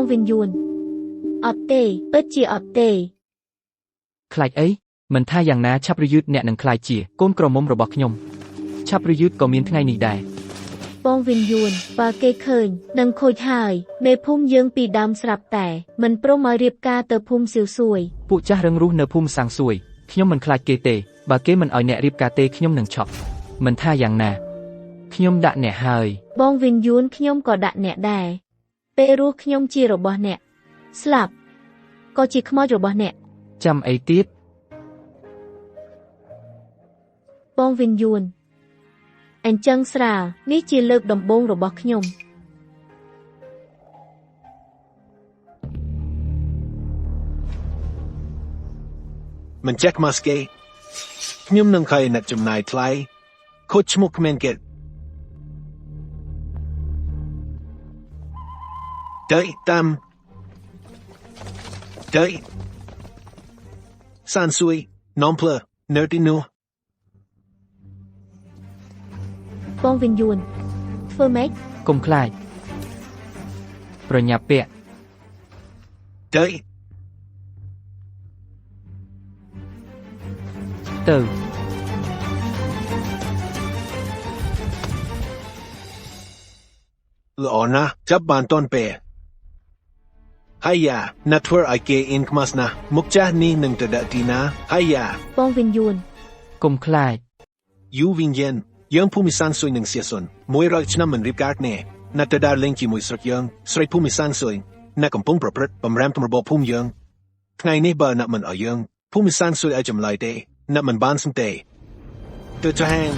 បងវិនយួនអត់ទេពិតជាអត់ទេ ខ្លាចអីមិនថាយ៉ាងណាឆាប់ឬយឺតអ្នកនឹងខ្លាចជាកូនក្រមុំរបស់ខ្ញុំឆាប់ឬយឺតក៏មានថ្ងៃនេះដែរ បងវិនយួនបើគេឃើញនឹងខូចហើយមេភូមិយើងពីដើមស្រាប់តែមិនព្រមឲ្យរៀបការទៅភូមិសៀវសួយ ពួកចាស់រឹងរូសនៅភូមិសាងសួយខ្ញុំមិនខ្លាចគេទេបើគេមិនឲ្យអ្នករៀបការទេខ្ញុំនឹងឆក់មិនថាយ៉ាងណាខ្ញុំដាក់អ្នកហើយ បងវិនយួនខ្ញុំក៏ដាក់អ្នកដែរពេលរស់ខ្ញុំជារបស់អ្នកស្លាប់ក៏ជាខ្មោចរបស់អ្នក ចាំអីទៀត បងវិនយួនអញ្ចឹងស្រាលនេះជាលើកដំបូងរបស់ខ្ញុំ មិនចេះខ្មាស់គេខ្ញុំនឹងខៃអ្នកចំណាយថ្លៃខូចឈ្មោះគ្មានគេទៅតាមទៅសានស៊ុយនំភ្លើនៅទីនោះ បងវិនយួនធ្វើម៉េច កុំខ្លាចប្រញាប់ពាក់ ទៅ ទៅ ល្អណាស់ចាប់បានតនពេលហើយយ៉ាណាត់ធ្វើឲ្យគេអៀនខ្មាស់ណាស់មុខចាស់នេះនឹងទៅដាក់ទីណាហើយយ៉ា បងវិនយួន កុំខ្លាច យូវិនយិនយើងភូមិសានស៊ុយនឹងសៀសុន100ឆ្នាំមិនរៀបការគ្នាណាត់ទៅដើរលេងជាមួយស្រុកយើងស្រីភូមិសានស៊ុយអ្នកកំពុងប្រព្រឹត្តបំរាមទម្របភូមិយើងថ្ងៃនេះបើអ្នកមិនឲ្យយើងភូមិសានស៊ុយឲ្យចម្លើយទេអ្នកមិនបានសំទេទៅចាហាង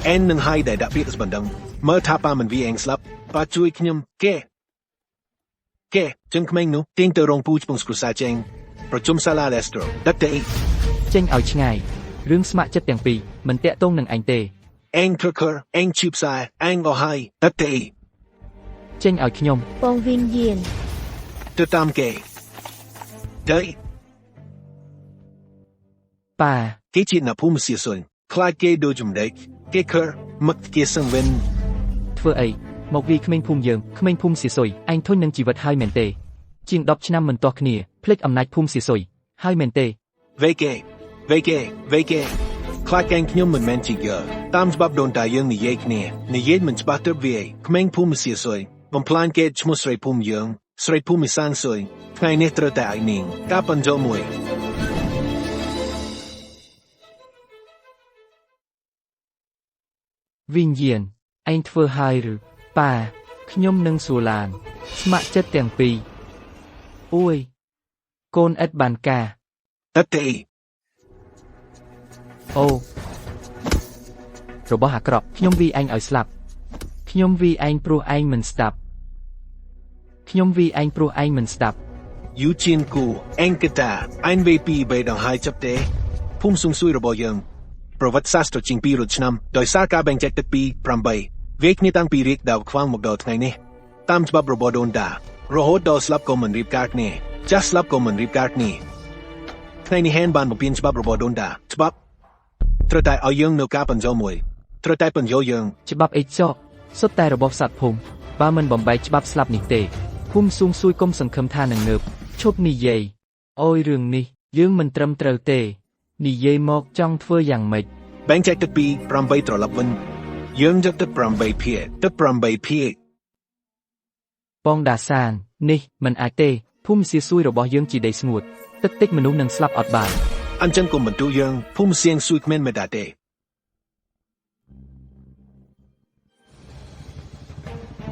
អែននឹងឲ្យដែលដាក់ពាក្យស្បណ្ដឹងមើលថាប៉ាមិនវាអែងស្លាប់ប៉ាជួយខ្ញុំគេគេចឹងក្មេងនោះទាញទៅរងពូជពងស្គ្រូសាចេងប្រជុំសាឡាឡេស្ត្រូដឹកទៅ ចេញឲ្យឆ្ងាយរឿងស្ម័គ្រចិត្តទាំងពីរមិនតាក់ទងនឹងឯងទេ អែងខើខើអែងឈឺផ្សាអែងអស់ហើយដឹកទៅ ចេញឲ្យខ្ញុំ បងវិនយាន ទៅតាមគេទៅ ប៉ា គេជាអ្នកភូមិសៀសុនខ្លាចគេដូចជំរែកគេខើមឹកគេសឹងវិញ ធ្វើអីមកវាយក្មេងភូមិយើងក្មេងភូមិសៀសុយឯងធុញនឹងជីវិតហើយមែនទេជាង10ឆ្នាំមិនទាស់គ្នាភ្លេចអំណាចភូមិសៀសុយហើយមែនទេ វេគេវេគេវេគេខ្លាចកែងខ្ញុំមិនមែនជាយើតាមច្បាប់ដូនតាយើងនិយាយគ្នានិយាយមិនច្បាស់ទៅវាក្មេងភូមិសៀសុយបំផ្លាញគេឈ្មោះស្រីភូមិយើងស្រីភូមិសានសុយថ្ងៃនេះត្រូវតែឲ្យនាងការបញ្ចូលមួយ វិញ្ញាណឯងធ្វើហើយឬប៉ាខ្ញុំនឹងសួឡាន ស្ម័គ្រចិត្តទាំងពីរអូយកូនឥតបានការ តទៅ អូរបស់អាក្រក់ខ្ញុំវីឯងឲ្យស្លាប់ខ្ញុំវីឯងព្រោះឯងមិនស្ដាប់ខ្ញុំវីឯងព្រោះឯងមិនស្ដាប់ យូជៀនគូអង្កតាអែនវេពីបេដងហើយចាប់ទេភូមិសុងស៊ុយរបស់យើងប្រវត្តិសាស្ត្រជាង200ឆ្នាំដោយសារការបែងចែកទឹកពី8វេគ្នាតាំងពីរាជដាវខ្វាងមកដល់ថ្ងៃនេះតាមច្បាប់របស់ដូនតារហូតដល់ស្លាប់ក៏មិនរៀបការគ្នាចាស់ស្លាប់ក៏មិនរៀបការគ្នាថ្ងៃនេះហែនបានបំពេញច្បាប់របស់ដូនតាច្បាប់ត្រូវតែឲ្យយើងនៅការបញ្ចូលមួយត្រូវតែបញ្ចូលយើង ច្បាប់អីចកសុទ្ធតែរបស់សត្វភូមិបើមិនបំបែកច្បាប់ស្លាប់នេះទេភូមិស៊ូងស៊ួយកុំសង្ឃឹមថានឹងងើបឈប់និយាយអូយរឿងនេះយើងមិនត្រឹមត្រូវទេនិយាយមកចង់ធ្វើយ៉ាងម៉េច បែងចែកទឹកពី8ត្រឡប់វិញយើងយកទឹក8ភាគទឹក8ភាគ បងដាសាននេះមិនអាចទេភូមិសៀសួយរបស់យើងជាដីស្ងួតទឹកតិចមនុស្សនឹងស្លាប់អត់បាន អញ្ចឹងកុំបន្ទូយើងភូមិសៀងស៊ុយគ្មានមេដាទេ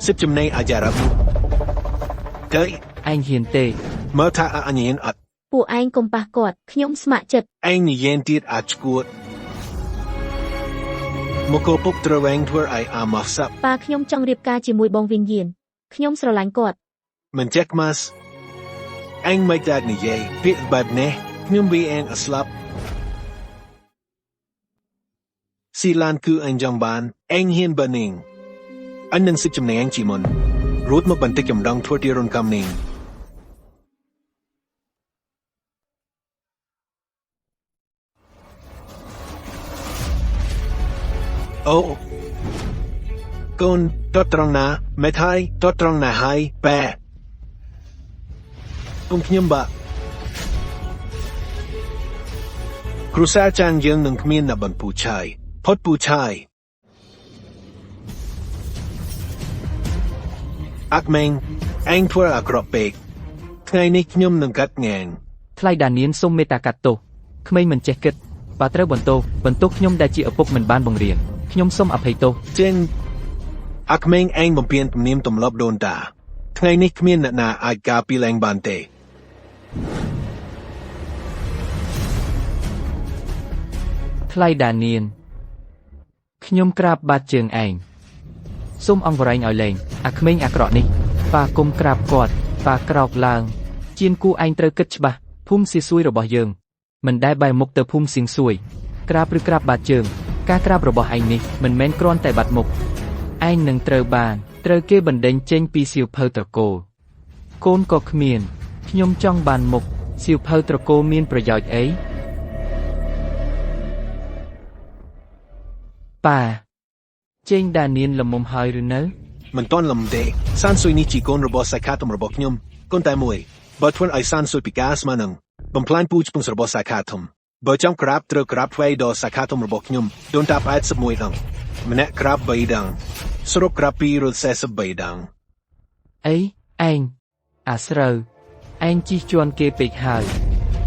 សិបចំណេញអាចារ៉ាប់ទៅ ឯងហ៊ានទេ មើលថាអញញអត់ ពួកឯងកុំប៉ះគាត់ខ្ញុំស្ម័គ្រចិត្ត ឯងនិយាយទៀតអាចឈួតមកកពុកត្រូវឯងធ្វើឲ្យអាម៉ាស់សាប់ ប៉ាខ្ញុំចង់រៀបការជាមួយបងវិនយានខ្ញុំស្រឡាញ់គាត់ មិនចេះខ្មាស់ឯងមិនដាច់និយាយពាក្យបែបនេះខ្ញុំវាឯងអស្លាប់ស៊ីឡានគឺអញចង់បានឯងហ៊ានបើនាងអញនឹងសិបចំណេញឯងជាមុនរួចមកបន្តិចកំដងធ្វើទីរុនកំនាងអូកូនតត្រង់ណាមេថៃតត្រង់ណាហើយបែ ពុំខ្ញុំបាគ្រួសារចាងយើងនឹងគ្មានអ្នកបន្ពូឆាយផុតពូឆាយអាក់មេងឯងធ្វើអាក្រក់ពេកថ្ងៃនេះខ្ញុំនឹងកាត់ងាង ថ្លៃដានៀនសូមមេត្តាកាត់ទោសក្មេងមិនចេះគិតបើត្រូវបន្ទោសបន្ទោសខ្ញុំដែលជាឪពុកមិនបានបង្រៀនខ្ញុំសូមអភ័យទោស ចេងអាក្មេងឯងបំពេញទំនៀមទម្លាប់ដូនតាថ្ងៃនេះគ្មានអ្នកណាអាចការពារឯងបានទេ ថ្លៃដានៀនខ្ញុំក្រាបបាតជើងឯងសូមអង្វរែងឲ្យលែងអាក្មេងអាក្រក់នេះប៉ាគុំក្រាបគាត់ប៉ាក្រោកឡើងជៀនគូឯងត្រូវគិតច្បាស់ភូមិស៊ីសួយរបស់យើងមិនដែលបែរមុខទៅភូមិសៀងសួយក្រាបឬក្រាបបាតជើងការក្រាបរបស់ឯងនេះមិនមែនគ្រាន់តែបាត់មុខឯងនឹងត្រូវបានត្រូវគេបណ្ដេញចេញពីសៀវភៅត្រកូលកូនក៏គ្មានខ្ញុំចង់បានមុខសៀវភៅត្រកូលមានប្រយោជន៍អីប៉ាចេងដានៀនល្មមហើយឬនៅ មិនតន់លំទេសានស៊ុយនេះជាកូនរបស់សាខាធំរបស់ខ្ញុំកូនតែមួយបើធ្វើឲ្យសានស៊ុយពិការស្មើនឹងបំផ្លាញពូជពងរបស់សាខាធំបើចង់ក្រាបត្រូវក្រាបថ្វាយដល់សាខាធំរបស់ខ្ញុំដូនតា81ដងម្នាក់ក្រាប3ដងសរុបក្រាប243ដង អីឯងអាស្រូវឯងជិះជាន់គេពេកហើយ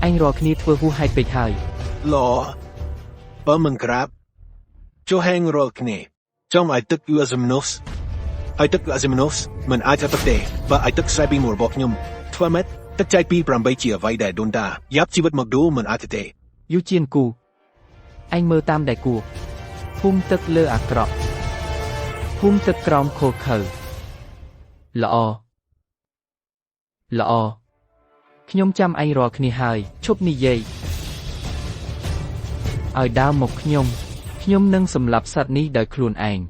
ឯងរាល់គ្នាធ្វើហួសហេតុពេកហើយ ល្អបើមិនក្រាបចុះហែងរាល់គ្នាចង់ឲ្យទឹកយូអាសមណូសឲ្យទឹកយូអាសមណូសមិនអាចទៅទេបើឲ្យទឹកស្រែពីមួយរបស់ខ្ញុំធ្វើម៉េចទឹកចែកពី8ជាអ្វីដែលដូនតាយ៉ាប់ជីវិតមកដូមិនអាចទេ យូជៀនគូឯងមើលតាមដែលគួរភូមិទឹកលើអាក្រក់ភូមិទឹកក្រោមខូខើល្អល្អខ្ញុំចាំឯងរាល់គ្នាហើយឈប់និយាយឲ្យដើមមកខ្ញុំខ្ញុំនឹងសម្លាប់សត្វនេះដោយខ្លួនឯង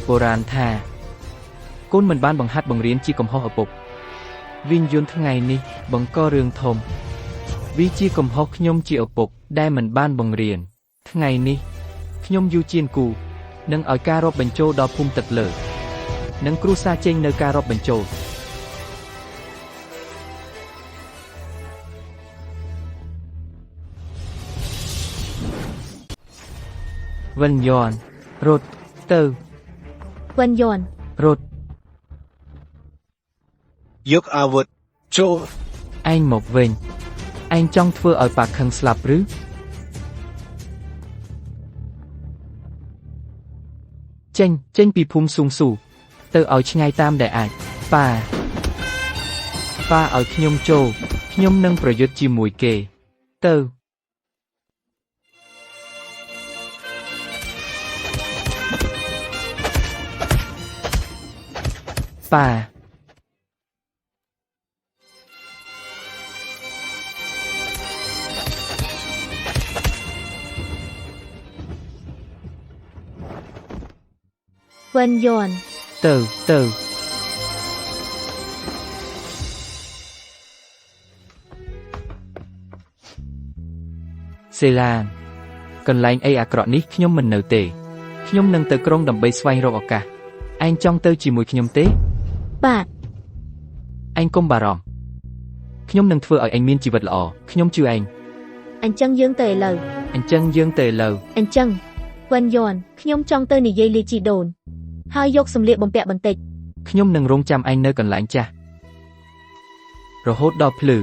បុរាណថាកូនមិនបានបង្ហាត់បង្រៀនជាកំហុសឪពុកវិញ្ញយន្តថ្ងៃនេះបង្ករឿងធំវាជាកំហុសខ្ញុំជាឪពុកដែលមិនបានបង្រៀនថ្ងៃនេះខ្ញុំយូជៀនគូនឹងឲ្យការរាប់បញ្ចូលដល់ភូមិទឹកលើនិងគ្រួសារចេញនៅការរាប់បញ្ចូលវិញ្ញយន្តរត់ទៅ វិនយន រត់ យកអាវុធចូល ឯងមកវិញឯងចង់ធ្វើឲ្យប៉ាខឹងស្លាប់ឬចេញចេញពីភូមិស៊ូងស៊ូទៅឲ្យឆ្ងាយតាមដែលអាចប៉ាប៉ាឲ្យខ្ញុំចូលខ្ញុំនឹងប្រយុទ្ធជាមួយគេទៅប៉ា វិនយន ទៅទៅសេឡានកន្លែងអីអាក្រក់នេះខ្ញុំមិននៅទេខ្ញុំនឹងទៅក្រុងដើម្បីស្វែងរកឱកាសឯងចង់ទៅជាមួយខ្ញុំទេ បាទ ឯងកុំបារម្ភខ្ញុំនឹងធ្វើឲ្យឯងមានជីវិតល្អខ្ញុំជឿឯង អញ្ចឹងយើងទៅឥឡូវ អញ្ចឹងយើងទៅឥឡូវ អញ្ចឹងវិនយនខ្ញុំចង់ទៅនិយាយលាជីដូនហើយយកសម្លៀកបំពាក់បន្តិច ខ្ញុំនឹងរងចាំឯងនៅកន្លែងចាស់រហូតដល់ភ្លឺ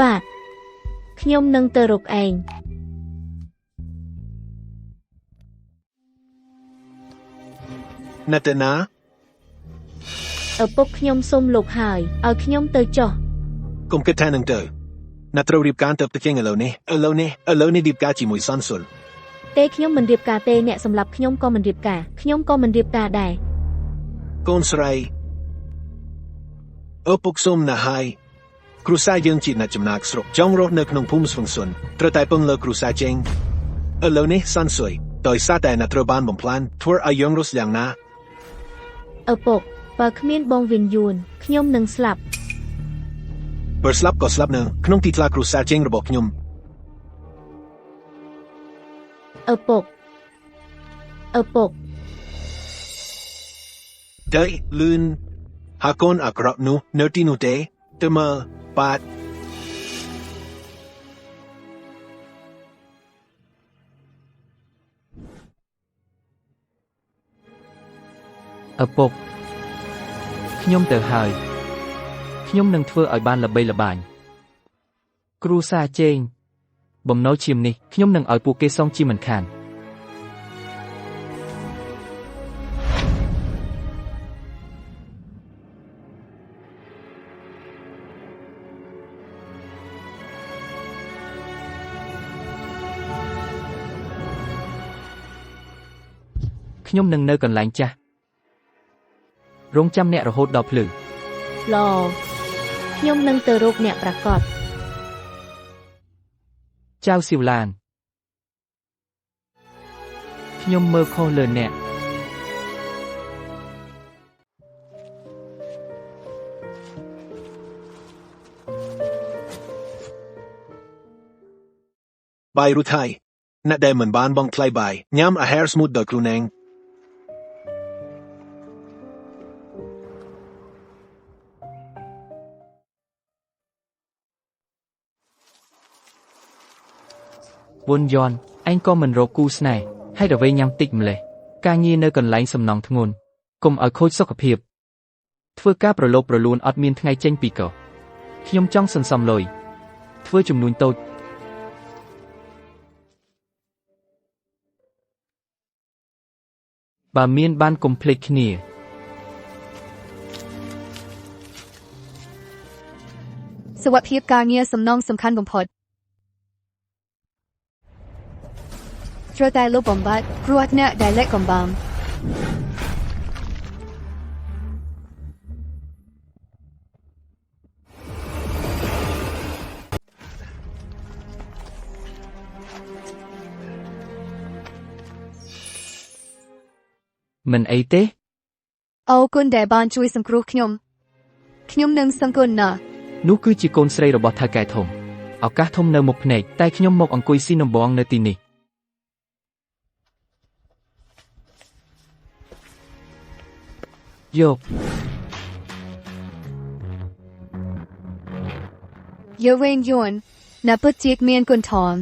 បាទខ្ញុំនឹងទៅរកឯង ណតនា ឪពុកខ្ញុំសូមលោកហើយឲ្យខ្ញុំទៅចុះ កុំគិតថានឹងទៅណាត្រូវរៀបការទៅទៅជាងឥឡូវនេះឥឡូវនេះឥឡូវនេះរៀបការជាមួយសានសុន ទេខ្ញុំមិនរៀបការទេអ្នកសម្រាប់ខ្ញុំក៏មិនរៀបការខ្ញុំក៏មិនរៀបការដែរ កូនស្រីឪពុកសូមណាស់ហើយគ្រួសារយើងជាអ្នកចំណាកស្រុកចង់រស់នៅក្នុងភូមិស្វឹងសុនត្រូវតែពឹងលើគ្រួសារចេងឥឡូវនេះសានសុយដោយសារតែអ្នកត្រូវបានបំផ្លាញធ្វើឲ្យយើងរស់យ៉ាងណា ឪពុកបើគ្មានបងវិនយួនខ្ញុំនឹងស្លាប់ បើស្លាប់ក៏ស្លាប់នៅក្នុងទីធ្លាគ្រួសារចេងរបស់ខ្ញុំ ឪពុកឪពុក ទៅលឿនហាកូនអាក្រក់នោះនៅទីនោះទេទៅមើលបាទ ឪពុកខ្ញុំទៅហើយខ្ញុំនឹងធ្វើឲ្យបានល្បីល្បាញគ្រូសាជេងបំណុលឈាមនេះខ្ញុំនឹងឲ្យពួកគេសងជាមិនខានខ្ញុំនឹងនៅកន្លែងចាស់រងចាំអ្នករហូតដល់ភ្លឺ ល្អខ្ញុំនឹងទៅរកអ្នកប្រកប ចៅស៊ីវឡានខ្ញុំមើលខុសលើអ្នក បាយរុថៃអ្នកដែលមិនបានបងថ្លៃបាយញ៉ាំអាហារស្ងួតដោយខ្លួនឯង វុនយ៉នឯងក៏មិនរកគូស្នេហ៍ហើយដល់វេញ៉ាំតិចម្លេះការងារនៅកន្លែងសំណង់ធ្ងន់កុំឲ្យខូចសុខភាពធ្វើការប្រឡូកប្រលួនអត់មានថ្ងៃចេញពីកោះខ្ញុំចង់សន្សំលុយធ្វើជំនួញតូចបើមានបានកុំភ្លេចគ្នា សុវត្ថិភាពការងារសំណងសំខាន់បំផុតត្រូវតែលុបបំបាត់គ្រោះថ្នាក់ដែលលាក់កំបាំង មិនអីទេ អរគុណដែលបានជួយសង្គ្រោះខ្ញុំខ្ញុំនឹងសង្គុណណាស់ នោះគឺជាកូនស្រីរបស់ថៅកែធំឱកាសធំនៅមុខភ្នែកតែខ្ញុំមកអង្គុយស៊ីនំបងនៅទីនេះយក យើវេងយួនណាពិតជាមានគុណធម៌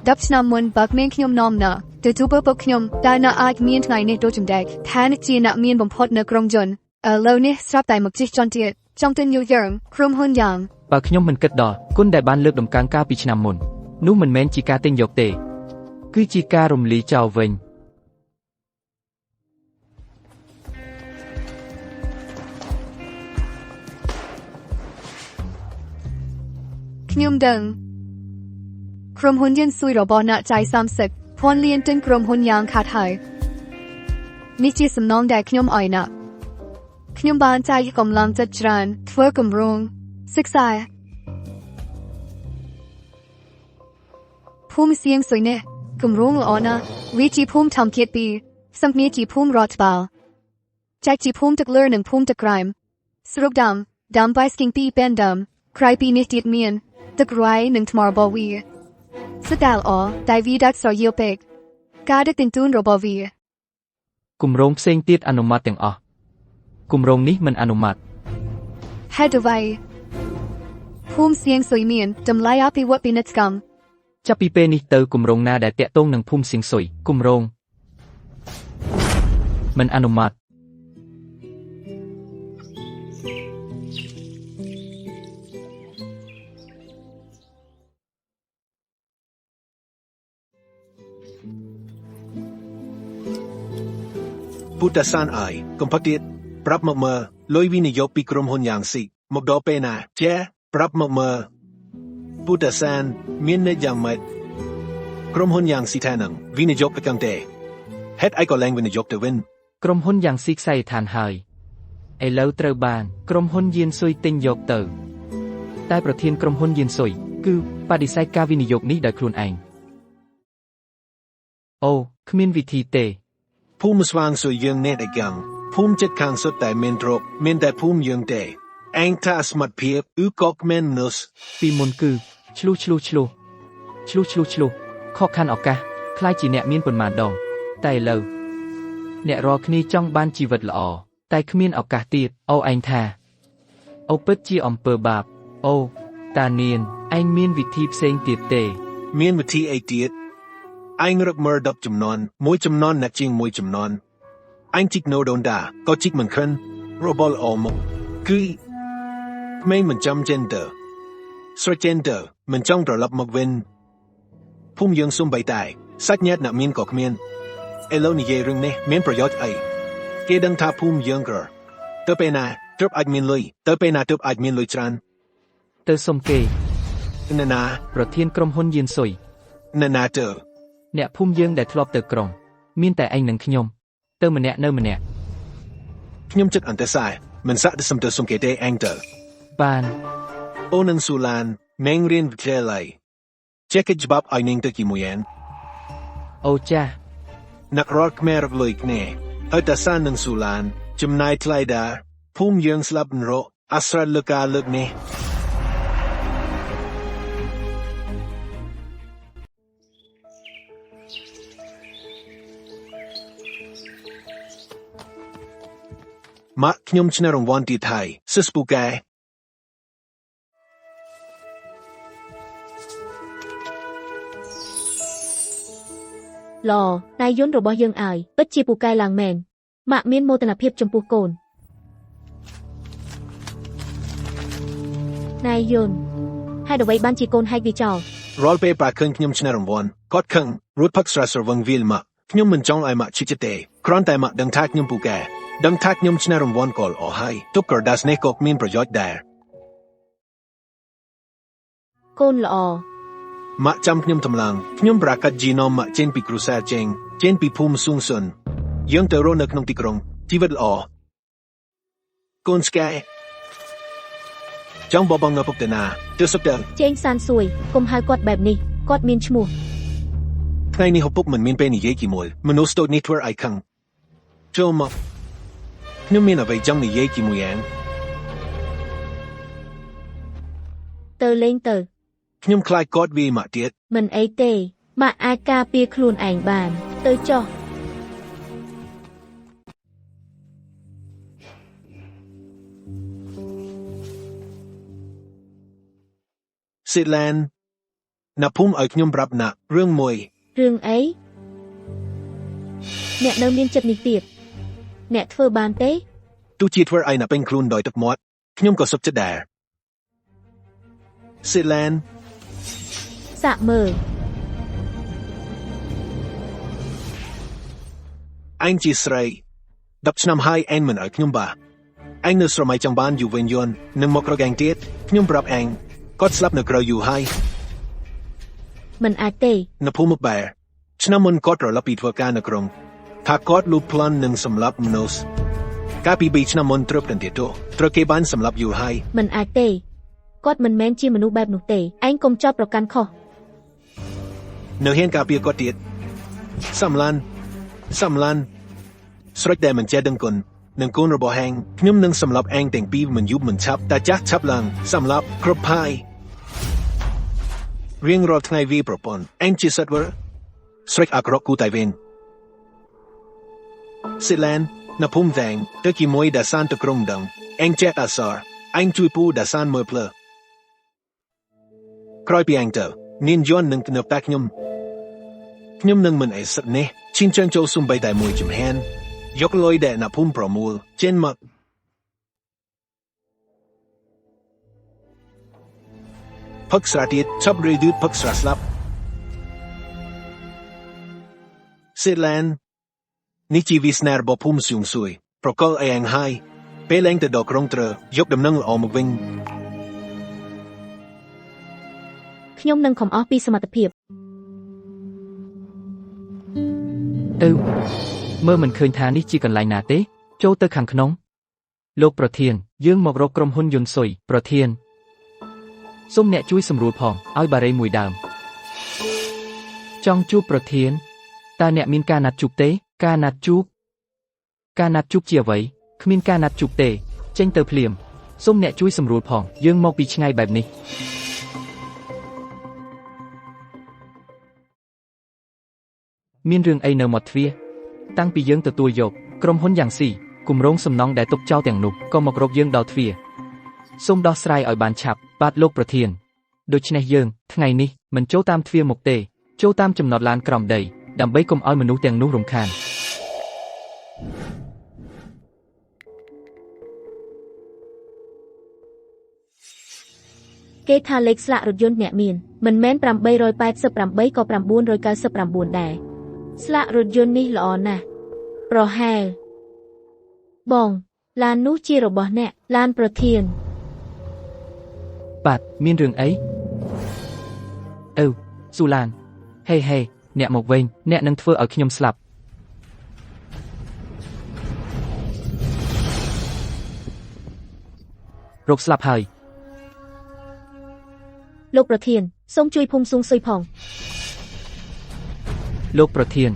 10ឆ្នាំមុនបើគ្មានខ្ញុំនាំណាទៅជួបពុកខ្ញុំតើណាអាចមានថ្ងៃនេះដូចចម្ដែកថានេះជាអ្នកមានបំផុតនៅក្រុងជុនឥឡូវនេះស្រាប់តែមកជិះចន់ទៀតចង់ទៅញូយ៉ើងក្រុមហ៊ុនយ៉ាង បើខ្ញុំមិនគិតដល់គុណដែលបានលើកដំកើងកាលពីឆ្នាំមុននោះមិនមែនជាការទិញយកទេ គឺជាការរំលាយចោលវិញ ខ្ញុំដឹងក្រុមហ៊ុនយិនស៊ុយរបស់អ្នកចាយ30ពាន់លានទិញក្រុមហ៊ុនយ៉ាងខាតហើយនេះជាសំណងដែលខ្ញុំឲ្យណាខ្ញុំបានចាយកម្លាំងចិត្តច្រើនធ្វើគម្រោងសិក្សាភូមិសៀងសុយនេះគម្រោងល្អណាស់វាជាភូមិធម្មជាតិពីរសំគ្នាជាភូមិរដ្ឋបាលចែកជាភូមិទឹកលើនិងភូមិទឹកក្រោមស្រុកដាំដាំបាយស្គីងពីរពេនដើមក្រៃពីនេះទៀតមាន ទឹករ៉ៃនិងថ្មរបស់វាស្ដាលអតែវាដាច់ស្រយាលពេកការដឹកជញ្ជូនរបស់វា គម្រោងផ្សេងទៀតអនុម័តទាំងអស់គម្រោងនេះមិនអនុម័ត ហេតុអ្វីភូមិសៀងសុយមានតម្លៃអភិវឌ្ឍពាណិជ្ជកម្ម ចាប់ពីពេលនេះទៅគម្រោងណាដែលតាក់ទងនឹងភូមិសៀងសុយគម្រោងមិនអនុម័ត ពុទ្ធសានអើយកុំផឹកទៀតប្រាប់មកមើលលុយវិនិយោគពីក្រុមហ៊ុនយ៉ាងស៊ីមកដល់ពេលណាចេះប្រាប់មកមើលពុទ្ធសានមានន័យយ៉ាងម៉េចក្រុមហ៊ុនយ៉ាងស៊ីថានឹងវិនិយោគទៅកាន់ទេហេតុអីក៏លែងវិនិយោគទៅវិញ ក្រុមហ៊ុនយ៉ាងស៊ីខ្សែឋានហើយឥឡូវត្រូវបានក្រុមហ៊ុនយានស៊ុយទិញយកទៅតែប្រធានក្រុមហ៊ុនយានស៊ុយគឺបដិសេធការវិនិយោគនេះដោយខ្លួនឯងអូគ្មានវិធីទេ ភូមិស្វាងសុយយើងនេះឯកាំងភូមិចិត្តខាងសុទ្ធតែមានទ្រព្យមានតែភូមិយើងទេអញថាស្មាត់ភាពឬក៏គ្មានមនុស្ស ពីមុនគឺឆ្លុះឆ្លុះឆ្លុះឆ្លុះឆ្លុះឆ្លុះខកខានឱកាសខ្លាយជាអ្នកមានប៉ុន្មានដងតែឥឡូវអ្នករាល់គ្នាចង់បានជីវិតល្អ តែគ្មានឱកាសទៀតអូឯងថាអូពិតជាអំពើបាបអូតានានឯងមានវិធីផ្សេងទៀតទេ មានវិធីអីទៀតឯងរកមើល10ចំនួនមួយចំនួនណាក់ជាងមួយចំនួនឯងជីកនៅដូនតាក៏ជីកមិនខិនរបល់អមកគឺក្មេងមិនចាំ gender ស្រី gender មិនចង់ត្រឡប់មកវិញភូមិយើងសំបីតែសាច់ញាតិអ្នកមានក៏គ្មានឥឡូវនិយាយរឿងនេះមានប្រយោជន៍អីគេដឹងថាភូមិយើងក្រទៅពេលណាទើបអាចមានលុយទៅពេលណាទើបអាចមានលុយច្រើន ទៅសុំគេ នរណា ប្រធានក្រុមហ៊ុនយានសុយ នរណាទៅ អ្នកភូមិយើងដែលធ្លាប់ទៅក្រុង មានតែឯងនិងខ្ញុំ ទៅម្នាក់នៅម្នាក់ ខ្ញុំចិត្តអន្តសាយមិនសាក់ទៅសំទៅសុំគេទេអញទៅ បាន អូននឹងស៊ូឡាននាងរៀនវិទ្យាល័យចេះគេច្បាប់ឲ្យនាងទៅជាមួយឯង អូចាស់ អ្នករត់ខ្មែររកលុយគ្នាហើយតាសាននឹងស៊ូឡានចំណាយថ្លៃដាភូមិយើងស្លាប់នរកអាស្រ័យលើការលើកនេះម៉ាក់ខ្ញុំឈ្នះរង្វាន់ទីថៃសិស្សពូកែ ល្អតែយន្តរបស់យើងឲ្យពិតជាពូកែឡើងមែនម៉ាក់មានមោទនភាពចំពោះកូនណៃយន្តហេតុអ្វីបានជាកូនហែកវាចោល រាល់ពេលប៉ាឃើញខ្ញុំឈ្នះរង្វាន់គាត់ខឹងរួចផឹកស្រាស្រវឹងវាលម៉ាក់ខ្ញុំមិនចង់ឲ្យម៉ាក់ឈឺចិត្តទេគ្រាន់តែម៉ាក់ដឹងថាខ្ញុំពូកែដឹងថាខ្ញុំឈ្នះរង្វាន់ក៏ល្អហើយទុកក្រដាសនេះក៏គ្មានប្រយោជន៍ដែរ កូនល្អ ម៉ាក់ចាំខ្ញុំតម្លងខ្ញុំប្រកាសជីណូមម៉ាក់ចេញពីគ្រួសារចេញចេញពីភូមិសួងសុនយើងទៅរស់នៅក្នុងទីក្រុងជីវិតល្អកូនស្កែចង់បបងនៅពុកតាណាទៅសុខទៅ ចេងសានសួយកុំហៅគាត់បែបនេះគាត់មានឈ្មោះ ថ្ងៃនេះឪពុកមិនមានពេលនិយាយជាមួយមនុស្សតូចនេះធ្វើឲ្យខឹងចូលមកខ្ញុំមានអ្វីចង់និយាយជាមួយឯង ទៅលេងទៅ ខ្ញុំខ្លាចគាត់វាយម៉ាក់ទៀត មិនអីទេម៉ាក់អាចការពារខ្លួនឯងបាន ទៅចុះ សេឡានណាភូមិឲ្យខ្ញុំប្រាប់ណារឿងមួយ រឿងអីអ្នកនៅមានចិត្តនេះទៀតអ្នកធ្វើបានទេ ទោះជាធ្វើឲ្យណាពេញខ្លួនដោយទឹកមាត់ខ្ញុំក៏សុខចិត្តដែរសេឡាន សាកមើល ឯងជាស្រី10ឆ្នាំហើយឯងមិនឲ្យខ្ញុំបាឯងនៅស្រមៃចង់បានយូវិញយន់នឹងមករកឯងទៀតខ្ញុំប្រាប់ឯងគាត់ស្លាប់នៅក្រៅយូរហើយ មិនអាចទេ នៅភូមិបែរឆ្នាំមុនគាត់ត្រឡប់ពីធ្វើការនៅក្រុងថាគាត់លូប្លន់នឹងសម្លាប់មនុស្សកាលពី3ឆ្នាំមុនត្រឹបតែទៀតត្រូវគេបានសម្លាប់យូរហើយ មិនអាចទេគាត់មិនមែនជាមនុស្សបែបនោះទេឯងកុំចោទប្រកាន់ខុស នៅហ៊ានការពារគាត់ទៀតសំឡានសំឡានស្រុចដែលមិនចេះដឹងគុណនឹងកូនរបស់ហែងខ្ញុំនឹងសម្លាប់ឯងទាំងពីរមិនយូរមិនឆាប់តែចាស់ឆាប់ឡើងសម្លាប់គ្រប់ហើយរៀងរាល់ថ្ងៃវាប្រពន្ធឯងជាសត្វវើស្រុចអាក្រក់គូតែវិញសិឡាននៅភូមិវែងទៅជាមួយដាសានទៅក្រុងដឹងឯងចេះអសរឯងជួយពូដាសានមើលផ្លូវក្រោយពីឯងទៅនាងយន់នឹងទៅតាខ្ញុំ ខ្ញុំនឹងមិនអីសិតនេះឈិនចឹងចូលសំបីតែមួយជំហានយកលុយដែលណាភូមិប្រមូលចេញមកផឹកស្រាទៀតឆាប់រីឌឺផឹកស្រាស្លាប់សេឡាននេះជាវាសនារបស់ភូមិសួងសួយប្រកល់អេងហើយពេលឡើងទៅដល់ក្រុងត្រយកដំណឹងល្អមកវិញ ខ្ញុំនឹងខំអស់ពីសមត្ថភាព ទៅមើលមិនឃើញថានេះជាកន្លែងណាទេ ចូលទៅខាងក្នុង លោកប្រធាន យើងមករកក្រុមហ៊ុនយុនសុយប្រធានសូមអ្នកជួយសម្រួលផងឲ្យបារីមួយដើមចង់ជួបប្រធានតើអ្នកមានការណាត់ជួបទេ ការណាត់ជួបការណាត់ជួបជាអ្វីគ្មានការណាត់ជួបទេ ចេញទៅភ្លាមសូមអ្នកជួយសម្រួលផងយើងមកពីឆ្ងាយបែបនេះមានរឿងអីនៅមាត់ទ្វារតាំងពីយើងទទួលយកក្រុមហ៊ុនយ៉ាងស៊ី គម្រោងសំណង់ដែលទុកចោលទាំងនោះក៏មករកយើងដល់ទ្វារសូមដោះស្រាយឲ្យបានឆាប់បាទលោកប្រធានដូច្នេះយើងថ្ងៃនេះមិនចូលតាមទ្វារមុខទេចូលតាមចំណតឡានក្រោមដីដើម្បីកុំឲ្យមនុស្សទាំងនោះរំខាន គេថាលេខស្លាករថយន្តអ្នកមានមិនមែន888ក៏999ដែរស្លាករថយន្តនេះល្អណាស់ប្រហែលបងឡាននោះជារបស់អ្នកឡានប្រធាន បាទមានរឿងអីអឺស៊ូឡានហេហេអ្នកមកវិញអ្នកនឹងធ្វើឲ្យខ្ញុំស្លាប់រកស្លាប់ហើយ លោកប្រធានសូមជួយភូមិស៊ុងស៊ុយផង លោកប្រធាន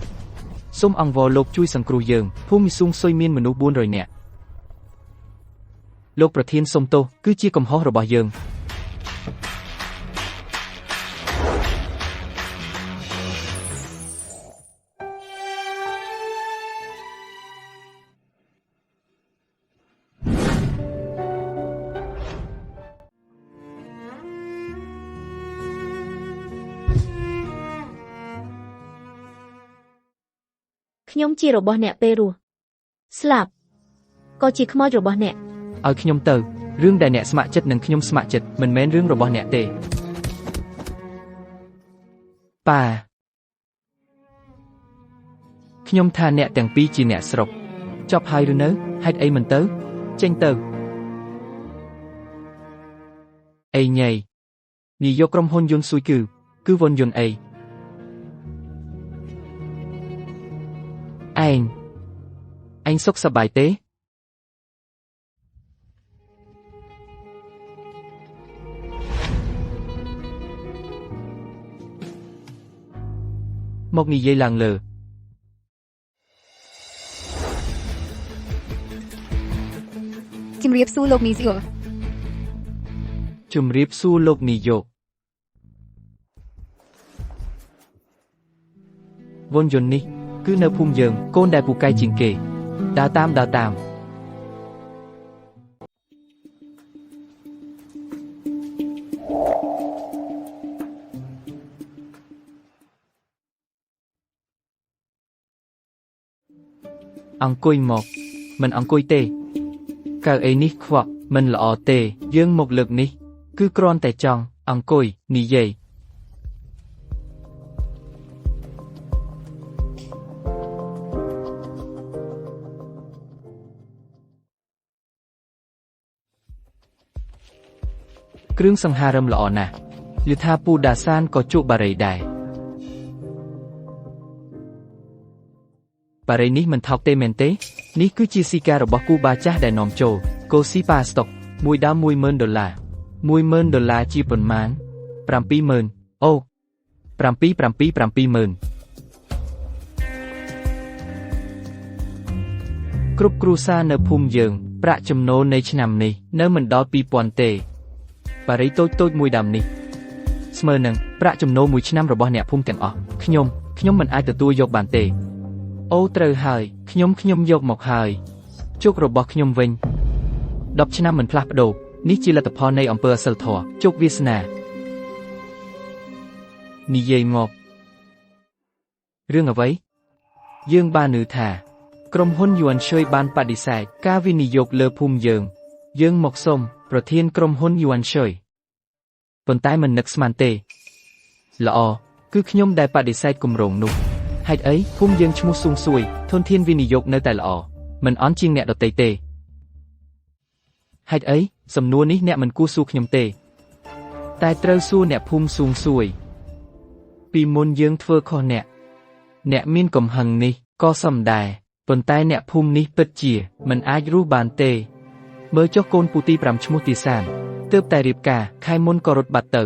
សូមអង្វរលោកជួយសង្គ្រោះយើងភូមិស៊ុងស៊ុយមានមនុស្ស400នាក់លោកប្រធានសូមទោសគឺជាកំហុសរបស់យើង ខ្ញុំជារបស់អ្នកពេលរស់ស្លាប់ក៏ជាខ្មោចរបស់អ្នក ឲ្យខ្ញុំទៅរឿងដែលអ្នកស្ម័គ្រចិត្តនិងខ្ញុំស្ម័គ្រចិត្តមិនមែនរឿងរបស់អ្នកទេប៉ាខ្ញុំថាអ្នកទាំងពីរជាអ្នកស្រុកចប់ហើយឬនៅហេតុអីមិនទៅចេញទៅអីញ៉ៃនាយកក្រុមហ៊ុនយុនស៊ុយគឺវុនយុនអីឯងឯងសុខសប្បាយទេ មកនិយាយឡើងលើ ជំរាបសួរលោកនីស៊ីអូ ជំរាបសួរលោកនាយកវុនយុននេះគឺនៅភូមិយើងកូនដែលពូកែជាងគេដើរតាមដើរតាមអង្គុយមកមិនអង្គុយទេកៅអីនេះខ្វក់មិនល្អទេយើងមកលើកនេះគឺគ្រាន់តែចង់អង្គុយនិយាយគ្រឿងសង្ហារឹមល្អណាស់ឮថាពូដាសានក៏ជក់បារីដែរបារីនេះមិនថោកទេមែនទេនេះគឺជាស៊ីការរបស់គូបាចាស់ដែលនាំចូលកូស៊ីប៉ាស្តុកមួយដើម10000ដុល្លារ10000ដុល្លារជាប៉ុន្មាន70000អូ777 70000គ្រប់គ្រួសារនៅភូមិយើងប្រាក់ចំណូលនៃឆ្នាំនេះនៅមិនដល់2000ទេបារីតូចៗមួយដើមនេះស្មើនឹងប្រាក់ចំណូលមួយឆ្នាំរបស់អ្នកភូមិទាំងអស់ខ្ញុំមិនអាចទទួលយកបានទេអូត្រូវហើយខ្ញុំយកមកហើយជោគរបស់ខ្ញុំវិញ10ឆ្នាំមិនផ្លាស់ប្ដូរនេះជាលទ្ធផលនៃអំពើអសិលធម៌ជោគវាសនានិយាយមករឿងអ្វីយើងបានឮថាក្រុមហ៊ុនយួនឈុយបានបដិសេធការវិនិយោគលើភូមិយើងយើងមកសុំប្រធានក្រុមហ៊ុនយួនឈុយប៉ុន្តែមិននឹកស្មានទេល្អគឺខ្ញុំដែលបដិសេធគម្រោងនោះហេតុអីភូមិយើងឈ្មោះស៊ុងស៊ួយធនធានវិនិយោគនៅតែល្អមិនអន់ជាងអ្នកដទៃទេហេតុអីសំណួរនេះអ្នកមិនគួរសួរខ្ញុំទេតែត្រូវសួរអ្នកភូមិស៊ុងស៊ួយពីមុនយើងធ្វើខុសអ្នកមានកំហឹងនេះក៏សំដែរប៉ុន្តែអ្នកភូមិនេះពិតជាមិនអាចរស់បានទេមើលចុះកូនពូទី5ឈ្មោះទីសានទើបតែរៀបការខែមុនក៏រត់បាត់ទៅ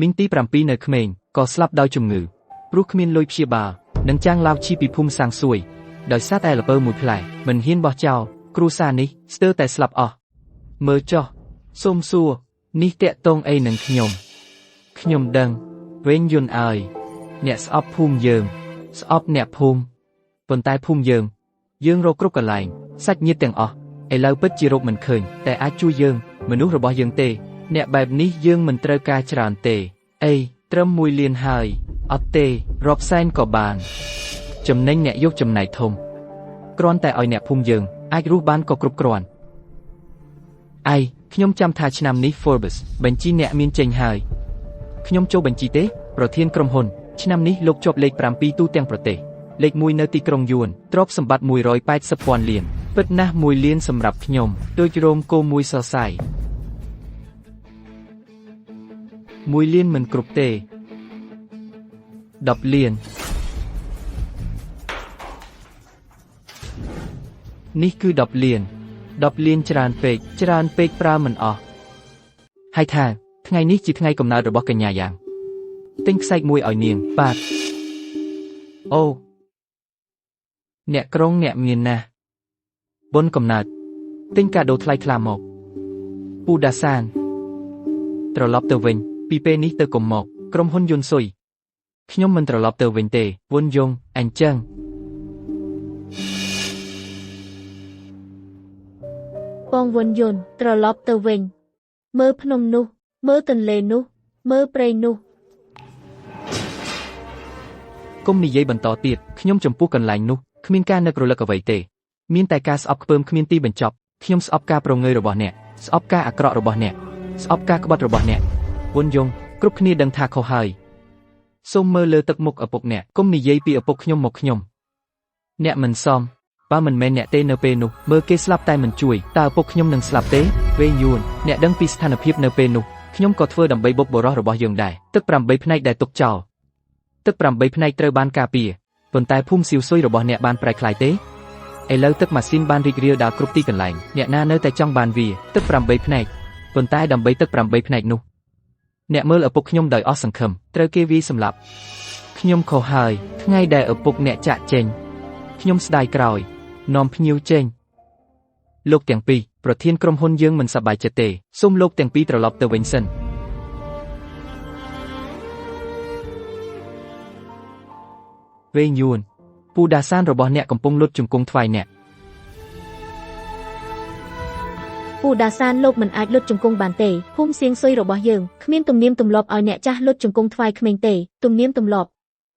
មីងទី7នៅក្មេងក៏ស្លាប់ដោយជំងឺព្រោះគ្មានលុយព្យាបាលនិងចាងឡាវឈីពីភូមិសាងសួយដោយសារតែល្ពៅមួយផ្លែមិនហ៊ានបោះចោលគ្រួសារនេះស្ទើរតែស្លាប់អស់មើលចុះសូមសួរនេះតាក់ទងអីនឹងខ្ញុំខ្ញុំដឹងវិញយន្តឲ្យអ្នកស្អប់ភូមិយើងស្អប់អ្នកភូមិប៉ុន្តែភូមិយើងរកគ្រប់កន្លែង សាច់ញាតិទាំងអស់ឥឡូវពិតជារកមិនឃើញតែអាចជួយយើងមនុស្សរបស់យើងទេ អ្នកបែបនេះយើងមិនត្រូវការច្រើនទេ អីត្រឹម1លានហើយអត់ទេរាប់សែនក៏បាន ចំណេញអ្នកយកចំណែកធំគ្រាន់តែឲ្យអ្នកភូមិយើងអាចរស់បានក៏គ្រប់គ្រាន់អៃខ្ញុំចាំថាឆ្នាំនេះ Forbes បញ្ជីអ្នកមានចេញហើយខ្ញុំចូលបញ្ជីទេ ប្រធានក្រុមហ៊ុន ឆ្នាំនេះលោកជាប់លេខ7ទូទាំងប្រទេសលេខ1នៅទីក្រុងយួនទ្រព្យសម្បត្តិ180ពាន់លានពិតណាស់1លានសម្រាប់ខ្ញុំដូចរោមគោមួយសរសៃ1លានមិនគ្រប់ទេ10លាននេះគឺ10លាន10លានច្រើនពេកច្រើនពេកប្រើមិនអស់ហើយថាថ្ងៃនេះជាថ្ងៃកំណើតរបស់កញ្ញាយ៉ាងទិញខ្សែកមួយឲ្យនាងបាទអូអ្នកក្រុងអ្នកមានណាស់បុណ្យកំណើតទិញកាដូថ្លៃថ្លាមកពូដាសានត្រឡប់ទៅវិញពីពេលនេះទៅកុំមកក្រុមហ៊ុនយុនស៊ុយខ្ញុំមិនត្រឡប់ទៅវិញទេវុនយងអញ្ចឹង បងវុនយុនត្រឡប់ទៅវិញ មើលភ្នំនោះ មើលទន្លេនោះ មើលព្រៃនោះ គុំនិយាយបន្តទៀតខ្ញុំចំពោះកន្លែងនោះគ្មានការនឹករលឹកអ្វីទេមានតែការស្អប់ខ្ពើមគ្មានទីបញ្ចប់ខ្ញុំស្អប់ការប្រងើយរបស់អ្នកស្អប់ការអាក្រក់របស់អ្នកស្អប់ការក្បត់របស់អ្នកវុនយងគ្រប់គ្នាដឹងថាខុសហើយសូមមើលលើទឹកមុខឪពុកអ្នកគុំនិយាយពីឪពុកខ្ញុំមកខ្ញុំអ្នកមិនសមបើមិនមែនអ្នកទេនៅពេលនោះមើលគេស្លាប់តែមិនជួយតើឪពុកខ្ញុំនឹងស្លាប់ទេវេយួនអ្នកដឹងពីស្ថានភាពនៅពេលនោះខ្ញុំក៏ធ្វើដើម្បីបុព្វបុរសរបស់យើងដែរទឹក8ផ្នែកដែលទុកចោលទឹក8ផ្នែកត្រូវបានការពារប៉ុន្តែភូមិសៀវស៊ុយរបស់អ្នកបានប្រែក្លាយទេឥឡូវទឹកម៉ាស៊ីនបានរីករាលដាលគ្រប់ទីកន្លែងអ្នកណានៅតែចង់បានវាទឹក8ផ្នែកប៉ុន្តែដើម្បីទឹក8ផ្នែកនោះអ្នកមើលឪពុកខ្ញុំដោយអស់សង្ឃឹមត្រូវគេវាយសម្លាប់ខ្ញុំខុសហើយថ្ងៃដែលឪពុកអ្នកចាក់ចេញខ្ញុំស្ដាយក្រោយនាំភ្ញៀវចេញលោកទាំងពីរប្រធានក្រុមហ៊ុនយើងមិនសប្បាយចិត្តទេសូមលោកទាំងពីរត្រឡប់ទៅវិញសិនវេងយួនពូដាសានរបស់អ្នកកំពុងលុតជង្គង់ថ្វាយអ្នក ពូដាសានលោកមិនអាចលុតជង្គង់បានទេភូមិសៀងស៊ុយរបស់យើងគ្មានទំនៀមទម្លាប់ឲ្យអ្នកចាស់លុតជង្គង់ថ្វាយក្មេងទេទំនៀមទម្លាប់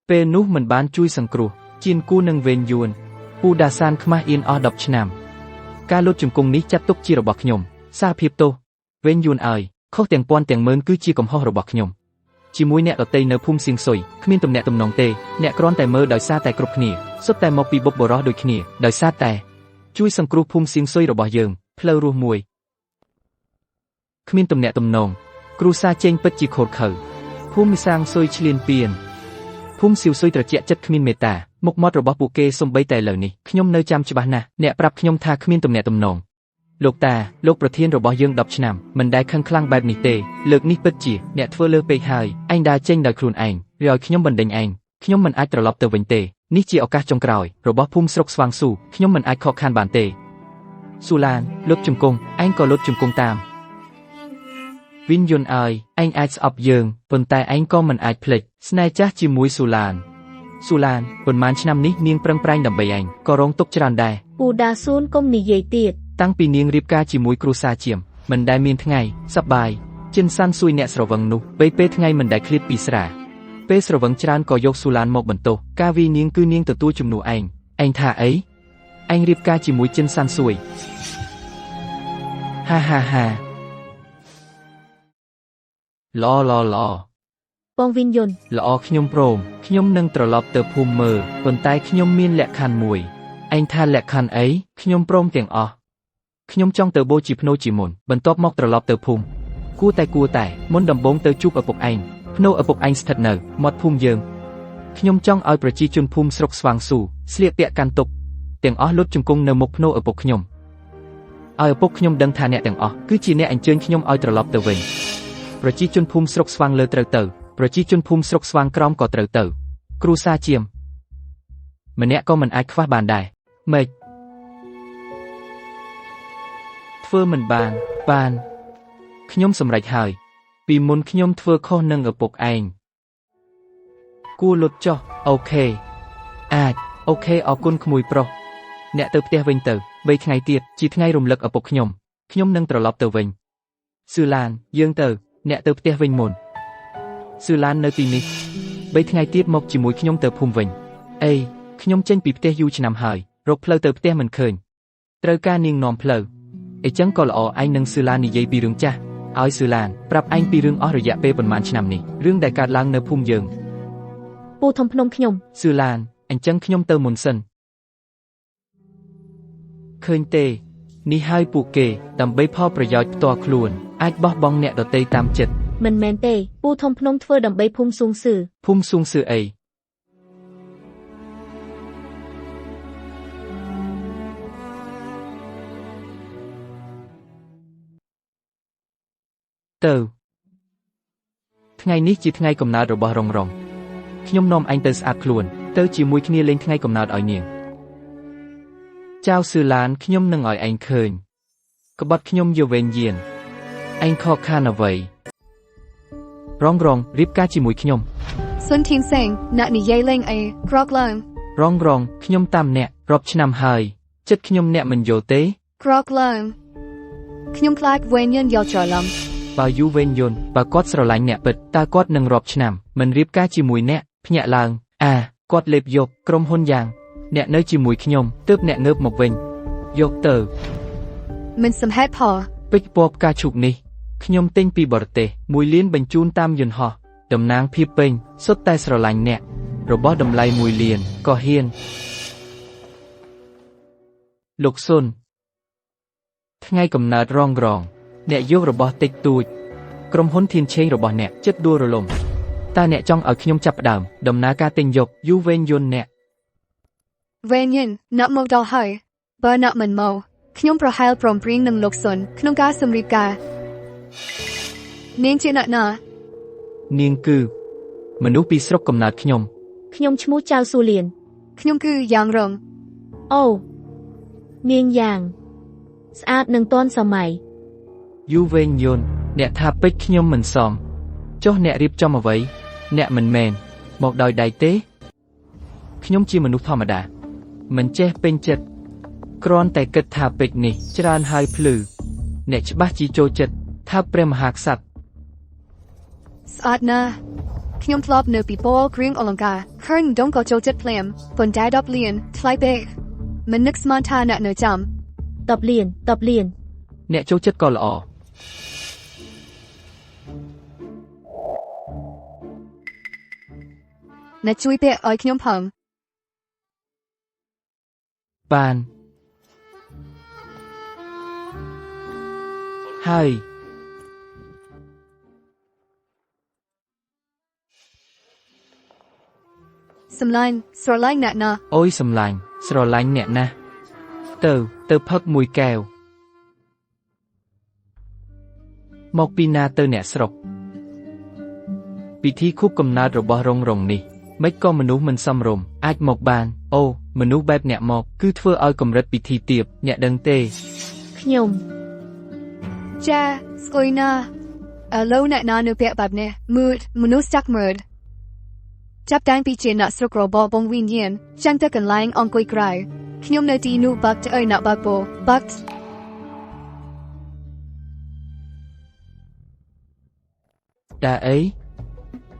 ពេលនោះមិនបានជួយសង្គ្រោះជៀនគូនឹងវេងយួនពូដាសានខ្មាស់អៀនអស់10ឆ្នាំការលុតជង្គង់នេះចាត់ទុកជារបស់ខ្ញុំសារភាពទោសវេងយួនអើយខុសទាំងពាន់ទាំងម៉ឺនគឺជាកំហុសរបស់ខ្ញុំជាមួយអ្នកដទៃនៅភូមិសៀងស៊ុយគ្មានទំនាក់ទំនងទេអ្នកគ្រាន់តែមើលដោយសារតែគ្រប់គ្នាសុទ្ធតែមកពីបុព្វបុរសដូចគ្នាដោយសារតែជួយសង្គ្រោះភូមិសៀងស៊ុយរបស់យើងផ្លូវរស់មួយគ្មានទំនាក់ទំនងគ្រួសារចេញពិតជាខូតខើភូមិសាងស៊ុយឈ្លានពានភូមិសៀវស៊ុយត្រជាក់ចិត្តគ្មានមេត្តាមុខមាត់របស់ពួកគេសំបីតែលើនេះខ្ញុំនៅចាំច្បាស់ណាស់អ្នកប្រាប់ខ្ញុំថាគ្មានទំនាក់ទំនងលោកតាលោកប្រធានរបស់យើង10ឆ្នាំមិនដែលខឹងខ្លាំងបែបនេះទេលើកនេះពិតជាអ្នកធ្វើលើសពេកហើយឯងដើរចេញដោយខ្លួនឯងឬឲ្យខ្ញុំបណ្ដេញឯងខ្ញុំមិនអាចត្រឡប់ទៅវិញទេនេះជាឱកាសចុងក្រោយរបស់ភូមិស្រុកស្វាងស៊ូខ្ញុំមិនអាចខកខានបានទេស៊ូឡានលុតជង្គង់ឯងក៏លុតជង្គង់តាមវិនយុនអើយឯងអាចស្អប់យើងប៉ុន្តែឯងក៏មិនអាចភ្លេចស្នេហ៍ចាស់ជាមួយស៊ូឡានស៊ូឡានប៉ុន្មានឆ្នាំនេះនាងប្រឹងប្រែងដើម្បីឯងក៏រងទុក្ខច្រើនដែរ ពូដាសួនកុំនិយាយទៀត តាំងពីនាងរៀបការជាមួយគ្រួសារជាមមិនដែលមានថ្ងៃសប្បាយជិនសាន់សួយអ្នកស្រវឹងនោះពេលថ្ងៃមិនដែលឃ្លាតពីស្រាពេលស្រវឹងច្រើនក៏យកស៊ូឡានមកបន្ទោសការវីនាងគឺនាងទទួលជំនួសឯងឯងថាអីឯងរៀបការជាមួយជិនសាន់សួយហាហាហាល្អល្អល្អ បងវិនយុន ល្អខ្ញុំព្រមខ្ញុំនឹងត្រឡប់ទៅភូមិមើលប៉ុន្តែខ្ញុំមានលក្ខខណ្ឌមួយឯងថាលក្ខខណ្ឌអីខ្ញុំព្រមទាំងអស់ខ្ញុំចង់ទៅបូជាភ្នូជាមុនបន្ទាប់មកត្រឡប់ទៅភូមិគួរតែមុនដំបូងទៅជួបឪពុកឯងភ្នូឪពុកឯងស្ថិតនៅមាត់ភូមិយើងខ្ញុំចង់ឲ្យប្រជាជនភូមិស្រុកស្វាងស៊ូស្លៀកពាក់កាន់ទុកទាំងអស់លុតជង្គង់នៅមុខភ្នូឪពុកខ្ញុំឲ្យឪពុកខ្ញុំដឹងថាអ្នកទាំងអស់គឺជាអ្នកអញ្ជើញខ្ញុំឲ្យត្រឡប់ទៅវិញប្រជាជនភូមិស្រុកស្វាងលើត្រូវទៅប្រជាជនភូមិស្រុកស្វាងក្រោមក៏ត្រូវទៅគ្រួសារជាមម្នាក់ក៏មិនអាចខ្វះបានដែរម៉េចធ្វើមិនបានបានខ្ញុំសម្រេចហើយពីមុនខ្ញុំធ្វើខុសនឹងឪពុកឯងគួរលុតចុះអូខេអាចអូខេអរគុណក្មួយប្រុស អ្នកទៅផ្ទះវិញទៅ3ថ្ងៃទៀតជាថ្ងៃរំលឹកឪពុកខ្ញុំខ្ញុំនឹងត្រឡប់ទៅវិញស៊ឺឡានយើងទៅអ្នកទៅផ្ទះវិញមុនស៊ឺឡាននៅទីនេះ3ថ្ងៃទៀតមកជាមួយខ្ញុំទៅភូមិវិញអេខ្ញុំចេញពីផ្ទះយូរឆ្នាំហើយរកផ្លូវទៅផ្ទះមិនឃើញត្រូវការនាងនាំផ្លូវអីចឹងក៏ល្អឯងនឹងស៊ឺឡាននិយាយពីរឿងចាស់ឲ្យស៊ឺឡានប្រាប់ឯងពីរឿងអស់រយៈពេលប៉ុន្មានឆ្នាំនេះរឿងដែលកើតឡើងនៅភូមិយើង ពូធំភ្នំខ្ញុំ ស៊ឺឡានអញ្ចឹងខ្ញុំទៅមុនសិនឃើញទេនេះហើយពួកគេដើម្បីផលប្រយោជន៍ផ្ទាល់ខ្លួនអាចបោះបង់អ្នកដទៃតាមចិត្ត មិនមែនទេពូធំភ្នំធ្វើដើម្បីភូមិសួងសឺ ភូមិសួងសឺអីទៅថ្ងៃនេះជាថ្ងៃកំណើតរបស់រងរងខ្ញុំនាំឯងទៅស្អាតខ្លួនទៅជាមួយគ្នាលេងថ្ងៃកំណើតឲ្យនាងចៅស៊ឺឡានខ្ញុំនឹងឲ្យឯងឃើញក្បត់ខ្ញុំយវែងយានឯងខកខានអ្វីរងរងរៀបការជាមួយខ្ញុំ សុនធីនសេងអ្នកនិយាយលេងអីក្រកឡើង រងរងខ្ញុំតាមអ្នករាប់ឆ្នាំហើយចិត្តខ្ញុំអ្នកមិនយល់ទេ ក្រកឡើងខ្ញុំខ្លាចវេនយិនយល់ច្រឡំ បើយូវែងយន់បើគាត់ស្រឡាញ់អ្នកពិតតើគាត់នឹងរាប់ឆ្នាំមិនរៀបការជាមួយអ្នកភ្ញាក់ឡើងអាគាត់លេបយកក្រុមហ៊ុនយ៉ាងអ្នកនៅជាមួយខ្ញុំទើបអ្នកងើបមកវិញយកទៅ មិនសមហេតុផល ពេជ្រពណ៌ផ្កាឈូកនេះខ្ញុំទិញពីបរទេស1លានបញ្ជូនតាមយន្តហោះតំណាងភាពពេញសុទ្ធតែស្រឡាញ់អ្នករបស់តម្លៃ1លានក៏ហ៊ានលោកសុនថ្ងៃកំណើតរងរងអ្នកយករបស់តិចតួចក្រុមហ៊ុនធានឆេងរបស់អ្នកចិត្តដួលរលំតើអ្នកចង់ឲ្យខ្ញុំចាប់ផ្ដើមដំណើរការទិញយកយូវែងយន្តអ្នក វេនយិនអ្នកមកដល់ហើយបើអ្នកមិនមកខ្ញុំប្រហែលព្រមព្រៀងនឹងលោកសុនក្នុងការសម្រៀបការនាងជាអ្នកណា នាងគឺមនុស្សពីស្រុកកំណើតខ្ញុំ ខ្ញុំឈ្មោះចៅស៊ូលៀន ខ្ញុំគឺយ៉ាងរង អូនាងយ៉ាងស្អាតនិងទាន់សម័យ យូវែងយន្តអ្នកថាពេជ្រខ្ញុំមិនសមចុះអ្នករៀបចំអ្វីអ្នកមិនមែនមកដោយដៃទេខ្ញុំជាមនុស្សធម្មតាមិនចេះពេញចិត្តគ្រាន់តែគិតថាពេជ្រនេះច្រើនហើយភ្លឺអ្នកច្បាស់ជាចូលចិត្តថាព្រះមហាក្សត្រ ស្អាតណាស់ខ្ញុំធ្លាប់នៅពីពណ៌គ្រឿងអលង្ការឃើញដងក៏ចូលចិត្តភ្លាមប៉ុន្តែ10លានថ្លៃពេកមិននឹកស្មានថាអ្នកនៅចាំ 10លាន10លាន អ្នកចូលចិត្តក៏ល្អ អ្នកជួយពាក់ឲ្យខ្ញុំផង បានហើយ សម្លាញ់ស្រឡាញ់អ្នកណាស់ អូយសម្លាញ់ស្រឡាញ់អ្នកណាស់ទៅទៅផឹកមួយកែវមកពីណាទៅអ្នកស្រុកពិធីខួបកំណើតរបស់រងរងនេះមិនក៏មនុស្សមិនសមរម្យអាចមកបានអូមនុស្សបែបអ្នកមកគឺធ្វើឲ្យកម្រិតពិធីទាបអ្នកដឹងទេ ខ្ញុំ ចាស្អុយណាស់ឥឡូវអ្នកណានៅពាក់បែបនេះមើលមនុស្សចាក់មើលចាប់តាំងពីជាអ្នកស្រុករបស់បងវិញ្ញាណចាំងតែកន្លែងអង្គុយក្រៅខ្ញុំនៅទីនោះបាក់ទៅឲ្យអ្នកបាក់បោបាក់ តាអី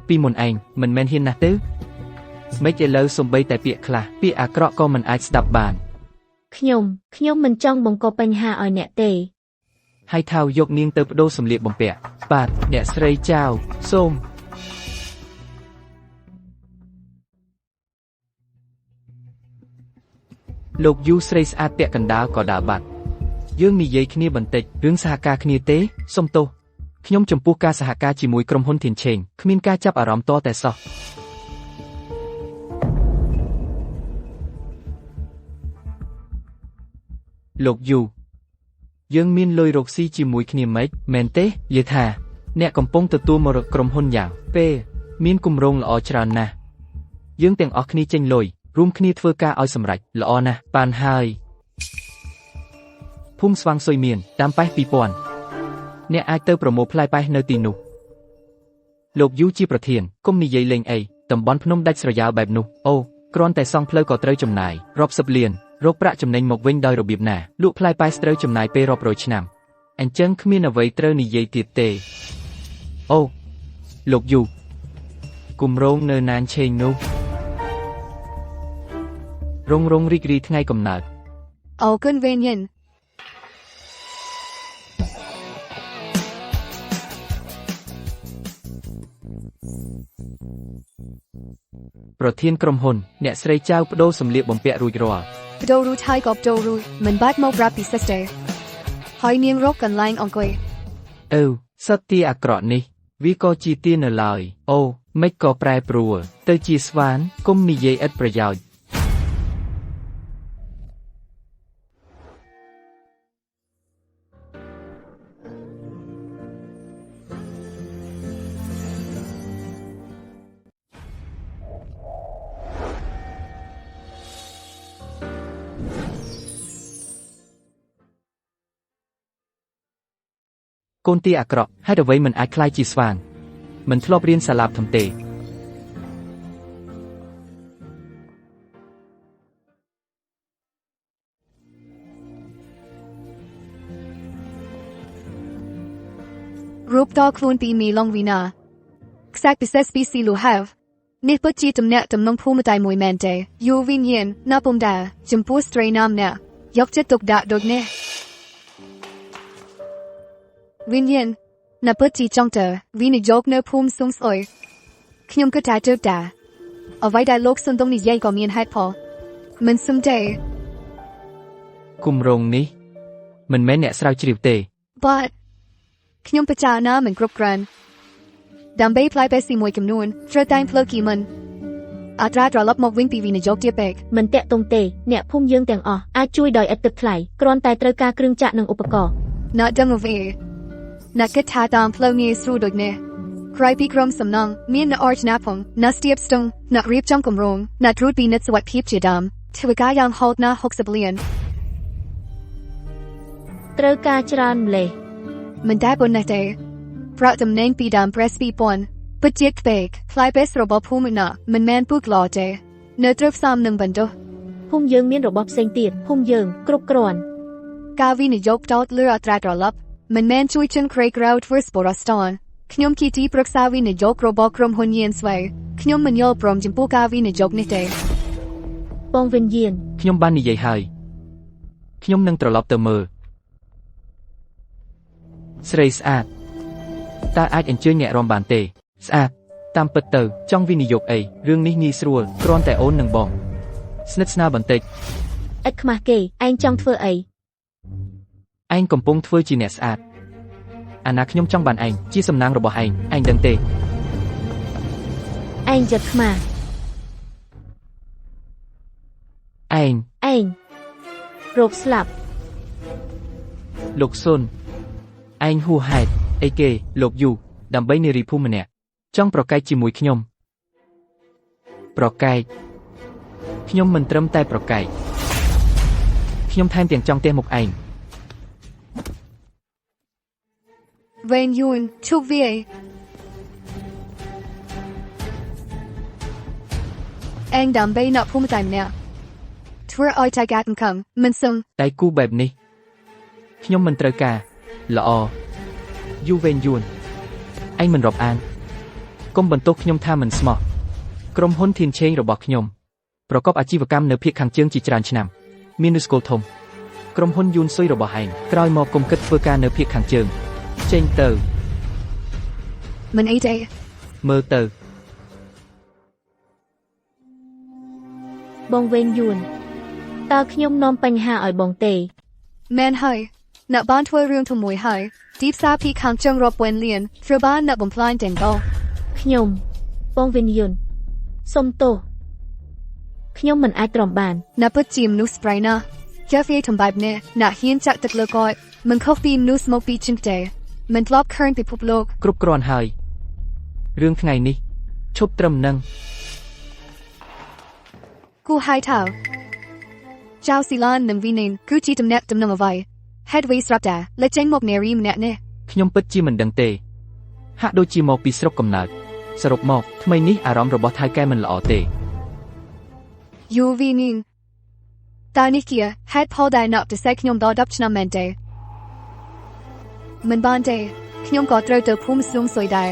ពីមុនឯងមិនមែនហ៊ានណាស់ទេមិនឥឡូវសំបីតែពាក្យខ្លះពាក្យអាក្រក់ក៏មិនអាចស្ដាប់បាន ខ្ញុំខ្ញុំមិនចង់បង្កបញ្ហាឲ្យអ្នកទេ ហើយថៅយកនាងទៅបដូរសម្លៀកបំពាក់បាទអ្នកស្រីចៅសូមលោកយូស្រីស្អាតពាក់កណ្ដាលក៏ដើរបាត់យើងនិយាយគ្នាបន្តិចរឿងសហការគ្នាទេសូមទោសខ្ញុំចំពោះការសហការជាមួយក្រុមហ៊ុនធានឆេងគ្មានការចាប់អារម្មណ៍តតែសោះលោកយូយើងមានលុយរកស៊ីជាមួយគ្នាម៉េចមែនទេយេថាអ្នកកំពុងទទួលមរតកក្រុមហ៊ុនយ៉ាងពេលមានគម្រោងល្អច្រើនណាស់យើងទាំងអស់គ្នាចេញលុយរួមគ្នាធ្វើការឲ្យសម្រេចល្អណាស់បានហើយភូមិស្វាងសុយមានតាមប៉េះ2000អ្នកអាចទៅប្រមូលផ្លែប៉េះនៅទីនោះលោកយូជាប្រធានគុំនិយាយលេងអីតំបន់ភ្នំដាច់ស្រយាលបែបនោះអូគ្រាន់តែសង់ផ្លូវក៏ត្រូវចំណាយរាប់សិបលាន រកប្រាក់ចំណេញមកវិញដោយរបៀបណាលក់ផ្លែប៉ែសត្រូវចំណាយពេលរាប់រយឆ្នាំអញ្ចឹងគ្មានអ្វីត្រូវនិយាយទៀតទេអូលោកយូគម្រោងនៅណានឆេងនោះរងរងរីករាយថ្ងៃកំណើត អរគុណវេនយិន ប្រធានក្រុមហ៊ុនអ្នកស្រីចៅបដូរសម្លៀកបំពាក់រួចរាល់ បដូររូតហើយក៏បដូររួចមិនបាច់មកប្រាប់ពីសិស្សទេហើយនាងរកកន្លែងអង្គុយ អឺសត្វទាអាក្រក់នេះ វាក៏ជាទានៅឡើយអូមិនក៏ប្រែប្រួលទៅជាស្វានគុំនិយាយឥតប្រយោជន៍កូនទាអាក្រក់ហេតុអ្វីមិនអាចក្លាយជាស្វានមិនធ្លាប់រៀនសាលាបធំទេ រូបតខ្លួនពីមីឡុងវីណាខ្សាច់ពិសេសពីស៊ីលូហាវនេះពិតជាទំនាក់ទំនងភូមិតែមួយមែនទេយូវីនយិនណាពុំដែរចំពោះស្ត្រីណាម្នាក់យកចិត្តទុកដាក់ដូចនេះវិញ្ញាណណាពិតជាចង់ទៅវិនិយោគនៅភូមិសុងស្អុយខ្ញុំគិតថាទៅតាអ្វីដែលលោកសុនដងនិយាយក៏មានហេតុផលមិនសំទេ គម្រោងនេះមិនមែនអ្នកស្រាវជ្រាវទេ But ខ្ញុំពិចារណាមិនគ្រប់គ្រាន់ដើម្បីផ្លាយបេស៊ីមួយចំនួនត្រូវតែផ្លូវគីមិនអត្រាត្រឡប់មកវិញពីវិនិយោគទាបពេក មិនតាក់ទងទេអ្នកភូមិយើងទាំងអស់អាចជួយដោយឥតគិតថ្លៃគ្រាន់តែត្រូវការគ្រឿងចក្រនិងឧបករណ៍ ណាដឹងអ្វីណាគិតថាតាមផ្លូវងាយស្រួលដូចនេះក្រៅពីក្រុមសំណងមានអ្នកអរណាផងណាស្ទាបស្ទង់អ្នករៀបចំគម្រោងអ្នកត្រួតពិនិត្យសុវត្ថិភាពជាដើមធ្វើការយ៉ាងហោចណាស់60លាន ត្រូវការច្រើនម្លេះ មិនតែប៉ុណ្ណេះទេប្រាក់ចំណេញពីដើមប្រេស2000ពិតជាខ្ពេកផ្លែបេសរបស់ភូមិណាមិនមែនពូកឡទេនៅត្រូវផ្សំនឹងបណ្ដុះ ភូមិយើងមានរបស់ផ្សេងទៀតភូមិយើងគ្រប់គ្រាន់ ការវិនិយោគផ្ដោតលើអត្រាត្រឡប់មិនមែនជួយជនក្រីក្រធ្វើស្បរស្តនខ្ញុំជាទីប្រឹក្សាវិនិយោគរបស់ក្រុមហ៊ុនយៀនស្វ័យខ្ញុំមិនយល់ព្រមចំពោះការវិនិយោគនេះទេ បងវិញ្ញាណ ខ្ញុំបាននិយាយហើយខ្ញុំនឹងត្រឡប់ទៅមើលស្រីស្អាតតើអាចអញ្ជើញអ្នករំបានទេ ស្អាតតាមពិតទៅចង់វិនិយោគអីរឿងនេះងាយស្រួលគ្រាន់តែអូននិងបង ស្និទ្ធស្នាលបន្តិច ឥតខ្មាស់គេឯងចង់ធ្វើអី ឯងកំពុងធ្វើជាអ្នកស្អាតអាណាខ្ញុំចង់បានឯងជាសំណាងរបស់ឯងឯងដឹងទេ ឯងចិត្តខ្មាស់ ឯង ឯងរោគស្លាប់ លោកសុនឯងហួសហេតុអីគេលោកយូដើម្បីនារីភូមិម្នាក់ចង់ប្រកែកជាមួយខ្ញុំប្រកែកខ្ញុំមិនត្រឹមតែប្រកែកខ្ញុំថែមទាំងចង់ទះមុខឯង វេនយូនឈប់វាឯងដើម្បីអ្នកភូមិតែម្នាក់ធ្វើឲ្យតែកាត់ខំមិនសឹង តែគូបែបនេះខ្ញុំមិនត្រូវការល្អយូវេនយួនឯងមិនរាប់អានកុំបន្ទោសខ្ញុំថាមិនស្មោះក្រុមហ៊ុនធានឆេងរបស់ខ្ញុំប្រកបអាជីវកម្មនៅភាគខាងជើងជាច្រើនឆ្នាំមាននុស្កូលធំក្រុមហ៊ុនយួនស៊ុយរបស់ឯងក្រោយមកគុំគិតធ្វើការនៅភាគខាងជើងចេញទៅ មិនអីទេ មើលទៅ បងវេនយួនតើខ្ញុំនាំបញ្ហាឲ្យបងទេ មែនហើយអ្នកបានធ្វើរឿងធំមួយហើយទីផ្សារពីខាងជើងរាប់ពាន់លានត្រូវបានអ្នកបំផ្លាញទាំងអស់ ខ្ញុំបងវិញ្ញាណសុំទោសខ្ញុំមិនអាចទ្រាំបាន អ្នកពិតជាមនុស្សស្ប្រៃណាស់ចាស់វាធំបែបនេះអ្នកហ៊ានចាក់ទឹកលើគាត់មិនខុសពីមនុស្សមកពីចិនទេមិនធ្លាប់ឃើញពិភពលោក គ្រប់គ្រាន់ហើយរឿងថ្ងៃនេះឈប់ត្រឹមនឹង គូហៃថៅចៅស៊ីឡាននិងវីនីនគឺជាតំណាក់តំណងអ្វីហេតុអ្វីស្រាប់តែលេចចេញមកនារីម្នាក់នេះ ខ្ញុំពិតជាមិនដឹងទេហាក់ដូចជាមកពីស្រុកកំណើតសរុបមកថ្មីនេះអារម្មណ៍របស់ថៅកែមិនល្អទេ យូវីនីន តើនេះជាហេតុផលដែលអ្នកទៅសេខ្ញុំដល់10ឆ្នាំមែនទេមិនបានទេខ្ញុំក៏ត្រូវទៅភូមិសួងសុយដែរ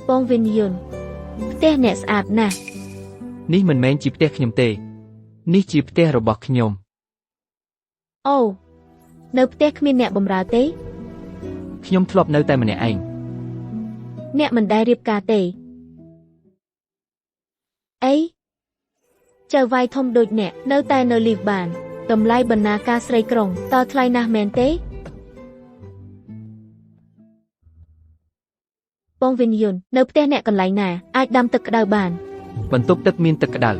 បងវិនយុនផ្ទះអ្នកស្អាតណាស់ នេះមិនមែនជាផ្ទះខ្ញុំទេ នេះជាផ្ទះរបស់ខ្ញុំ អូនៅផ្ទះគ្មានអ្នកបម្រើទេ ខ្ញុំធ្លាប់នៅតែម្នាក់ឯង អ្នកមិនដែលរៀបការទេអីចៅវាយធំដូចអ្នកនៅតែនៅលីវបានតម្លៃបណ្ណាការស្រីក្រុងតើថ្លៃណាស់មែនទេបងវិនយុននៅផ្ទះអ្នកកន្លែងណាអាចដាំទឹកក្តៅបាន បន្ទប់ទឹកមានទឹកក្តៅ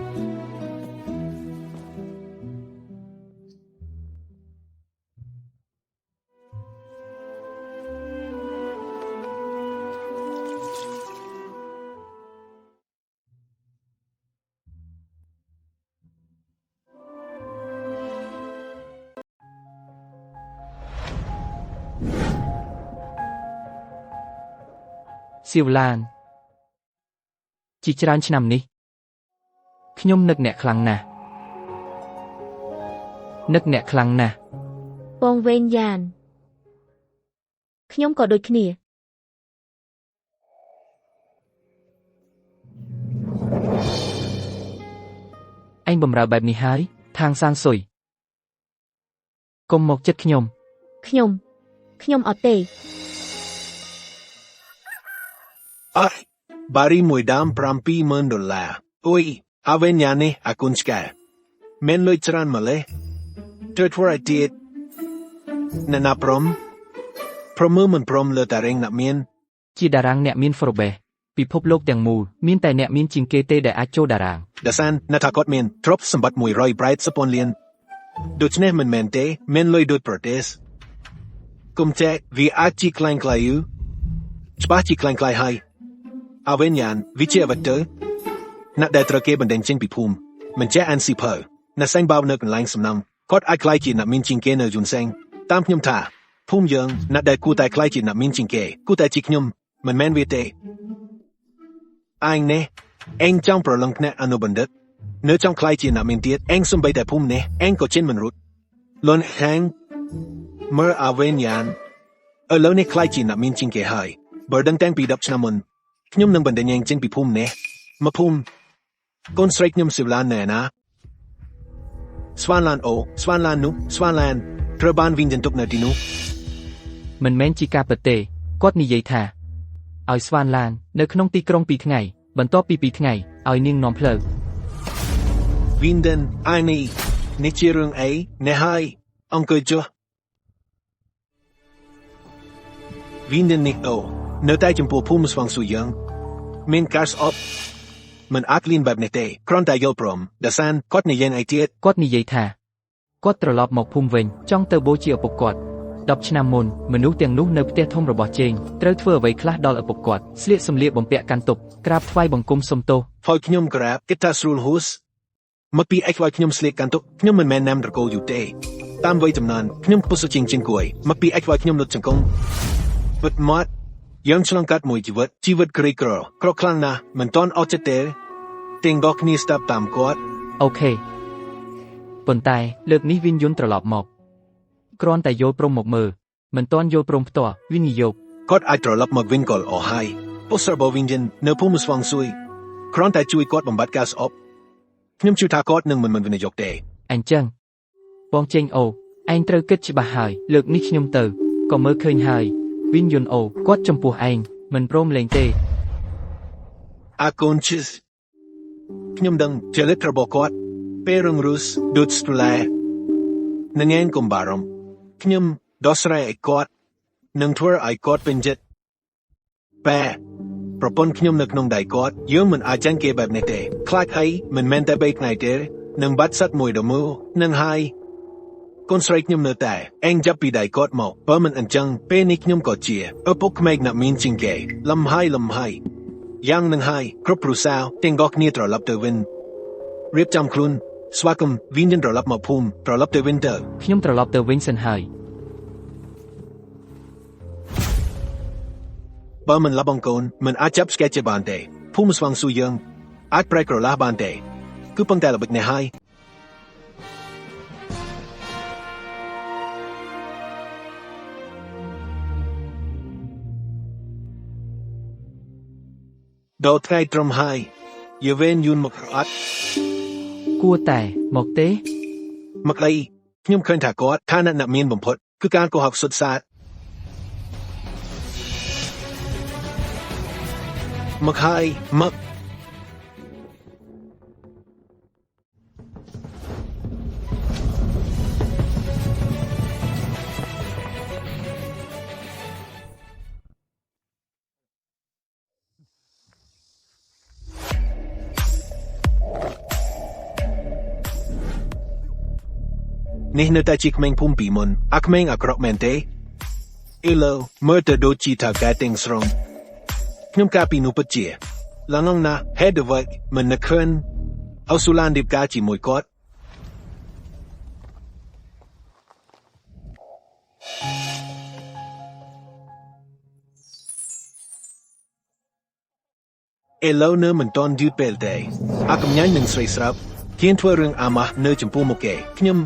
សៀវឡាន ជាច្រើនឆ្នាំនេះខ្ញុំនឹកអ្នកខ្លាំងណាស់នឹកអ្នកខ្លាំងណាស់ បងវេងយ៉ានខ្ញុំក៏ដូចគ្នា ឯងបំរើបែបនេះហើយ ខាងសានសុយកុំមកចិត្តខ្ញុំ ខ្ញុំខ្ញុំអត់ទេ អើបារីមួយដើម70000ដុល្លារអុយអវេញ៉ានេះអាគុនឆ្កែមានលុយច្រើនម្លេះត្រូវធ្វើឲ្យទៀតណាណាព្រមព្រមមើលមិនព្រមលើតារេងអ្នកមាន ជាតារាងអ្នកមាន Forbes ពិភពលោកទាំងមូលមានតែអ្នកមានជាងគេទេដែលអាចចូលតារាង ដាសានណាថាគាត់មានទ្រព្យសម្បត្តិ100ប្រែតសពនលានដូច្នេះមិនមែនទេមានលុយដូចប្រទេសគុំចេះវាអាចជាក្លែងក្លាយយូច្បាស់ជាក្លែងក្លាយហើយអវេញ៉ានវិជាអវតើអ្នកដែលត្រូវគេបណ្ដេញចេញពីភូមិមិនចេះអានស៊ីភៅអ្នកសែងបាវនៅកន្លែងសំណង់គាត់អាចក្លាយជាអ្នកមានជាងគេនៅយុនសេងតាមខ្ញុំថាភូមិយើងអ្នកដែលគួរតែក្លាយជាអ្នកមានជាងគេគួរតែជាខ្ញុំមិនមែនវាទេឯងនេះឯងចង់ប្រឡងថ្នាក់អនុបណ្ឌិតនៅចង់ក្លាយជាអ្នកមានទៀតឯងសំបីតែភូមិនេះឯងក៏ជិនមិនរួចលន់ហាងមើលអវេញ៉ានឥឡូវនេះក្លាយជាអ្នកមានជាងគេហើយបើដឹងតាំងពី10ឆ្នាំមុនខ្ញុំនឹងបណ្ដេញឯងចេញពីភូមិនេះមកភូមិកូនស្រីខ្ញុំសិវឡានណែណាស្វានឡានអូស្វានឡាននោះស្វានឡានត្រូវបានវិញជន្ទុកនៅទីនោះ មិនមែនជាការពិតទេគាត់និយាយថាឲ្យស្វានឡាននៅក្នុងទីក្រុងពីរថ្ងៃបន្ទាប់ពីពីរថ្ងៃឲ្យនាងនាំផ្លូវ វិនដិនអាយនេះនេះជារឿងអីនេះហើយអង្គុយចុះវិនដិននេះអូនៅតែចំពោះភូមិស្វងស៊ូយើងមានការស្អប់មិនអាចលៀនបែបនេះទេគ្រាន់តែយល់ព្រមដាសានគាត់និយាយអីទៀត គាត់និយាយថាគាត់ត្រឡប់មកភូមិវិញចង់ទៅបូជាឪពុកគាត់10ឆ្នាំមុនមនុស្សទាំងនោះនៅផ្ទះធំរបស់ជេងត្រូវធ្វើអ្វីខ្លះដល់ឪពុកគាត់ស្លៀកសម្លៀកបំពាក់កាន់ទុកក្រាបថ្វាយបង្គំសុំទោស ហើយខ្ញុំក្រាបគិតថាស្រួលហួសមកពីអីខ្វាយខ្ញុំស្លៀកកាន់ទុកខ្ញុំមិនមែនណាំត្រកូលយូរទេតាមវ័យចំណានខ្ញុំខ្ពស់សុជាងជាងគួយមកពីអីខ្វាយខ្ញុំលុតចង្គង់ពិតមាត់យើងឆ្លងកាត់មួយជីវិតជីវិតក្រីក្រក្រខ្លាំងណាស់មិនតន់អត់ចិត្តទេទាំងដកគ្នាស្ដាប់តាមគាត់ អូខេប៉ុន្តែលើកនេះវិនយុនត្រឡប់មកគ្រាន់តែយល់ព្រមមកមើលមិនទាន់យល់ព្រមផ្ទាល់វិនិយោគ គាត់អាចត្រឡប់មកវិញក៏ល្អហើយពុសរបវិញ្ញនៅភូមិស្វងស៊ុយគ្រាន់តែជួយគាត់បំបត្តិការស្អប់ខ្ញុំជឿថាគាត់នឹងមិនមិនវិនិយោគទេ អញ្ចឹងបងចេងអូឯងត្រូវគិតច្បាស់ហើយលើកនេះខ្ញុំទៅក៏មើលឃើញហើយវិនយុនអូគាត់ចំពោះឯងមិនព្រមលេងទេ អាកូនឈិសខ្ញុំដឹងចរិតរបស់គាត់ពេលរងរុសដូចស្លែនឹងឯងកុំបារម្ភខ្ញុំដោះស្រាយឲ្យគាត់នឹងធ្វើឲ្យគាត់ពេញចិត្តបែប្រពន្ធខ្ញុំនៅក្នុងដៃគាត់យើងមិនអាចចាញ់គេបែបនេះទេខ្លាចហើយមិនមែនតែបីថ្ងៃទេនឹងបាត់សត្វមួយដមូនឹងហើយកូនស្រីខ្ញុំនៅតែឯងចាប់ពីដៃគាត់មកបើមិនអញ្ចឹងពេលនេះខ្ញុំក៏ជាឪពុកក្មេកអ្នកមានជាងគេលំហើយលំហើយ យ៉ាងនឹងហើយគ្រប់គ្រួសារទាំងអស់គ្នាត្រឡប់ទៅវិញរៀបចំខ្លួនស្វាគមន៍វិញ្ញាណត្រឡប់មកភូមិត្រឡប់ទៅវិញទៅ ខ្ញុំត្រឡប់ទៅវិញសិនហើយ បើមិនលបងកូនមិនអាចចាប់ស្កេតជាបានទេភូមិស្វាងស៊ូយើងអាចប្រែក្រឡាបានទេគឺប៉ុន្តែល្បិចនេះហើយដល់ថ្ងៃត្រឹមហើយយវេនយូនមកអត់ គួរតែមកទេ មកអីខ្ញុំឃើញថាគាត់ឋានៈអ្នកមានបំផុតគឺការកុហកសុទ្ធសាធមកហើយមកនេះនៅតែជាក្មេងភូមិពីមុនអាក្មេងអាក្រក់មែនទេអេឡូមើលទៅដូចជាថាកែទាំងស្រុងខ្ញុំកាលពីនោះពិតជាឡើងងណាហេតុអ្វីមិននឹកឃើញអស៊ូឡានរៀបការជាមួយគាត់ ឥឡូវនៅមិនទាន់យឺតពេលទេអាកំញាញ់នឹងស្រីស្រាប់ហ៊ានធ្វើរឿងអាម៉ាស់នៅចំពោះមុខគេខ្ញុំ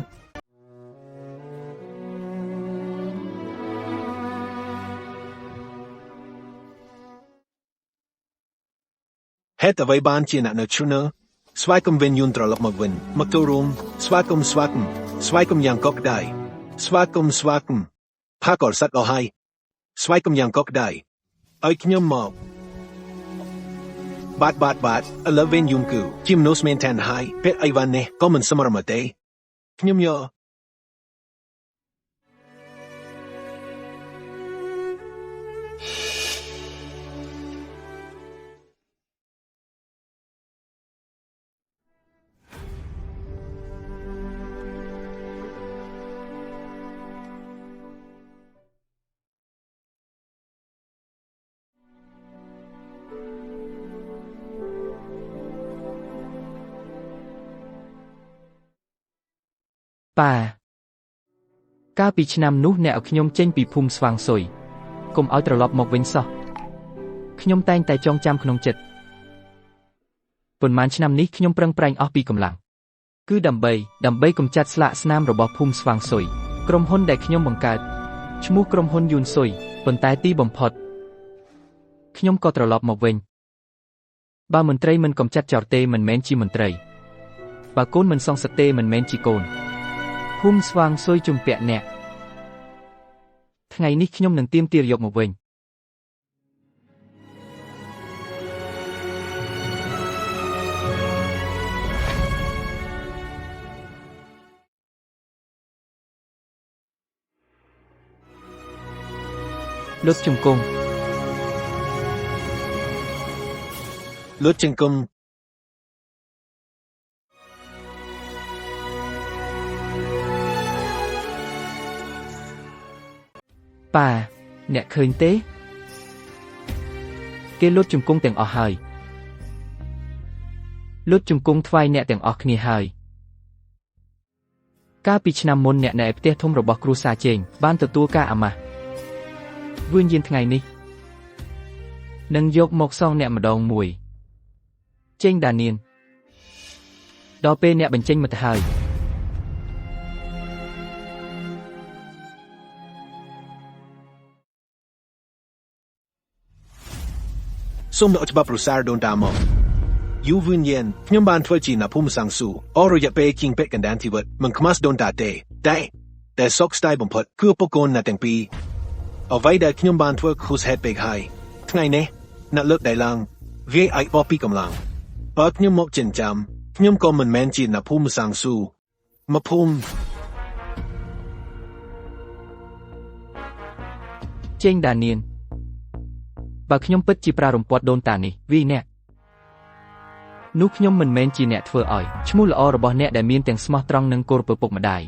ហេតុអ្វីបានជាអ្នកនៅឈូនស្វាគមន៍វិញយូនត្រឡប់មកវិញមកចូលរួមស្វាគមន៍ស្វាគមន៍ស្វាគមន៍យ៉ាងកក់ក្ដៅស្វាគមន៍ស្វាគមន៍ផាកអរសัตว์អស់ហើយស្វាគមន៍យ៉ាងកក់ក្ដៅឲ្យខ្ញុំមក បាទបាទបាទឥឡូវវិញយូនគូជាមនុស្សមែនតានហើយពេលអីវ៉ាន់នេះក៏មិនសមរម្យទេខ្ញុំយក ប៉ាកាលពីឆ្នាំនោះអ្នកឲ្យខ្ញុំចេញពីភូមិស្វាងស៊ុយកុំឲ្យត្រឡប់មកវិញសោះខ្ញុំតែងតែចងចាំក្នុងចិត្តប៉ុន្មានឆ្នាំនេះខ្ញុំប្រឹងប្រែងអស់ពីកម្លាំងគឺដើម្បីដើម្បីកម្ចាត់ស្លាកស្នាមរបស់ភូមិស្វាងស៊ុយក្រុមហ៊ុនដែលខ្ញុំបង្កើតឈ្មោះក្រុមហ៊ុនយូនស៊ុយប៉ុន្តែទីបំផុតខ្ញុំក៏ត្រឡប់មកវិញបើមន្ត្រីមិនកម្ចាត់ចោលទេមិនមែនជាមន្ត្រីបើកូនមិនសងសឹកទេមិនមែនជាកូនភូមិស្វាងស៊ុយជំពាក់អ្នកថ្ងៃនេះខ្ញុំនឹងទាមទារយកមកវិញលុតជង្គង់ លុតជង្គង់ ប៉ាអ្នកឃើញទេគេលុតជង្គង់ទាំងអស់ហើយលុតជង្គង់ថ្វាយអ្នកទាំងអស់គ្នាហើយកាលពីឆ្នាំមុនអ្នកនៅឯផ្ទះធំរបស់គ្រួសារជេងបានទទួលការអាម៉ាស់វឿនយានថ្ងៃនេះនឹងយកមកសងអ្នកម្ដងមួយជេងដានៀនដល់ពេលអ្នកបញ្ចេញមកទៅហើយ សូមយកច្បាប់ប្រសារដូនតាមកយូវឿនយេនខ្ញុំបានធ្វើជាអ្នកភូមិសាងស៊ូអស់រយៈពេលជាងពាក់កណ្ដាលជីវិតមិនខ្មាស់ដូនតាទេតែតែសោកស្ដាយបំផុតគឺឪពុកកូនអ្នកទាំងពីរអ្វីដែលខ្ញុំបានធ្វើខុសហេតុពេកហើយថ្ងៃនេះអ្នកលើកដៃឡើងវាអាចបោះពីកម្លាំងបើខ្ញុំមកចិញ្ចាំខ្ញុំក៏មិនមែនជាអ្នកភូមិសាងស៊ូមកភូមិ ជេងដានៀនបើខ្ញុំពិតជាប្រារំពាត់ដូនតានេះវីអ្នកនោះខ្ញុំមិនមែនជាអ្នកធ្វើឲ្យឈ្មោះល្អរបស់អ្នកដែលមានទាំងស្មោះត្រង់និងគោរពឪពុកម្ដាយ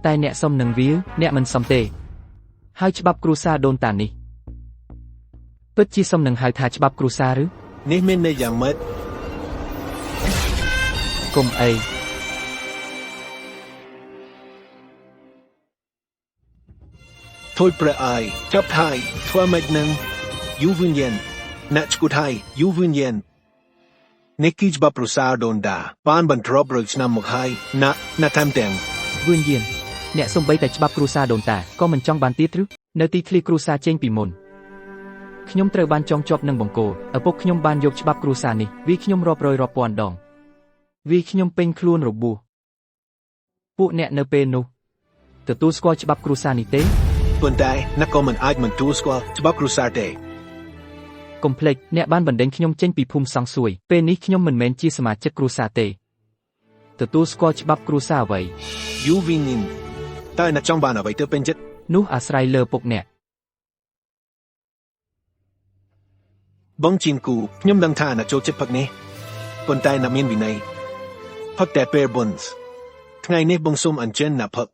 តែអ្នកសុំនឹងវាអ្នកមិនសមទេហើយច្បាប់គ្រួសារដូនតានេះពិតជាសុំនឹងហៅថាច្បាប់គ្រួសារឬ នេះមានន័យយ៉ាងម៉េច កុំអី ថួយព្រះអាយចាប់ថៃធ្វើម៉េចនឹង យូវឿនយ៉ែនអ្នកឈួតហើយយូវឿនយ៉ែននេះគឺច្បាប់ប្រសាដូនតាបានបន្ទ្របរយឆ្នាំមកហើយណាណាថែមទាំង វឿនយានអ្នកសំបីតែច្បាប់គ្រួសារដូនតាក៏មិនចង់បានទៀតឬនៅទីធ្លាគ្រួសារចេញពីមុនខ្ញុំត្រូវបានចងជាប់នឹងបង្គោលឪពុកខ្ញុំបានយកច្បាប់គ្រួសារនេះវាខ្ញុំរាប់រយរាប់ពាន់ដងវាខ្ញុំពេញខ្លួនរបួសពួកអ្នកនៅពេលនោះទទួលស្គាល់ច្បាប់គ្រួសារនេះទេ ប៉ុន្តែអ្នកក៏មិនអាចមិនទទួលស្គាល់ច្បាប់គ្រួសារទេ កុំភ្លេចអ្នកបានបណ្ដេញខ្ញុំចេញពីភូមិសង្សួយពេលនេះខ្ញុំមិនមែនជាសមាជិកគ្រួសារទេទទួលស្គាល់ច្បាប់គ្រួសារអ្វី យូវីនីនតើអ្នកចង់បានអ្វីទៅពេញចិត្ត នោះអាស្រ័យលើពុកអ្នក បងជីនគូខ្ញុំដឹងថាអ្នកចូលចិត្តផឹកនេះប៉ុន្តែអ្នកមានវិន័យផឹកតែពេលបុណ្យថ្ងៃនេះបងសូមអញ្ជើញអ្នកផឹក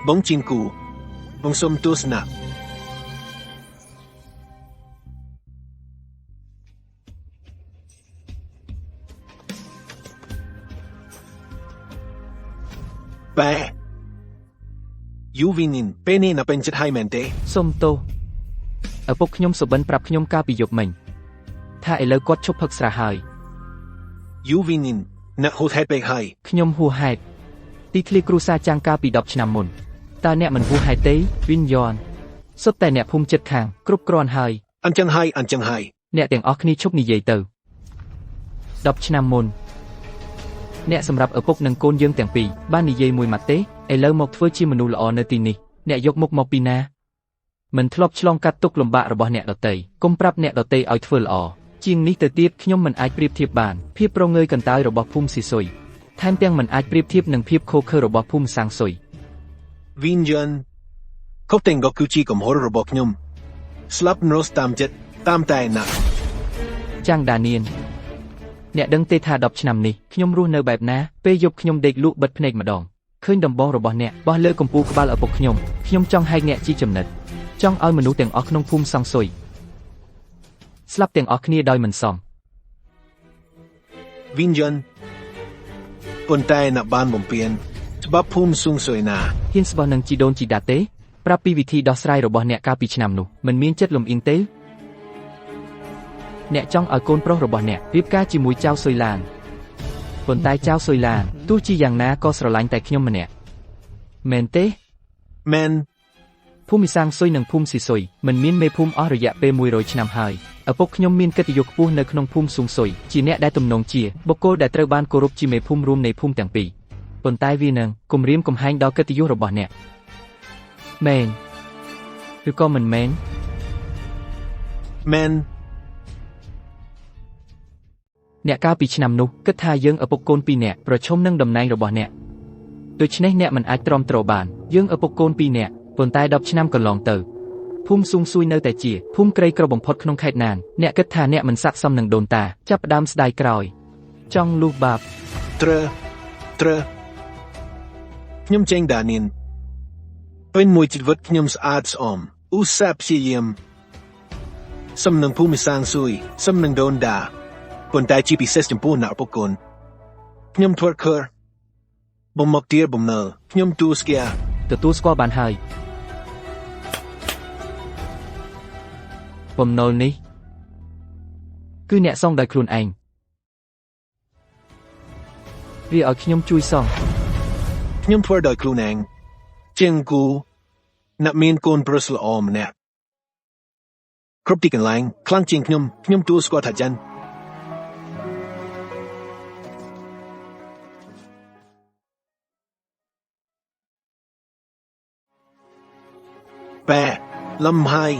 បងជីនគូបងសូមទស្សនៈបែយូវីនីនពេលនេះអ្នកពេញចិត្តហើយមែនទេ សូមទោសឪពុកខ្ញុំសុបិនប្រាប់ខ្ញុំកាលពីយប់មិញថាឥឡូវគាត់ឈប់ផឹកស្រាហើយ យូវីនីនអ្នកហួសហេតុពេកហើយ ខ្ញុំហួសហេតុទីធ្លាគ្រួសារចាំងកាលពី10ឆ្នាំមុនតើអ្នកមិនហួសហេតុទេវិនយ៉នសុទ្ធតែអ្នកភូមិចិត្តខាងគ្រប់គ្រាន់ហើយ អញ្ចឹងហើយអញ្ចឹងហើយ អ្នកទាំងអស់គ្នាឈប់និយាយទៅ10ឆ្នាំមុនអ្នកសម្រាប់ឪពុកនិងកូនយើងទាំងពីរបាននិយាយមួយម៉ាត់ទេឥឡូវមកធ្វើជាមនុស្សល្អនៅទីនេះអ្នកយកមុខមកពីណាមិនធ្លាប់ឆ្លងកាត់ទុក្ខលំបាករបស់អ្នកដទៃកុំប្រាប់អ្នកដទៃឲ្យធ្វើល្អជាងនេះទៅទៀតខ្ញុំមិនអាចប្រៀបធៀបបានភាពប្រងើយកន្តើយរបស់ភូមិស៊ីស៊ុយថែមទាំងមិនអាចប្រៀបធៀបនឹងភាពឃោរឃៅរបស់ភូមិសាងស៊ុយ វិញ្ញាណកុំទាំងក៏គឺជាកំហុសរបស់ខ្ញុំស្លាប់នរស្តាមចិត្តតាមតែណា ចាំងដានៀនអ្នកដឹងទេថា10ឆ្នាំនេះខ្ញុំរស់នៅបែបណាពេលយប់ខ្ញុំដេកលក់បិទភ្នែកម្ដងឃើញដំបងរបស់អ្នកបោះលើកំពូលក្បាលឪពុកខ្ញុំខ្ញុំចង់ហែកអ្នកជាចំណិតចង់ឲ្យមនុស្សទាំងអស់ក្នុងភូមិសង្សុយស្លាប់ទាំងអស់គ្នាដោយមិនសម វិញ្ញាណប៉ុន្តែអ្នកបានបំពេញច្បាប់ភូមិស៊ុងសុយណា ហ៊ានស្បោះនឹងជីដូនជីតាទេប្រាប់ពីវិធីដោះស្រាយរបស់អ្នកកាលពីឆ្នាំនោះមិនមានចិត្តលំអៀងទេអ្នកចង់ឲ្យកូនប្រុសរបស់អ្នករៀបការជាមួយចៅសុយឡានប៉ុន្តែចៅសុយឡានទោះជាយ៉ាងណាក៏ស្រឡាញ់តែខ្ញុំម្នាក់មែនទេ មែន ភូមិសាងស៊ុយនិងភូមិស៊ីស៊ុយមិនមានមេភូមិអស់រយៈពេល100ឆ្នាំហើយឪពុកខ្ញុំមានកិត្តិយសខ្ពស់នៅក្នុងភូមិស៊ុងស៊ុយជាអ្នកដែលទំនងជាបុគ្គលដែលត្រូវបានគោរពជាមេភូមិរួមនៃភូមិទាំងពីរប៉ុន្តែវានឹងគំរាមកំហែងដល់កិត្តិយសរបស់អ្នកមែនឬក៏មិនមែន មែន អ្នកកាលពីឆ្នាំនោះគិតថាយើងឪពុកកូនពីរនាក់ប្រឈមនឹងតំណែងរបស់អ្នកដូច្នេះអ្នកមិនអាចទ្រាំទ្របានយើងឪពុកកូនពីរនាក់ប៉ុន្តែ10ឆ្នាំកន្លងទៅភូមិស៊ុងស៊ួយនៅតែជាភូមិក្រីក្របំផុតក្នុងខេត្តណានអ្នកគិតថាអ្នកមិនស័ក្តិសមនឹងដូនតាចាប់ផ្ដើមស្ដាយក្រោយចង់លុះបាប ត្រត្រខ្ញុំចេញដានីនពេលមួយជីវិតខ្ញុំស្អាតស្អំឧស្សាហ៍ព្យាយាមសំនឹងភូមិសាងស៊ុយសំនឹងដូនតាប៉ុន្តែជាពិសេសចំពោះអ្នកឪពុកកូនខ្ញុំធ្វើខើបំមកទាបំណិលខ្ញុំទូស្គា ទទួលស្គាល់បានហើយបំណុលនេះគឺអ្នកសងដោយខ្លួនឯងវាឲ្យខ្ញុំជួយសង ខ្ញុំធ្វើដោយខ្លួនឯងជាងគូអ្នកមានកូនប្រុសល្អម្នាក់គ្រប់ទីកន្លែងខ្លាំងជាងខ្ញុំខ្ញុំទូស្គាល់ថាចិនបែលំហើយ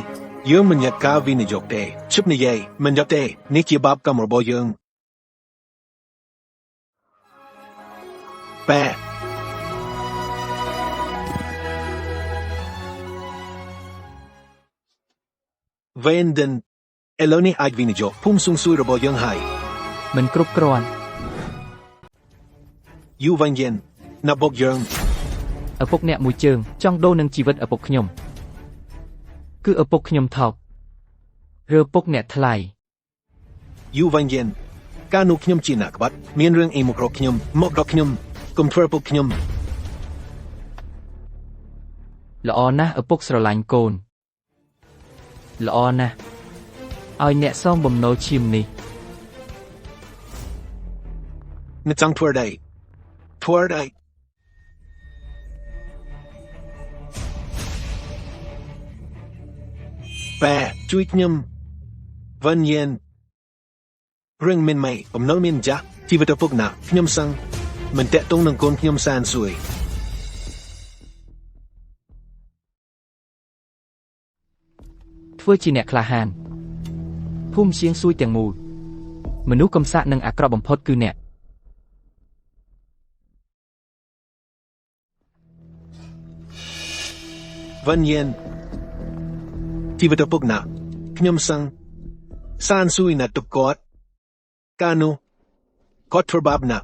យើងមិនຢាកការវិនិយោគទេជប់និយាយមិនយកទេនេះជាបាបកម្មរបស់យើងបែវេនដិនឥឡូវនេះអាចវិនិយោគភូមិស៊ុងស៊ួយរបស់យើងហើយ មិនគ្រប់គ្រាន់ យូវ៉ាញ់យិនណាបុកយើង ឪពុកអ្នកមួយជើងចង់ដូរនឹងជីវិតឪពុកខ្ញុំគឺឪពុកខ្ញុំថោកឬឪពុកអ្នកថ្លៃ យូវ៉ាញ់យិនកាលនោះខ្ញុំជាអ្នកក្បត់មានរឿងអីមករកខ្ញុំមកដល់ខ្ញុំកុំធ្វើឪពុកខ្ញុំ ល្អណាស់ឪពុកស្រឡាញ់កូនល្អណាស់ឲ្យអ្នកសងបំណុលឈាមនេះ អ្នកចង់ធ្វើដែរធ្វើដែរបែជួយខ្ញុំវ៉ាន់យិនរឿងមិនមិនបំណុលមានចាស់ជីវិតឪពុកណាខ្ញុំសឹងមិនតាក់ទងនឹងកូនខ្ញុំសានសួយ ធ្វើជាអ្នកក្លាហានភូមិសៀងសួយទាំងមូលមនុស្សកំសាកនិងអាក្រក់បំផុតគឺអ្នក វ៉ាន់យិនជីវិតឪពុកណាខ្ញុំសឹងសានសួយណាទុកគាត់កាលនោះគាត់ធ្វើបាបណា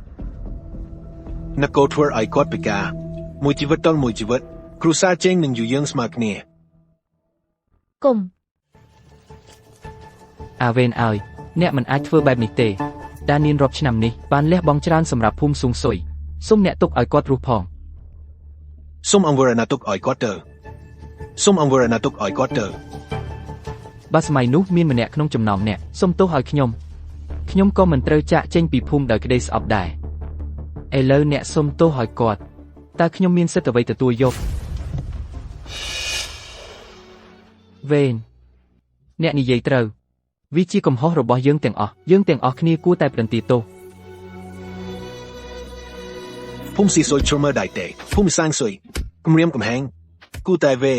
ណាក៏ធ្វើឲ្យគាត់ពិការមួយជីវិតដល់មួយជីវិតគ្រួសារចេងនឹងយូរយើងស្មើគ្នា គុំ អាវេនឲ្យអ្នកមិនអាចធ្វើបែបនេះទេដានៀនរាប់ឆ្នាំនេះបានលះបង់ច្រើនសម្រាប់ភូមិសួងសុយសូមអ្នកទុកឲ្យគាត់រស់ផង សូមអង្វរណាទុកឲ្យគាត់ទៅសូមអង្វរណាទុកឲ្យគាត់ទៅ បើសម័យនោះមានម្នាក់ក្នុងចំណោមអ្នកសូមទោសឲ្យខ្ញុំខ្ញុំក៏មិនត្រូវចាកចេញពីភូមិដោយក្តីស្អប់ដែរឥឡូវអ្នកសូមទោសឲ្យគាត់តើខ្ញុំមានសិទ្ធិអ្វីទទួលយកវេនអ្នកនិយាយត្រូវវាជាកំហុសរបស់យើងទាំងអស់យើងទាំងអស់គ្នាគួរតែប្រន្ទាទោស ភូមិស៊ីសុយឈរមើលដែរទេភូមិសាងសុយគំរាមកំហែងគូតែវេ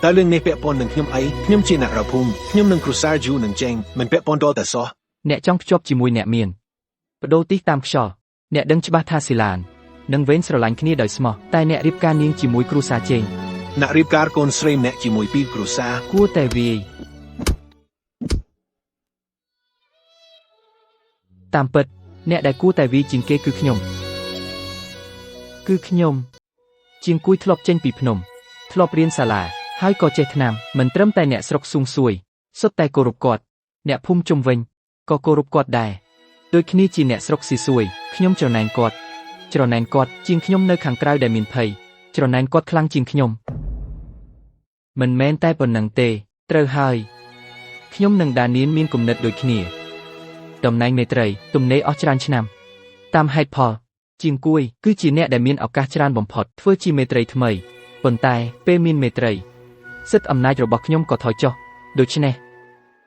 តែរឿងនេះពាក់ព័ន្ធនឹងខ្ញុំអីខ្ញុំជាអ្នករកភូមិខ្ញុំនឹងគ្រួសារយូនឹងចេងមិនពាក់ព័ន្ធដល់តែសោះ អ្នកចង់ភ្ជាប់ជាមួយអ្នកមានបដូរទីតាមខ្យល់អ្នកដឹងច្បាស់ថាស៊ីឡាននិងវេនស្រឡាញ់គ្នាដោយស្មោះតែអ្នករៀបការនាងជាមួយគ្រួសារជេង អ្នករៀបការកូនស្រីម្នាក់ជាមួយពីរគ្រួសារ គួរតែវាយតាមពិតអ្នកដែលគួរតែវាយជាងគេគឺខ្ញុំគឺខ្ញុំជាងគួយធ្លាប់ចេញពីភ្នំធ្លាប់រៀនសាលាហើយក៏ចេះថ្នាំមិនត្រឹមតែអ្នកស្រុកសួងសួយសុទ្ធតែគោរពគាត់អ្នកភូមិជុំវិញក៏គោរពគាត់ដែរដូចគ្នាជាអ្នកស្រុកស៊ីសួយខ្ញុំច្រណែនគាត់ច្រណែនគាត់ជាងខ្ញុំនៅខាងក្រៅដែលមានភ័យច្រណែនគាត់ខ្លាំងជាងខ្ញុំ មិនមែនតែប៉ុណ្ណឹងទេត្រូវហើយខ្ញុំនិងដានៀនមានគំនិតដូចគ្នាតំណែងមេត្រីទំនេរអស់ច្រើនឆ្នាំតាមហេតុផលជាងគួយគឺជាអ្នកដែលមានឱកាសច្រើនបំផុតធ្វើជាមេត្រីថ្មីប៉ុន្តែពេលមានមេត្រីសិទ្ធិអំណាចរបស់ខ្ញុំក៏ថយចុះដូច្នេះ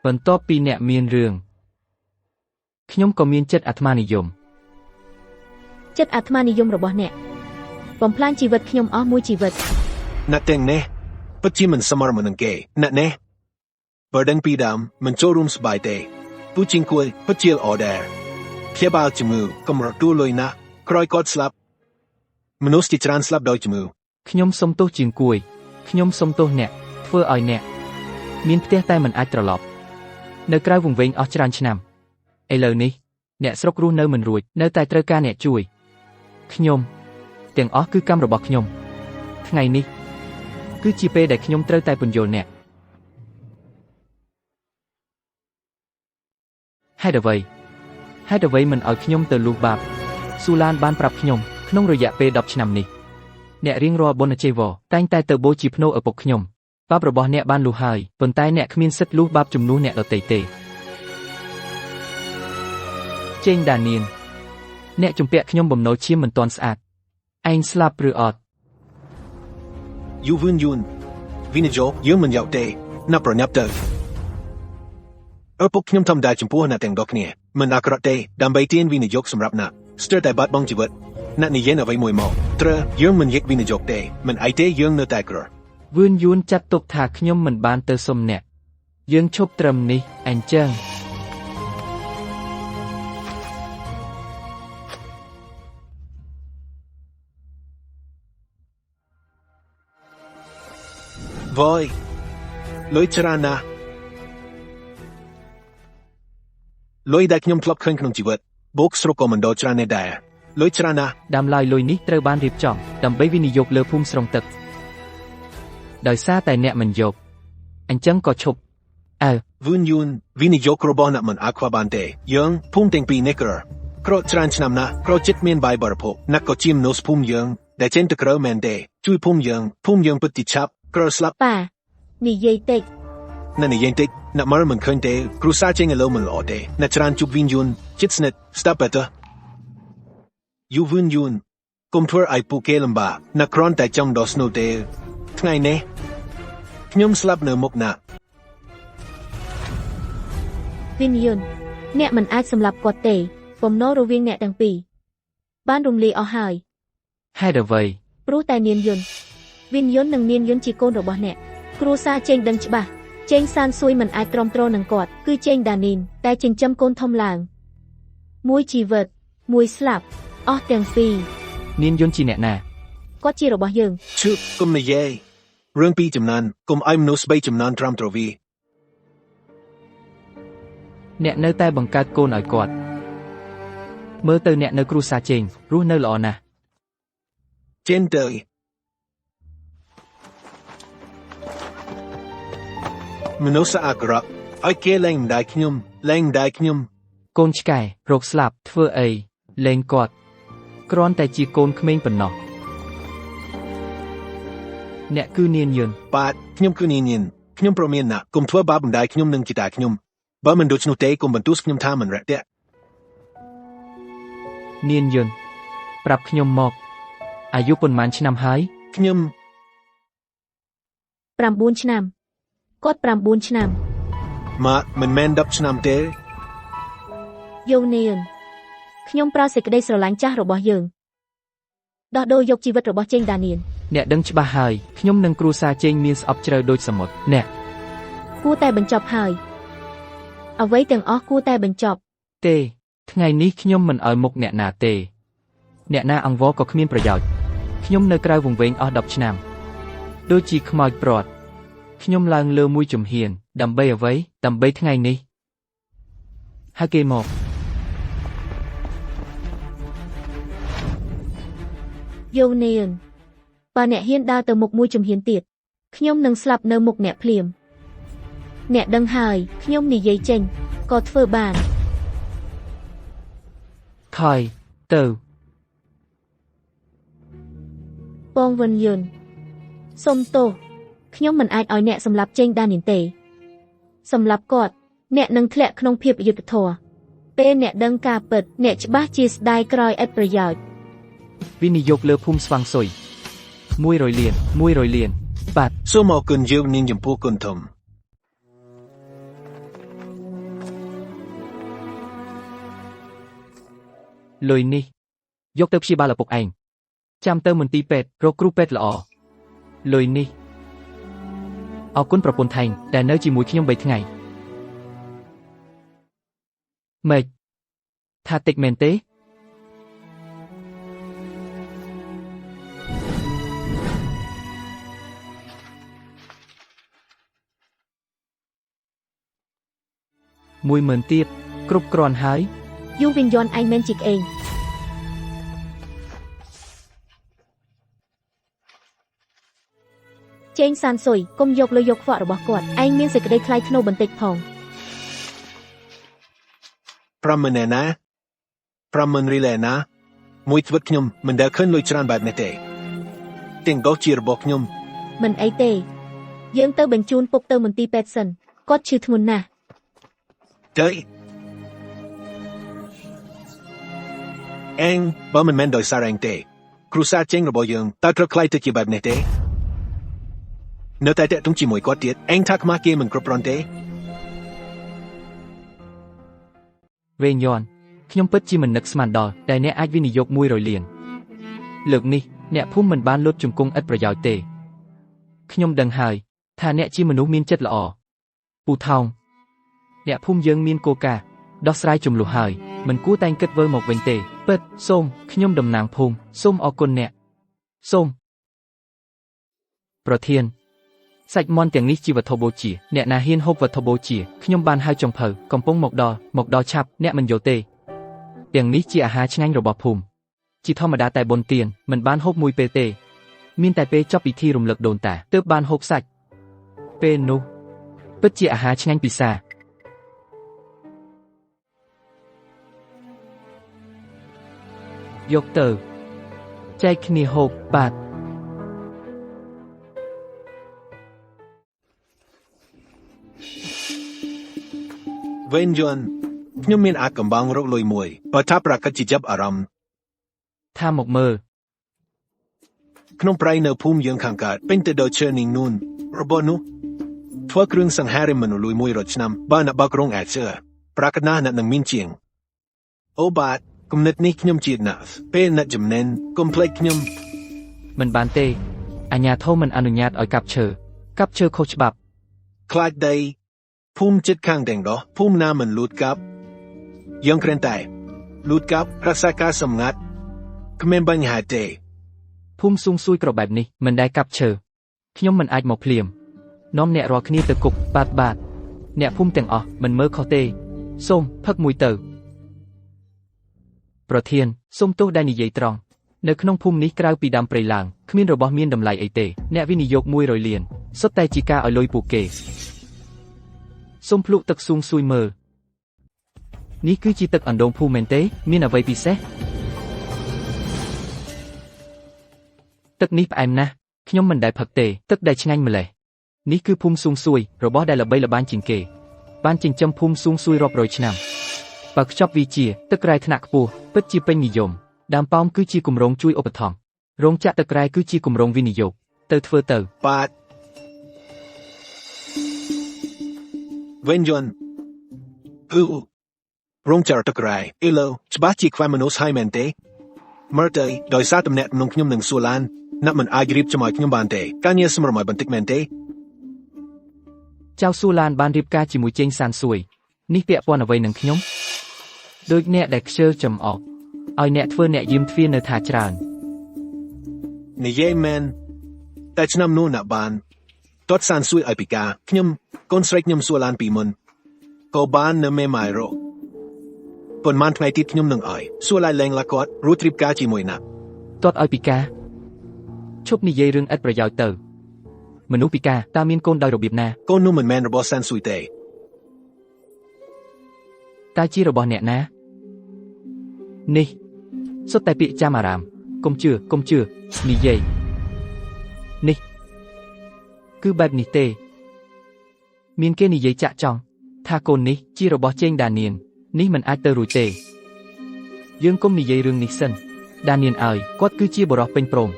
បន្ទាប់ពីអ្នកមានរឿងខ្ញុំក៏មានចិត្តអាត្មានិយម ចិត្តអាត្មានិយមរបស់អ្នកបំផ្លាញជីវិតខ្ញុំអស់មួយជីវិត អ្នកទាំងនេះពិតជាមិនសមរម្យនឹងគេអ្នកនេះបើដឹងពីដើមមិនចូលរួមសប្បាយទេពូជាងគួយពិតជាល្អដែរព្យាបាលជំងឺកុំរត់លុយណាស់ក្រោយគាត់ស្លាប់មនុស្សជាច្រើនស្លាប់ដោយជំងឺ ខ្ញុំសុំទោសជាងគួយខ្ញុំសុំទោសអ្នកធ្វើឲ្យអ្នកមានផ្ទះតែមិនអាចត្រឡប់នៅក្រៅវង្វេងអស់ច្រើនឆ្នាំឥឡូវនេះអ្នកស្រុករស់នៅមិនរួចនៅតែត្រូវការអ្នកជួយខ្ញុំទាំងអស់គឺកម្មរបស់ខ្ញុំថ្ងៃនេះគឺជាពេលដែលខ្ញុំត្រូវតែពន្យល់អ្នកហេតុអ្វីហេតុអ្វីមិនឲ្យខ្ញុំទៅលុះបាបស៊ូឡានបានប្រាប់ខ្ញុំក្នុងរយៈពេល10ឆ្នាំនេះអ្នករៀងរាល់បុណ្យជីវរតែងតែទៅបូជាភ្នូឪពុកខ្ញុំបាបរបស់អ្នកបានលុះហើយប៉ុន្តែអ្នកគ្មានសិទ្ធិលុះបាបជំនួសអ្នកដទៃទេចេងដានៀនអ្នកជំពាក់ខ្ញុំបំណុលឈាមមិនទាន់ស្អាតឯងស្លាប់ឬអត់ យូវឿនយូនវិនិយោគយើងមិនយកទេណាប្រញាប់ទៅឪពុកខ្ញុំធម្មតាចំពោះអ្នកទាំងដគ្នាមិនអាក្រក់ទេដើម្បីទានវិនិយោគសម្រាប់អ្នកស្ទើរតែបាត់បង់ជីវិតអ្នកនិយាយអ្វីមួយមកត្រូវយើងមិនយកវិនិយោគទេមិនអីទេយើងនៅតែក្រ វឿនយួនចាត់ទុកថាខ្ញុំមិនបានទៅសុំអ្នកយើងឈប់ត្រឹមនេះអញ្ចឹង វយលុយច្រើនណាស់លុយដែលខ្ញុំធ្លាប់ឃើញក្នុងជីវិត បូកស្រុកក៏មិនដល់ច្រើននេះដែរលុយច្រើនណាស់ ដើមឡើយលុយនេះត្រូវបានរៀបចំដើម្បីវិនិយោគលើភូមិស្រង់ទឹកដោយសារតែអ្នកមិនយកអញ្ចឹងក៏ឈប់អើ វឿនយួនវិនិយោគរបស់អ្នកមិនអាចខ្វះបានទេយើងភូមិទាំងពីរនេះក្រក្រច្រើនឆ្នាំណាស់ក្រចិត្តមានបាយបរិភោគអ្នកក៏ជាមនុស្សភូមិយើងដែលចេញទៅក្រៅមែនទេជួយភូមិយើងភូមិយើងពិតជាឆាប់ក្រស្លាប់ ប៉ានិយាយតិច អ្នកនិយាយតិចអ្នកមើលមិនឃើញទេគ្រួសារចេញឥឡូវមិនល្អទេអ្នកច្រើនជួបវិនយួនចិត្តស្និទ្ធស្ដាប់បែតយូវិនយួនកុំធ្វើឲ្យពួកគេលំបាកអ្នកគ្រាន់តែចង់ដោះស្នូទេថ្ងៃនេះខ្ញុំស្លាប់នៅមុខអ្នក វិនយុនអ្នកមិនអាចសម្លាប់គាត់ទេបំណុលរវាងអ្នកទាំងពីរបានរំលាយអស់ហើយ ហេតុអ្វី ព្រោះតែនានយុនវិនយុននិងនានយុនជាកូនរបស់អ្នកគ្រួសារចេងដឹងច្បាស់ចេងសានសួយមិនអាចទ្រាំទ្រនឹងគាត់គឺចេងដានីនតែចិញ្ចឹមកូនធំឡើងមួយជីវិតមួយស្លាប់អស់ទាំងពីរ នានយុនជាអ្នកណា គាត់ជារបស់យើង ឈឺកុំនិយាយរឿងពីរចំណានកុំឲ្យមនុស្សបីចំណានត្រាំត្រវី អ្នកនៅតែបង្កើតកូនឲ្យគាត់មើលទៅអ្នកនៅគ្រួសារចេងរស់នៅល្អណាស់ ចេញទៅមនុស្សអាក្រក់ឲ្យគេលែងម្ដាយខ្ញុំលែងម្ដាយខ្ញុំ កូនឆ្កែរោគស្លាប់ធ្វើអីលែងគាត់គ្រាន់តែជាកូនក្មេងប៉ុណ្ណោះអ្នកគឺនានយុន បាទខ្ញុំគឺនាងញិនខ្ញុំប្រមានណាស់កុំធ្វើបាបម្ដាយខ្ញុំនិងជីតាខ្ញុំបើមិនដូច្នោះទេកុំបន្ទោសខ្ញុំថាមិនរកទេ នានយុនប្រាប់ខ្ញុំមកអាយុប៉ុន្មានឆ្នាំហើយ ខ្ញុំ 9ឆ្នាំគាត់9ឆ្នាំ ម៉ាក់មិនមែន10ឆ្នាំទេ យោនានខ្ញុំប្រើសេចក្តីស្រឡាញ់ចាស់របស់យើងដោះដូរយកជីវិតរបស់ចេងដានីន អ្នកដឹងច្បាស់ហើយខ្ញុំនិងគ្រួសារចេងមានស្អប់ជ្រៅដូចសមុទ្រអ្នក គួរតែបញ្ចប់ហើយអ្វីទាំងអស់គួរតែបញ្ចប់ ទេថ្ងៃនេះខ្ញុំមិនឲ្យមុខអ្នកណាទេអ្នកណាអង្វរក៏គ្មានប្រយោជន៍ខ្ញុំនៅក្រៅវង្វេងអស់10ឆ្នាំដូចជាខ្មោចព្រាត់ខ្ញុំឡើងលើមួយជំហានដើម្បីអ្វីដើម្បីថ្ងៃនេះហៅគេមក យោនានបើអ្នកហ៊ានដើរទៅមុខមួយជំហានទៀតខ្ញុំនឹងស្លាប់នៅមុខអ្នកភ្លាមអ្នកដឹងហើយខ្ញុំនិយាយចេញក៏ធ្វើបាន ថយទៅ ពងវិនយុនសុំទោសខ្ញុំមិនអាចឲ្យអ្នកសម្លាប់ចេងដានីនទេសម្លាប់គាត់អ្នកនឹងធ្លាក់ក្នុងភាពអយុត្តិធម៌ពេលអ្នកដឹងការពិតអ្នកច្បាស់ជាស្ដាយក្រោយឥតប្រយោជន៍ វិនិយោគលើភូមិស្វាងសុយ100លាន100លានបាទ សូមអរគុណយើងនាងចំពោះគុណធំ លុយនេះយកទៅព្យាបាលឪពុកឯងចាំទៅមន្ទីរពេទ្យរកគ្រូពេទ្យល្អលុយនេះអរគុណប្រពន្ធថែងដែលនៅជាមួយខ្ញុំ3ថ្ងៃម៉េចថាតិចមែនទេ10000ទៀតគ្រប់គ្រាន់ហើយ យូវិនយន់ឯងមែនជាក្អេងចេងសានសុយកុំយកលុយយកខ្វក់របស់គាត់ឯងមានសេចក្តីថ្លៃថ្នូរបន្តិចផង 50000ឯណា50000រៀលឯណាមួយជីវិតខ្ញុំមិនដែលឃើញលុយច្រើនបែបនេះទេទាំងកោជារបស់ខ្ញុំ មិនអីទេ យើងទៅបញ្ជូនពុកទៅមន្ទីរពេទ្យសិនគាត់ឈឺធ្ងន់ណាស់ ទៅអេងបើមិនមែនដោយសារឯងទេគ្រួសារចេញរបស់យើងតើត្រូវខ្លាយទៅជាបែបនេះទេនៅតែតាក់ទងជាមួយគាត់ទៀតអេងថាខ្មាស់គេមិនគ្រប់គ្រាន់ទេ វេងយន់ខ្ញុំពិតជាមិននឹកស្មានដល់ដែលអ្នកអាចវិនិយោគ100លានលើកនេះអ្នកភូមិមិនបានលុតជង្គង់ឥតប្រយោជន៍ទេខ្ញុំដឹងហើយថាអ្នកជាមនុស្សមានចិត្តល្អពូថោងអ្នកភូមិយើងមានគោលការណ៍ដោះស្រាយជម្លោះហើយមិនគួរតែងគិតវិលមកវិញទេពិតសូមខ្ញុំតំណាងភូមិសូមអរគុណអ្នកសូមប្រធានសាច់មាន់ទាំងនេះជាវត្ថុបូជាអ្នកណាហ៊ានហូបវត្ថុបូជាខ្ញុំបានហៅចុងភៅកំពុងមកដល់មកដល់ឆាប់អ្នកមិនយល់ទេ ទាំងនេះជាអាហារឆ្ងាញ់របស់ភូមិជាធម្មតាតែបុណ្យទានមិនបានហូបមួយពេលទេមានតែពេលចប់ពិធីរំលឹកដូនតាទើបបានហូបសាច់ពេលនោះពិតជាអាហារឆ្ងាញ់ពិសាយកទៅចែកគ្នាហូបបាទ វេនយន់ខ្ញុំមានអាចកំបាំងរកលុយមួយបើថាប្រកាសជាចាប់អារម្មណ៍ ថាមកមើល ក្នុងព្រៃនៅភូមិយើងខាងកើតពេញទៅដោយឈើនីងនួនរបស់នោះធ្វើគ្រឿងសង្ហារិមមនុស្សលុយមួយរយឆ្នាំបើអ្នកបើករងអាចជឿប្រកាសណាស់អ្នកនឹងមានជាងអូបាទគំនិតនេះខ្ញុំជាណាស់ពេលអ្នកចំណេញកុំភ្លេចខ្ញុំ មិនបានទេអាញាធមមិនអនុញ្ញាតឲ្យកាប់ឈើកាប់ឈើខុសច្បាប់ ខ្លាចដីភូមិចិត្តខាងទាំងដោះភូមិណាមិនលូតកាប់យើងគ្រាន់តែលូតកាប់រក្សាការសម្ងាត់គ្មានបញ្ហាទេ ភូមិស៊ូងសួយក្របែបនេះមិនដែលកាប់ឈើខ្ញុំមិនអាចមកភ្លាមនាំអ្នករាល់គ្នាទៅគុកបាទបាទអ្នកភូមិទាំងអស់មិនមើលខុសទេសូមផឹកមួយទៅប្រធានសូមទោសដែលនិយាយត្រង់នៅក្នុងភូមិនេះក្រៅពីដើមព្រៃឡើងគ្មានរបស់មានតម្លៃអីទេអ្នកវិនិយោគ100លានសុទ្ធតែជាការឲ្យលុយពួកគេសូមភ្លក់ទឹកស៊ូងសួយមើលនេះគឺជាទឹកអណ្ដូងភូមិមែនទេមានអ្វីពិសេសទឹកនេះផ្អែមណាស់ខ្ញុំមិនដែលផឹកទេទឹកដែលឆ្ងាញ់ម្លេះនេះគឺភូមិស៊ូងសួយរបស់ដែលល្បីល្បាញជាងគេបានចិញ្ចឹមភូមិស៊ូងសួយរាប់រយឆ្នាំបើខ្ចប់វាជាទឹករ៉ែថ្នាក់ខ្ពស់ពិតជាពេញនិយមដើមប៉ោមគឺជាគម្រោងជួយឧបត្ថម្ភរោងចក្រទឹករ៉ែគឺជាគម្រោងវិនិយោគទៅធ្វើទៅ បាទវេនយន់អ៊ូរោងចក្រទឹករ៉ែអេឡូច្បាស់ជាខ្វះមនុស្សហើយមែនទេមើលទៅដោយសារតំណែងក្នុងខ្ញុំនឹងសួរឡានអ្នកមិនអាចរៀបចំឲ្យខ្ញុំបានទេការងារសម្រាប់ឲ្យបន្តិចមែនទេ ចៅសួរឡានបានរៀបការជាមួយចេងសានសួយនេះពាក់ព័ន្ធអ្វីនឹងខ្ញុំដូចអ្នកដែលខ្ជិលចំអកឲ្យអ្នកធ្វើអ្នកយាមទ្វារនៅថាច្រើន និយាយមែនតែឆ្នាំនោះអ្នកបានតតសានសួយឲ្យពីការខ្ញុំកូនស្រីខ្ញុំសួរឡានពីមុនក៏បាននៅមេម៉ាយរកប៉ុន្មានថ្ងៃទៀតខ្ញុំនឹងឲ្យសួរឡាយលែងឡាគាត់រួចរៀបការជាមួយអ្នក ទាត់ឲ្យពិការឈប់និយាយរឿងឥតប្រយោជន៍ទៅមនុស្សពិការតើមានកូនដោយរបៀបណា កូននោះមិនមែនរបស់សានសួយទេ តើជារបស់អ្នកណានេះសុទ្ធតែពាក្យចាំអារាមកុំជឿកុំជឿនិយាយនេះគឺបែបនេះទេមានគេនិយាយចាក់ចង់ថាកូននេះជារបស់ចេងដានៀននេះមិនអាចទៅរួចទេយើងកុំនិយាយរឿងនេះសិនដានៀនអើយគាត់គឺជាបុរសពេញព្រម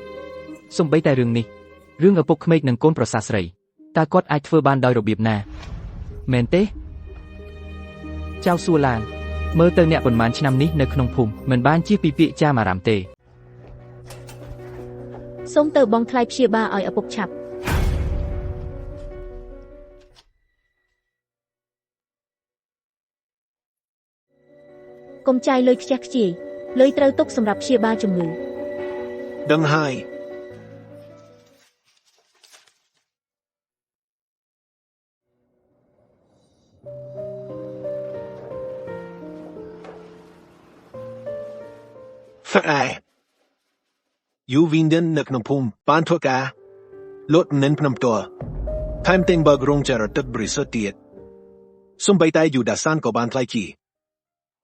សំបីតែរឿងនេះរឿងឪពុកក្មេកនិងកូនប្រសាស្រីតើគាត់អាចធ្វើបានដោយរបៀបណាមែនទេចៅសួរឡានមើលទៅអ្នកប៉ុន្មានឆ្នាំនេះនៅក្នុងភូមិមិនបានជៀសពីពាក្យចាមអារាមទេ សូមទៅបងថ្លៃព្យាបាលឲ្យឪពុកឆាប់កុំចាយលុយខ្ជះខ្ជាយលុយត្រូវទុកសម្រាប់ព្យាបាលជំងឺ ដឹងហើយហ្វ៉ែយូវីនដិននៅក្នុងភូមិបានធ្វើការលត់និនភ្នំតរថែមទាំងបើករោងចក្រទឹកបរិសុទ្ធទៀតសំបីតែយូដាសានក៏បានថ្លៃជា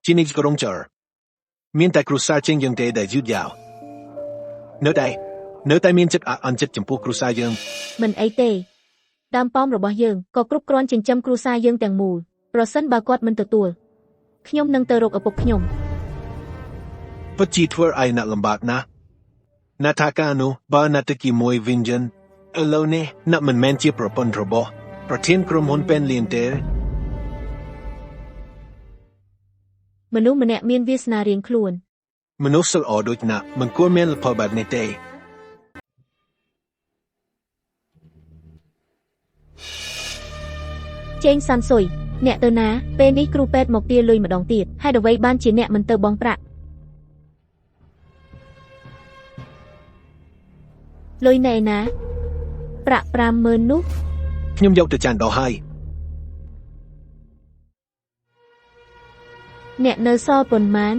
ជានិច្ចករោងចក្រមានតែគ្រួសារជាងយើងទេដែលយឺតយ៉ាវនៅតែនៅតែមានចិត្តអអន់ចិត្តចំពោះគ្រួសារយើង មិនអីទេដើមប៉ោមរបស់យើងក៏គ្រប់គ្រាន់ចិញ្ចឹមគ្រួសារយើងទាំងមូលប្រសិនបើគាត់មិនទទួលខ្ញុំនឹងទៅរកឪពុកខ្ញុំ ពិតជាធ្វើឲ្យអ្នកលំបាកណាស់អ្នកថាការនោះបើអ្នកទៅជាមួយវិញ្ញាណឥឡូវនេះអ្នកមិនមែនជាប្រពន្ធរបស់ប្រធានក្រុមហ៊ុនពេនលៀនទេ មនុស្សម្នាក់មានវាសនារៀងខ្លួន មនុស្សល្អដូចអ្នកមិនគួរមានលទ្ធផលបែបនេះទេ ចេងសាន់សុយអ្នកទៅណាពេលនេះគ្រូពេទ្យមកទារលុយម្ដងទៀតហេតុអ្វីបានជាអ្នកមិនទៅបង់ប្រាក់លុយណែណាប្រាក់50000នោះ ខ្ញុំយកទៅចានដល់ហើយ អ្នកនៅសល់ប៉ុន្មាន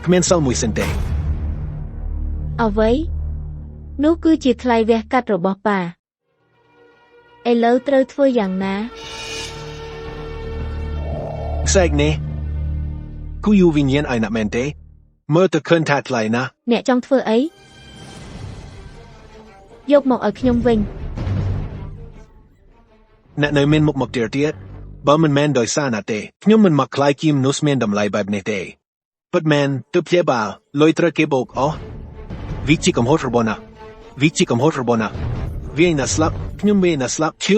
គ្មានសល់មួយសេនទេ អ្វីនោះគឺជាថ្លៃវះកាត់របស់ប៉ាឥឡូវត្រូវធ្វើយ៉ាងណា ខ្សែកនេះគូយូវិញ្ញាណឯណាមែនទេមើលទៅឃើញថាថ្លៃណាស់ អ្នកចង់ធ្វើអីយកមកឲ្យខ្ញុំវិញ អ្នកនៅមានមុខមកទៀតទៀតបើមិនមែនដោយសារណាទេខ្ញុំមិនមកខ្លាយជាមនុស្សមានតម្លៃបែបនេះទេពិតមែនទើបព្យាបាលលុយត្រូវគេបោកអស់វិជាកំហុសរបស់ណាវិជាកំហុសរបស់ណាវាណាស្លាប់ខ្ញុំវាណាស្លាប់ឈឺ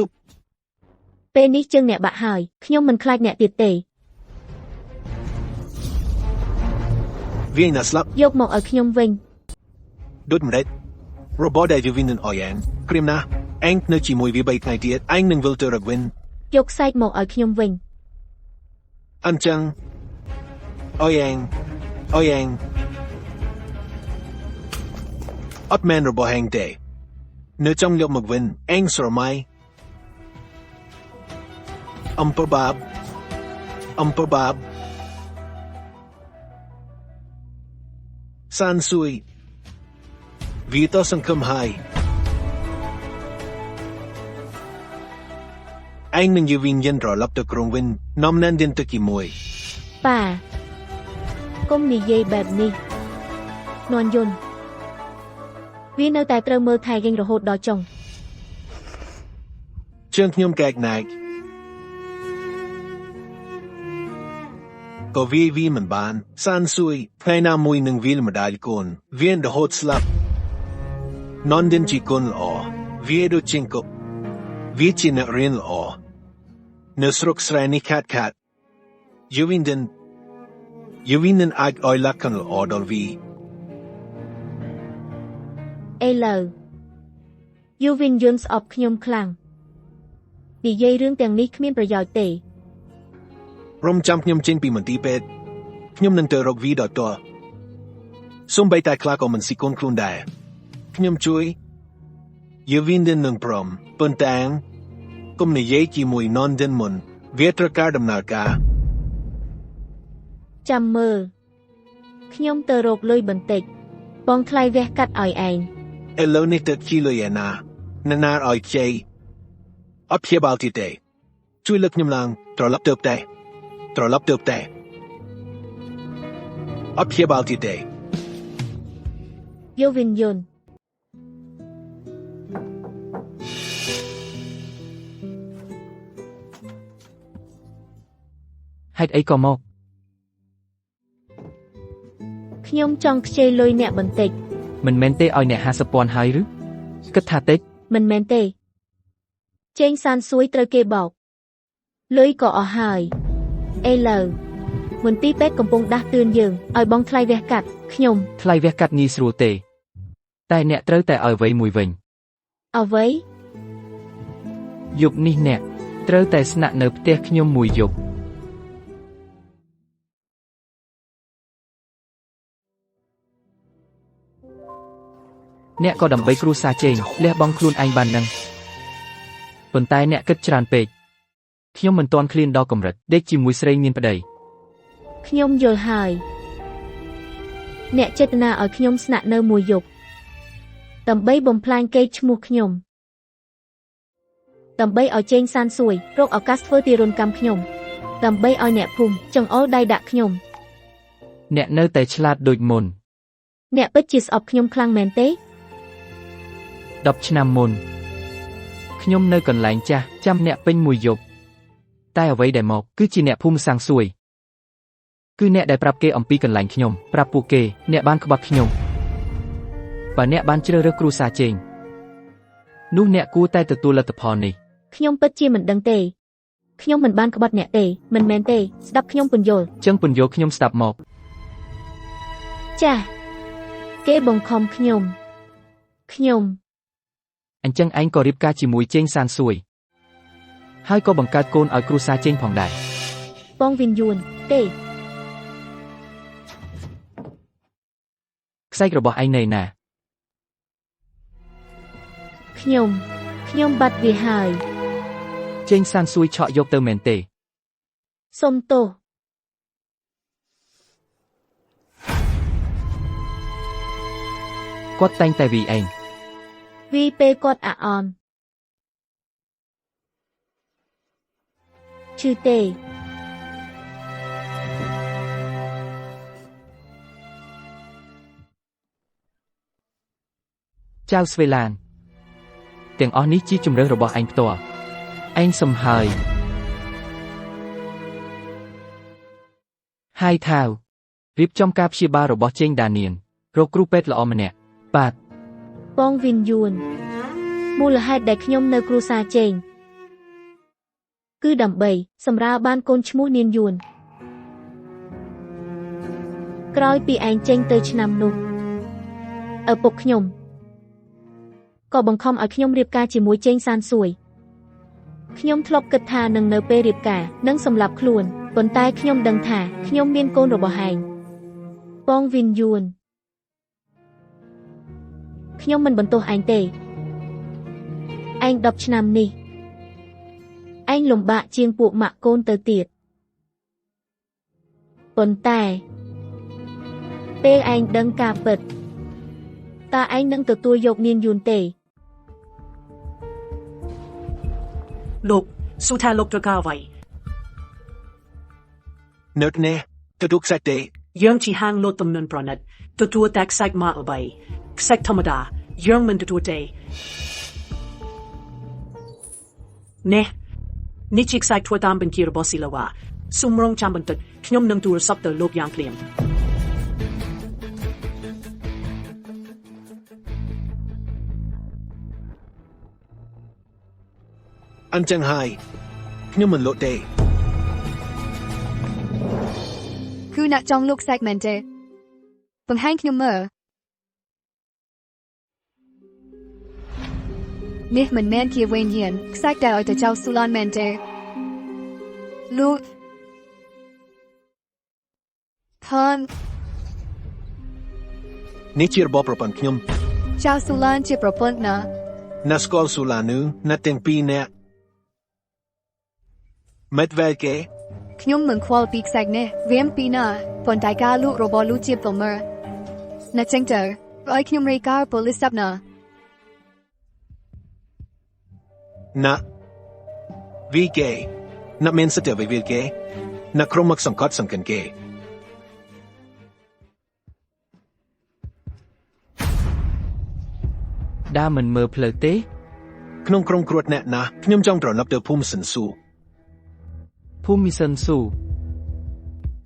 ពេលនេះជើងអ្នកបាក់ហើយខ្ញុំមិនខ្លាចអ្នកទៀតទេ វាណាស្លាប់ យកមកឲ្យខ្ញុំវិញ ដូចម្ដេចរបបដែលយូវិននឹងអយ៉ាងព្រាមណាស់ឯងនៅជាមួយវាបីថ្ងៃទៀតឯងនឹងវិលទៅរកវិញ យកខ្សែកមកឲ្យខ្ញុំវិញ អញ្ចឹងអយ៉ាងអយ៉ាងអត់មែនរបស់ឯងទេនៅចង់យកមកវិញឯងស្រមៃអំពើបាបអំពើបាបសានស៊ុយវាតសង្ឃឹមហើយឯងនឹងយវិញ្ញិនត្រឡប់ទៅក្រុងវិញនាំណានឌិនទៅជាមួយ ប៉ាកុំនិយាយបែបនេះនន់យុនវានៅតែត្រូវមើលថែយើងរហូតដល់ចុង ជើងខ្ញុំកែកណែកក៏វាវាមិនបានសានស៊ុយថ្ងៃណាមួយនឹងវាលម្ដាយកូនវារហូតស្លាប់ននឌិនជាកូនល្អវាដូចជាងកប់វាជាអ្នករៀនល្អនៅស្រុកស្រែនេះខាត់ខាត់យូវិនឌិនយូវិននឹងអាចឲ្យលក្ខណៈល្អដល់វី ឥឡូវយូវិនយុនស្អប់ខ្ញុំខ្លាំងនិយាយរឿងទាំងនេះគ្មានប្រយោជន៍ទេ រំចាំខ្ញុំចេញពីមន្ទីរពេទ្យខ្ញុំនឹងទៅរកវីដល់តសូម្បីតែខ្លាក៏មិនស៊ីកូនខ្លួនដែរខ្ញុំជួយយូវិនឌិននឹងព្រមប៉ុន្តែគុំនិយាយជាមួយននឌិនមុនវាត្រូវការដំណើរការ ចាំមើលខ្ញុំទៅរកលុយបន្តិចបងថ្លៃវះកាត់ឲ្យឯង ឥឡូវនេះទៅជីលុយឯណានរណាឲ្យខ្ចីអត់ព្យាបាលទៀតទេជួយលើកខ្ញុំឡើងត្រឡប់ទៅផ្ទះត្រឡប់ទៅផ្ទះអត់ព្យាបាលទៀតទេ យូវិនយុន ហេតុអីក៏មក ខ្ញុំចង់ខ្ចីលុយអ្នកបន្តិច មិនមែនទេឲ្យអ្នក50,000ហើយឬគិតថាតិច មិនមែនទេចេងសានសួយត្រូវគេបោកលុយក៏អស់ហើយឥឡូវមន្ទីរពេទ្យកំពុងដាស់តឿនយើងឲ្យបងថ្លៃវះកាត់ខ្ញុំ ថ្លៃវះកាត់ងាយស្រួលទេ តែអ្នកត្រូវតែឲ្យអ្វីមួយវិញ អ្វី យប់នេះអ្នកត្រូវតែស្នាក់នៅផ្ទះខ្ញុំមួយយប់អ្នកក៏ដើម្បីគ្រួសារចេងលះបង់ខ្លួនឯងបាននឹងប៉ុន្តែអ្នកគិតច្រើនពេកខ្ញុំមិនទាន់ឃ្លានដល់កម្រិតដេកជាមួយស្រីមានប្តី ខ្ញុំយល់ហើយអ្នកចេតនាឲ្យខ្ញុំស្នាក់នៅមួយយប់ដើម្បីបំផ្លាញកេរ្តិ៍ឈ្មោះខ្ញុំដើម្បីឲ្យចេងសានសួយរកឱកាសធ្វើទារុណកម្មខ្ញុំដើម្បីឲ្យអ្នកភូមិចង្អុលដៃដាក់ខ្ញុំ អ្នកនៅតែឆ្លាតដូចមុន អ្នកពិតជាស្អប់ខ្ញុំខ្លាំងមែនទេ 10ឆ្នាំមុនខ្ញុំនៅកន្លែងចាស់ចាំអ្នកពេញមួយយប់តែអ្វីដែលមកគឺជាអ្នកភូមិសាំងសួយគឺអ្នកដែលប្រាប់គេអំពីកន្លែងខ្ញុំប្រាប់ពួកគេអ្នកបានក្បត់ខ្ញុំបើអ្នកបានជ្រើសរើសគ្រួសារចេងនោះអ្នកគួរតែទទួលលទ្ធផលនេះ ខ្ញុំពិតជាមិនដឹងទេខ្ញុំមិនបានក្បត់អ្នកទេមិនមែនទេស្ដាប់ខ្ញុំពន្យល់ ចឹងពន្យល់ខ្ញុំស្ដាប់មក ចាស់គេបង្ខំខ្ញុំខ្ញុំ អញ្ចឹងឯងក៏រៀបការជាមួយចេងសានសួយហើយក៏បង្កើតកូនឲ្យគ្រួសារចេងផងដែរ បងវិនយួនទេ ខ្សែរបស់ឯងនៅណា ខ្ញុំខ្ញុំបាត់វាហើយ ចេងសានសួយឆក់យកទៅមែនទេ សុំទោស គាត់តែងតែវីឯង វីពេលគាត់អាក់អន់ឈឺទេ ចៅស្វេឡានទាំងអស់នេះជាជំរើសរបស់ឯងផ្ទាល់ឯងសំហើយហើយថាវរៀបចំការព្យាបាលរបស់ចេងដានៀនរកគ្រូពេទ្យល្អម្នាក់បាទ បងវិនយួនមូលហេតុដែលខ្ញុំនៅគ្រួសារចេងគឺដើម្បីសម្រាលបានកូនឈ្មោះនានយួនក្រោយពីឯងចេញទៅឆ្នាំនោះឪពុកខ្ញុំក៏បង្ខំឲ្យខ្ញុំរៀបការជាមួយចេងសានសួយខ្ញុំធ្លាប់គិតថានឹងនៅពេលរៀបការនឹងសម្លាប់ខ្លួនប៉ុន្តែខ្ញុំដឹងថាខ្ញុំមានកូនរបស់ឯងបងវិនយួនខ្ញុំមិនបន្ទោសឯងទេឯង10ឆ្នាំនេះឯងលំបាកជាងពួកម៉ាក់កូនទៅទៀតប៉ុន្តែពេលឯងដឹងការពិតតើឯងនឹងទទួលយកនាងយួនទេ លោកស៊ូថាលោកត្រូវការអ្វី នៅទីនេះទទួលខ្សាច់ទេ យើងជាហាងលក់ទំនិញប្រណិតទទួលតែខ្សាច់មកល្បីខ្សាច់ធម្មតាយើងមិនទទួលទេនេះនេះជាខ្សាច់ធ្វើតាមបញ្ជារបស់ស៊ីឡាវ៉ាសូមរងចាំបន្តិចខ្ញុំនឹងទូរស័ព្ទទៅលោកយ៉ាងភ្លាម អញ្ចឹងហើយខ្ញុំមិនលក់ទេ គឺអ្នកចង់លក់ខ្សាច់មែនទេបង្ហាញខ្ញុំមើលនេះមិនមែនជាវេនយៀនខ្សាច់ដែលឲ្យទៅចៅស៊ូឡានមែនទេលោកថន នេះជារបបប្រពន្ធខ្ញុំ ចៅស៊ូឡានជាប្រពន្ធណា ណាស្គាល់ស៊ូឡានូណាទាំងពីរនាក់មិត្តវែលគេ ខ្ញុំមិនខ្វល់ពីខ្សាច់នេះវាពីណាប៉ុន្តែការលក់របស់លោកជាប្រមើណាចឹងទៅឲ្យខ្ញុំរាយការណ៍ប៉ូលីសស្ណា ណាវីគេណាមានសិទ្ធិអ្វីវែលគេណាក្រុមមកសង្កត់សង្កិនគេ ដើរមិនមើលផ្លូវទេ ក្នុងក្រុងគ្រោះថ្នាក់ណាស់ខ្ញុំចង់ត្រឡប់ទៅភូមិសិនស៊ូ ភូមិសិនស៊ូ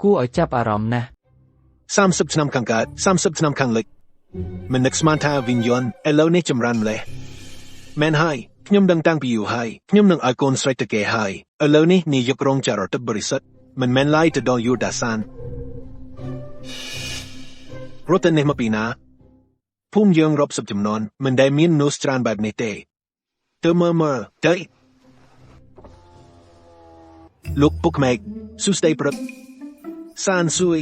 គួរឲ្យចាប់អារម្មណ៍ណាស់ 30ឆ្នាំខាងកើត30ឆ្នាំខាងលិចមិននឹកស្មានថាវិញ្ញាណឥឡូវនេះចម្រើនម្លេះមែនហើយខ្ញុំដឹងតាំងពីយូរហើយខ្ញុំនឹងឲ្យកូនស្រីទៅគេហើយឥឡូវនេះនាយករងចរទឹកបរិសុទ្ធមិនមែនឡើយទៅដល់យូដាសានរត់ទៅនេះមកពីណាភូមិយើងរាប់សិបចំនួនមិនដែលមានមនុស្សច្រើនបែបនេះទេទៅមើលមើលទៅលោកពុកម៉ែកសួស្តីព្រឹកសានស៊ុយ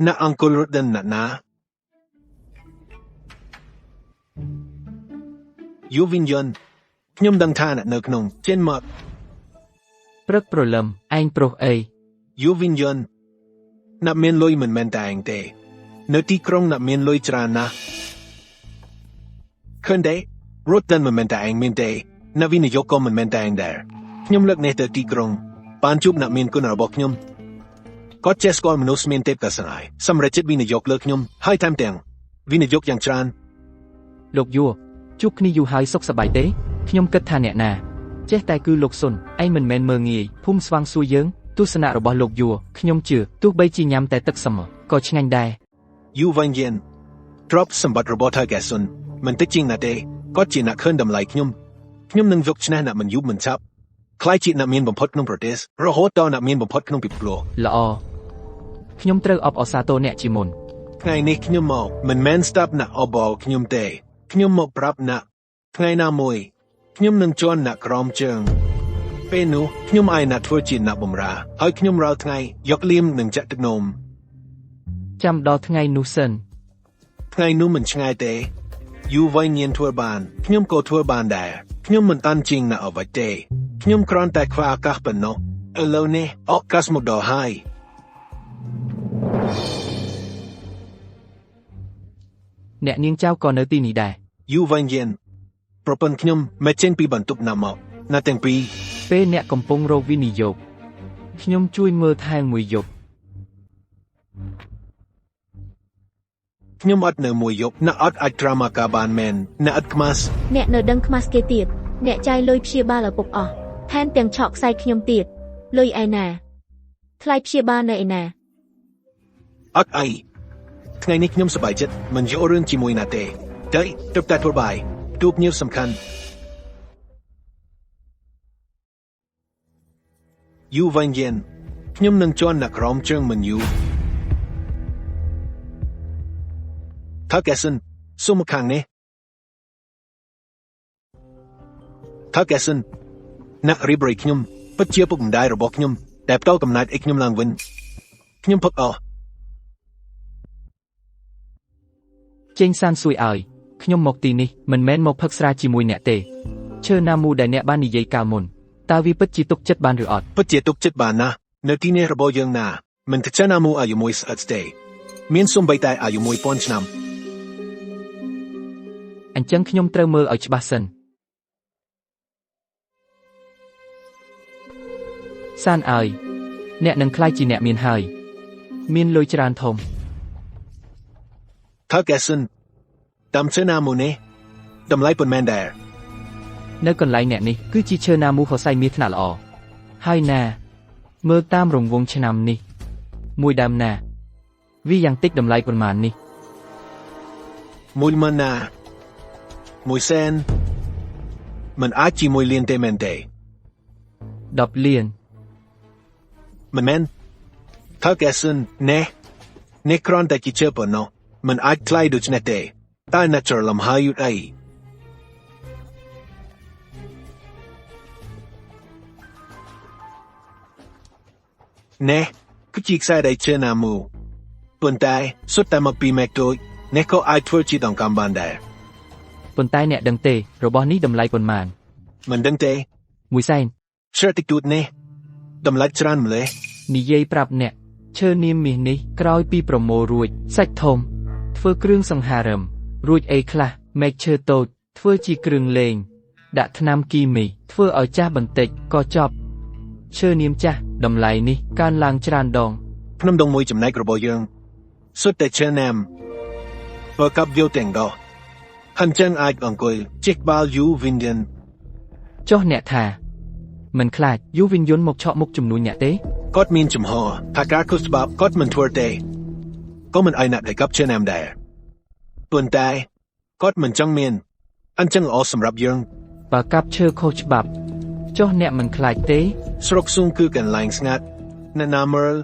ណាអង្គលរត់ដល់ណាណាយូវិនយុនខ្ញុំដឹងថាអ្នកនៅក្នុងចេញមក ព្រឹកព្រលឹមឯងប្រុសអី យូវិនយុនអ្នកមានលុយមិនមែនតែឯងទេនៅទីក្រុងអ្នកមានលុយច្រើនណាស់ឃើញទេរត់ដល់មិនមែនតែឯងមានទេអ្នកវិនិយោគក៏មិនមែនតែឯងដែរខ្ញុំលើកនេះទៅទីក្រុងបានជួបអ្នកមានគុណរបស់ខ្ញុំគាត់ចេះស្គាល់មនុស្សមានទេពកោសល្យសម្រាប់ចិត្តវិនិយោគលើខ្ញុំហើយថែមទាំងវិនិយោគយ៉ាងច្រើន លោកយួរជួបគ្នាយូរហើយសុខសប្បាយទេខ្ញុំគិតថាអ្នកណាចេះតែគឺលោកសុនឯងមិនមែនមើងងាយភូមិស្វាងសួយយើងទស្សនៈរបស់លោកយួរខ្ញុំជឿទោះបីជាញ៉ាំតែទឹកសមុទ្រក៏ឆ្ងាញ់ដែរ យូវ៉ាញៀនទ្រព្យសម្បត្តិរបស់ថៅកែសុនមិនតិចជាងណាទេគាត់ជាអ្នកខឿនតម្លៃខ្ញុំខ្ញុំនឹងយកឈ្នះអ្នកមិនយូរមិនឆាប់ខ្លាយជាអ្នកមានបំផុតក្នុងប្រទេសរហូតដល់អ្នកមានបំផុតក្នុងពិភពលោក ល្អខ្ញុំត្រូវអបអរសាទរអ្នកជាមុន ថ្ងៃនេះខ្ញុំមកមិនមែនស្ដាប់អ្នកអបអរខ្ញុំទេខ្ញុំមកប្រាប់អ្នកថ្ងៃណាមួយខ្ញុំនឹងជន់អ្នកក្រោមជើងពេលនោះខ្ញុំឲ្យអ្នកធ្វើជាអ្នកបម្រើហើយខ្ញុំរាល់ថ្ងៃយកលៀមនិងចាក់ទឹកនោម ចាំដល់ថ្ងៃនោះសិន ថ្ងៃនោះមិនឆ្ងាយទេយូរវែងញៀនធ្វើបានខ្ញុំក៏ធ្វើបានដែរខ្ញុំមិនតាន់ជាងអ្នកអ្វីទេខ្ញុំគ្រាន់តែខ្វះឱកាសប៉ុណ្ណោះឥឡូវនេះឱកាសមកដល់ហើយ អ្នកនាងចៅក៏នៅទីនេះដែរ យូវ៉ាញ់យិនប្រពន្ធខ្ញុំមិនចេញពីបន្ទប់ណាមកណាទាំងពីរ ពេលអ្នកកំពុងរកវិនិយោគខ្ញុំជួយមើលថែមួយយប់ ខ្ញុំអត់នៅមួយយប់ណាអត់អាចត្រាម៉ាកាបានមែនណាអត់ខ្មាស់ អ្នកនៅដឹងខ្មាស់គេទៀតអ្នកចាយលុយព្យាបាលឪពុកអស់ថែមទាំងឆក់ខ្សែខ្ញុំទៀតលុយឯណាថ្លៃព្យាបាលនៅឯណា អត់អីថ្ងៃនេះខ្ញុំសប្បាយចិត្តមិនយករឿងជាមួយណាទេតែទើបតែធ្វើបាយទូបញៀវសំខាន់យូវ៉ាញ់យិនខ្ញុំនឹងជន់អ្នកក្រមជើងមិនយូរថាកេសិនសុំខាងនេះថាកេសិនអ្នករៀបរយខ្ញុំពិតជាពុកម្ដាយរបស់ខ្ញុំដែលផ្ដល់កំណើតឲ្យខ្ញុំឡើងវិញខ្ញុំផឹកអស់ ចេងសានសួយឲ្យខ្ញុំមកទីនេះមិនមែនមកផឹកស្រាជាមួយអ្នកទេឈើណាមូដែលអ្នកបាននិយាយកាលមុនតើវាពិតជាទុកចិត្តបានឬអត់ ពិតជាទុកចិត្តបានណាស់នៅទីនេះរបស់យើងណាមិនទៅណាមូអាយុមួយស្អិតទេមានសំបីតែអាយុ1000ឆ្នាំ អញ្ចឹងខ្ញុំត្រូវមើលឲ្យច្បាស់សិនសានឲ្យអ្នកនឹងក្លាយជាអ្នកមានហើយមានលុយច្រើនធំ ថាកេសិនតាមឈើណាមូនេះតម្លៃប៉ុន្មានដែរ នៅកន្លែងអ្នកនេះគឺជាឈើណាមូហសៃមាសថ្នាក់ល្អហើយណាមើលតាមរង្វង់ឆ្នាំនេះមួយដើមណាវាយ៉ាងតិចតម្លៃប៉ុន្មាននេះ មួយម៉ឺនណាមួយសែនមិនអាចជាមួយលានទេមែនទេ 10លាន មិនមែនថាកេសិននេះនេះគ្រាន់តែជាឈើប៉ុណ្ណោះមិនអាចថ្លៃដូចនេះទេតែអ្នកច្រឡំហើយយូរអីនេះគឺជាខ្សែដៃឈើណាមូប៉ុន្តែសុទ្ធតែមកពីមេកតូចនេះក៏អាចធ្វើជាដង្កាំបានដែរ ប៉ុន្តែអ្នកដឹងទេរបស់នេះតម្លៃប៉ុន្មាន មិនដឹងទេ មួយសែន ឈើតិចតួចនេះតម្លៃច្រើនម្ល៉េះ និយាយប្រាប់អ្នកឈើនាមមាសនេះក្រោយពីប្រមូលរួចសាច់ធំធ្វើគ្រឿងសង្ហារឹមរួចអីខ្លះមែកឈើតូចធ្វើជាគ្រឿងលេងដាក់ថ្នាំគីមីធ្វើឲ្យចាស់បន្តិចក៏ចប់ឈើនាមចាស់តម្លៃនេះកើនឡើងច្រើនដង ភ្នំដងមួយចំណែករបស់យើងសុទ្ធតែឈើណាមបើកាប់យកទាំងដោះហាន់ចឹងអាចអង្គុយជិះក្បាលយូវិនឌិន ចុះអ្នកថាមិនខ្លាចយូវិនយុនមកឆក់មុខជំនួញអ្នកទេ គាត់មានចំហថាការខុសច្បាប់គាត់មិនធ្វើទេក៏មិនឲ្យអ្នកដែលកាប់ឈើណាមដែរប៉ុន្តែគាត់មិនចង់មានអញ្ចឹងល្អសម្រាប់យើង បើកាប់ឈើខុសច្បាប់ចុះអ្នកមិនខ្លាចទេ ស្រុកសួងគឺកន្លែងស្ងាត់អ្នកណាមើល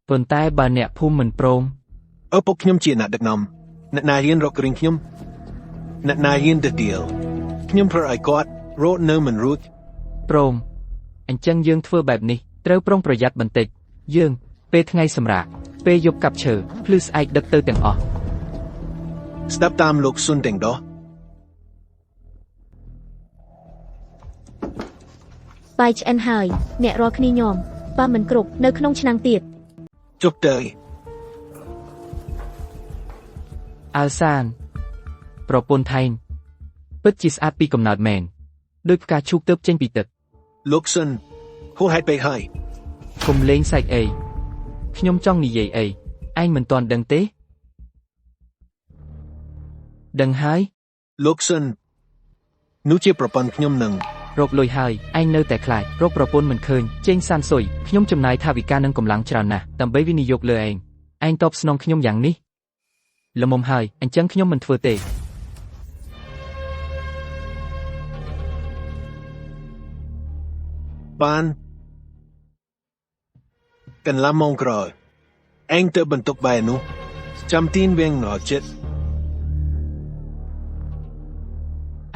ប៉ុន្តែបើអ្នកភូមិមិនព្រម ឪពុកខ្ញុំជាអ្នកដឹកនាំអ្នកណារៀនរករឿងខ្ញុំអ្នកណារៀនទៅទៀលខ្ញុំធ្វើឲ្យគាត់រត់នៅមិនរួច ព្រមអញ្ចឹងយើងធ្វើបែបនេះត្រូវប្រុងប្រយ័ត្នបន្តិចយើងពេលថ្ងៃសម្រាកពេលយប់កាប់ឈើភ្លឺស្អែកដឹកទៅទាំងអស់ ស្ដាប់តាមលោកស៊ុនទាំងដោះ បាយឆ្អិនហើយអ្នករាល់គ្នាញោមបើមិនគ្រប់នៅក្នុងឆ្នាំងទៀត ជប់ទៅ អើសានប្រពន្ធថៃពិតជាស្អាតពីកំណើតមែនដោយផ្កាឈូកទៅចេញពីទឹក លោកស៊ុនហួសហេតុពេកហើយ កុំលេងសែកអីខ្ញុំចង់និយាយអីឯងមិនទាន់ដឹងទេដឹងហើយ លោកស៊ុននោះជាប្រពន្ធខ្ញុំនឹង រកលុយហើយឯងនៅតែខ្លាចរកប្រពន្ធមិនឃើញចេញសានសុយខ្ញុំចំណាយថវិកានិងកម្លាំងច្រើនណាស់ដើម្បីវិនិយោគលើឯងឯងតបស្នងខ្ញុំយ៉ាងនេះល្មមហើយអញ្ចឹងខ្ញុំមិនធ្វើទេ បានកន្លះម៉ោងក្រោយឯងទៅបន្ទប់បែរនោះចាំទីនវៀងណចិត្ត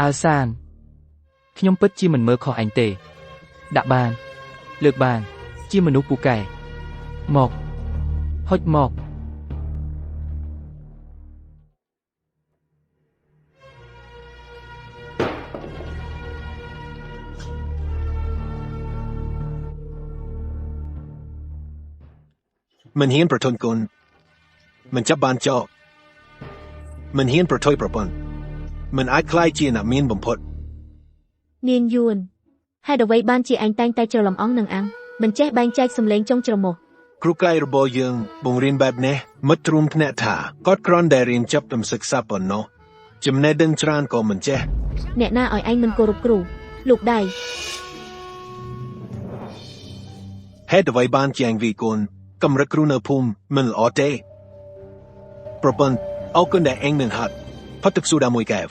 អើសានខ្ញុំពិតជាមិនមើលខុសឯងទេដាក់បានលើកបានជាមនុស្សពូកែមកហុចមក មិនហ៊ានប្រទន់គុណមិនចាប់បានចោល មិនហ៊ានប្រថុយប្រពន្ធមិនអាចក្លាយជាអ្នកមានបំផុត នាងយួនហេតុអ្វីបានជាឯងតែងតែច្រឡំអង្គនឹងអាំងមិនចេះបែងចែកសំឡេងចុងច្រមុះ គ្រូកៃរបស់យើងបង្រៀនបែបនេះមិត្តរួមថ្នាក់ថាគាត់គ្រាន់តែរៀនចាប់តាមសិក្សាប៉ុណ្ណោះចំណេះដឹងច្រើនក៏មិនចេះ អ្នកណាឲ្យឯងមិនគោរពគ្រូលោកដៃ ហេតុអ្វីបានជាឯងវីកូនកម្រិតគ្រូនៅភូមិមិនល្អទេប្រពន្ធអរគុណដែលឯងនឹងហាត់ផឹកទឹកសូដាមួយកែវ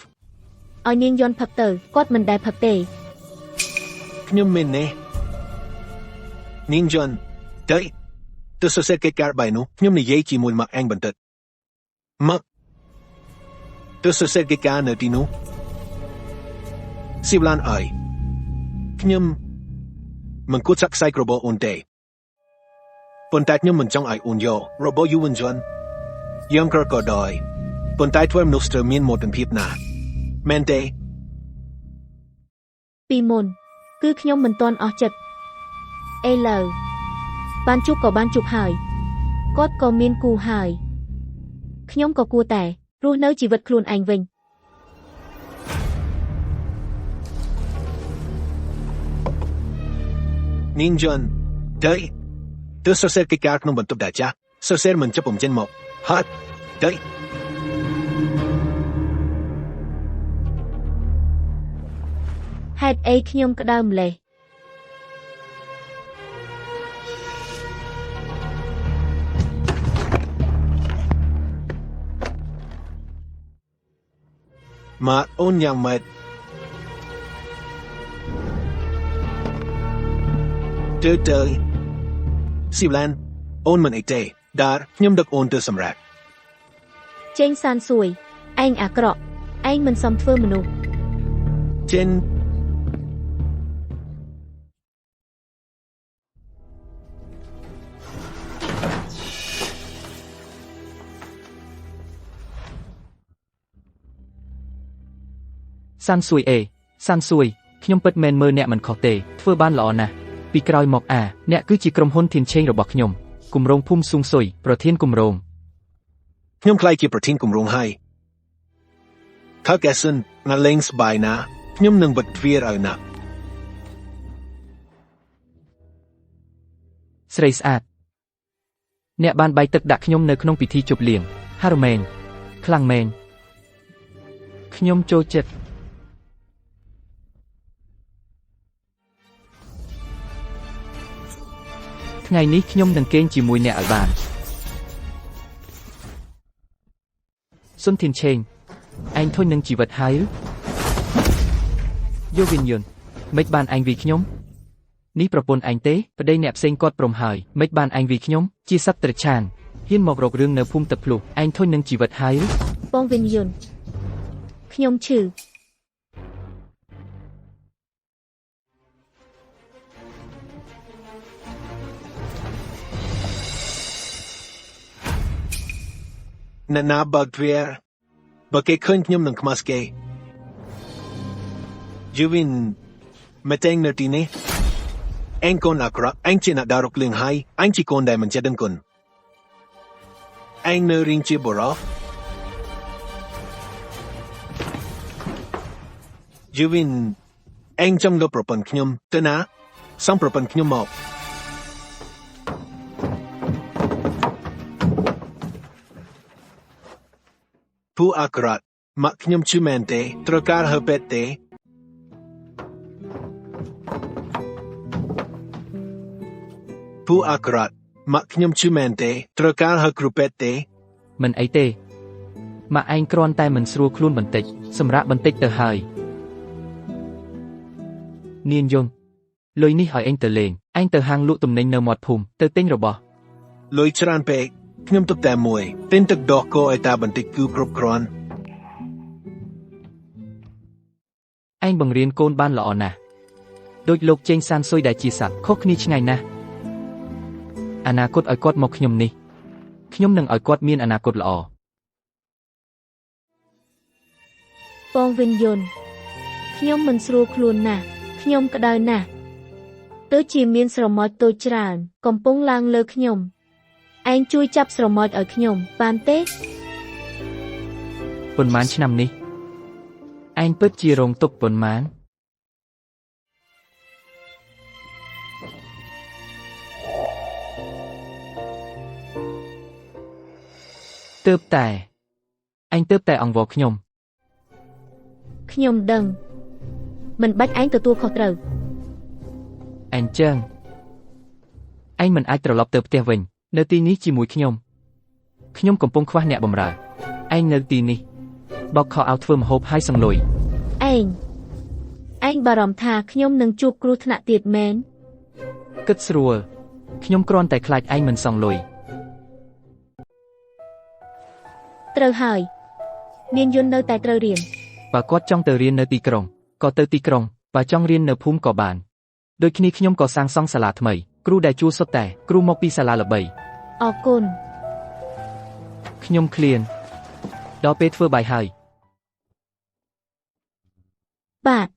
ឲ្យនាងយន់ផឹកទៅគាត់មិនដែលផឹកទេ ខ្ញុំមាននេះនាងយន់ទៅទៅសរសេរកិច្ចការបាយនោះខ្ញុំនិយាយជាមួយម៉ាក់ឯងបន្តិចម៉ាក់ទៅសរសេរកិច្ចការនៅទីនោះស៊ីវឡានអើយខ្ញុំមិនគួរចាក់ខ្សែរបស់អូនទេប៉ុន្តែខ្ញុំមិនចង់ឲ្យអូនយករបស់យូវិនជន់យើងក៏ក៏ដោយប៉ុន្តែធ្វើមនុស្សត្រូវមានមោទនភាពណាស់មែនទេ ពីមុនគឺខ្ញុំមិនទាន់អស់ចិត្តឥឡូវបានជួបក៏បានជួបហើយគាត់ក៏មានគូហើយខ្ញុំក៏គួរតែរស់នៅជីវិតខ្លួនឯងវិញ នាងជន់ទៅទៅសរសេរកិច្ចការក្នុងបន្ទប់ដែរចាស់សរសេរមិនចប់បំចេញមកហាត់ទៅ ហេតុអីខ្ញុំក្តៅម្លេះ ម៉ាក់អូនយ៉ាងម៉េចទៅទៅស៊ីវឡានអូនមិនអីទេដារខ្ញុំដឹកអូនទៅសម្រាប់ ចេញសានសួយឯងអាក្រក់ឯងមិនសមធ្វើមនុស្ស ចេន សានសួយអេសានសួយខ្ញុំពិតមែនមើលអ្នកមិនខុសទេធ្វើបានល្អណាស់ពីក្រោយមកអាអ្នកគឺជាក្រុមហ៊ុនធានឆេងរបស់ខ្ញុំគម្រោងភូមិស៊ុងស៊ុយប្រធានគម្រោង ខ្ញុំក្លាយជាប្រធានគម្រោងហើយថៅកែសិនណាលេងស្បាយណាខ្ញុំនឹងបិទទ្វារឲ្យណា ស្រីស្អាតអ្នកបានបាយទឹកដាក់ខ្ញុំនៅក្នុងពិធីជប់លៀងហារមែនខ្លាំងមែនខ្ញុំចូលចិត្តថ្ងៃនេះខ្ញុំនឹងគេងជាមួយអ្នកឲ្យបានសុនធានឆេងឯងធុញនឹងជីវិតហើយឬយោវិនយុនមិនបានឯងវីខ្ញុំនេះប្រពន្ធឯងទេប្តីអ្នកផ្សេងគាត់ព្រមហើយមិនបានឯងវីខ្ញុំជាសត្វត្រឆានហ៊ានមករករឿងនៅភូមិទឹកភ្លោះឯងធុញនឹងជីវិតហើយឬ បងវិនយុនខ្ញុំឈឺ អ្នកណាបើកទ្វារបើគេឃើញខ្ញុំនឹងខ្មាស់គេយូវិនមកតែងនៅទីនេះឯងកូនអាក្រក់ឯងជាអ្នកដើររកលឿងហើយឯងជាកូនដែលមិនចេះដឹងគុណឯងនៅរៀងជាបរិសយូវិនឯងចង់លុបប្រពន្ធខ្ញុំទៅណាសំប្រពន្ធខ្ញុំមកពូអាក្រក់ម៉ាក់ខ្ញុំឈឺមែនទេត្រូវការហៅពេទ្យទេពូអាក្រក់ម៉ាក់ខ្ញុំឈឺមែនទេត្រូវការហៅគ្រូពេទ្យទេ មិនអីទេម៉ាក់ឯងគ្រាន់តែមិនស្រួលខ្លួនបន្តិចសម្រាប់បន្តិចទៅហើយនាងយងលុយនេះឲ្យឯងទៅលេងឯងទៅហាងលក់ទំនិញនៅមាត់ភូមិទៅទិញរបស់ លុយច្រើនពេកខ្ញុំទុកតែមួយទិញទឹកដោះគោឲ្យតាបន្តិចគឺគ្រប់គ្រាន់ ឯងបង្រៀនកូនបានល្អណាស់ដូចលោកចេងសានសុយដែលជាសត្វខុសគ្នាឆ្ងាយណាស់អនាគតឲ្យគាត់មកខ្ញុំនេះខ្ញុំនឹងឲ្យគាត់មានអនាគតល្អ បងវិនយុនខ្ញុំមិនស្រួលខ្លួនណាស់ខ្ញុំក្តៅណាស់ដូចជាមានស្រមោចតូចច្រើន កំពុងឡើងលើខ្ញុំឯងជួយចាប់ស្រមោចឲ្យខ្ញុំបានទេ ប៉ុន្មានឆ្នាំនេះឯងពិតជារងទុក្ខប៉ុន្មាន ទើបតែឯងទើបតែអង្វរខ្ញុំ ខ្ញុំដឹងមិនបាច់ឯងទទួលខុសត្រូវ អញ្ចឹងឯងមិនអាចត្រឡប់ទៅផ្ទះវិញ នៅទីនេះជាមួយខ្ញុំខ្ញុំកំពុងខ្វះអ្នកបម្រើឯងនៅទីនេះបោកខោអាវធ្វើម្ហូបហើយសង្លុយ ឯងឯងបារម្ភថាខ្ញុំនឹងជួបគ្រោះថ្នាក់ទៀតមែន គិតស្រួលខ្ញុំគ្រាន់តែខ្លាចឯងមិនសងលុយ ត្រូវហើយមានយន្តនៅតែត្រូវរៀន បើគាត់ចង់ទៅរៀននៅទីក្រុងក៏ទៅទីក្រុងបើចង់រៀននៅភូមិក៏បានដូចគ្នាខ្ញុំក៏សាងសង់សាលាថ្មីគ្រូដែលជួលសុទ្ធតែគ្រូមកពីសាលាល្បី អរគុណ ខ្ញុំឃ្លានដល់ពេលធ្វើបាយហើយ បាទ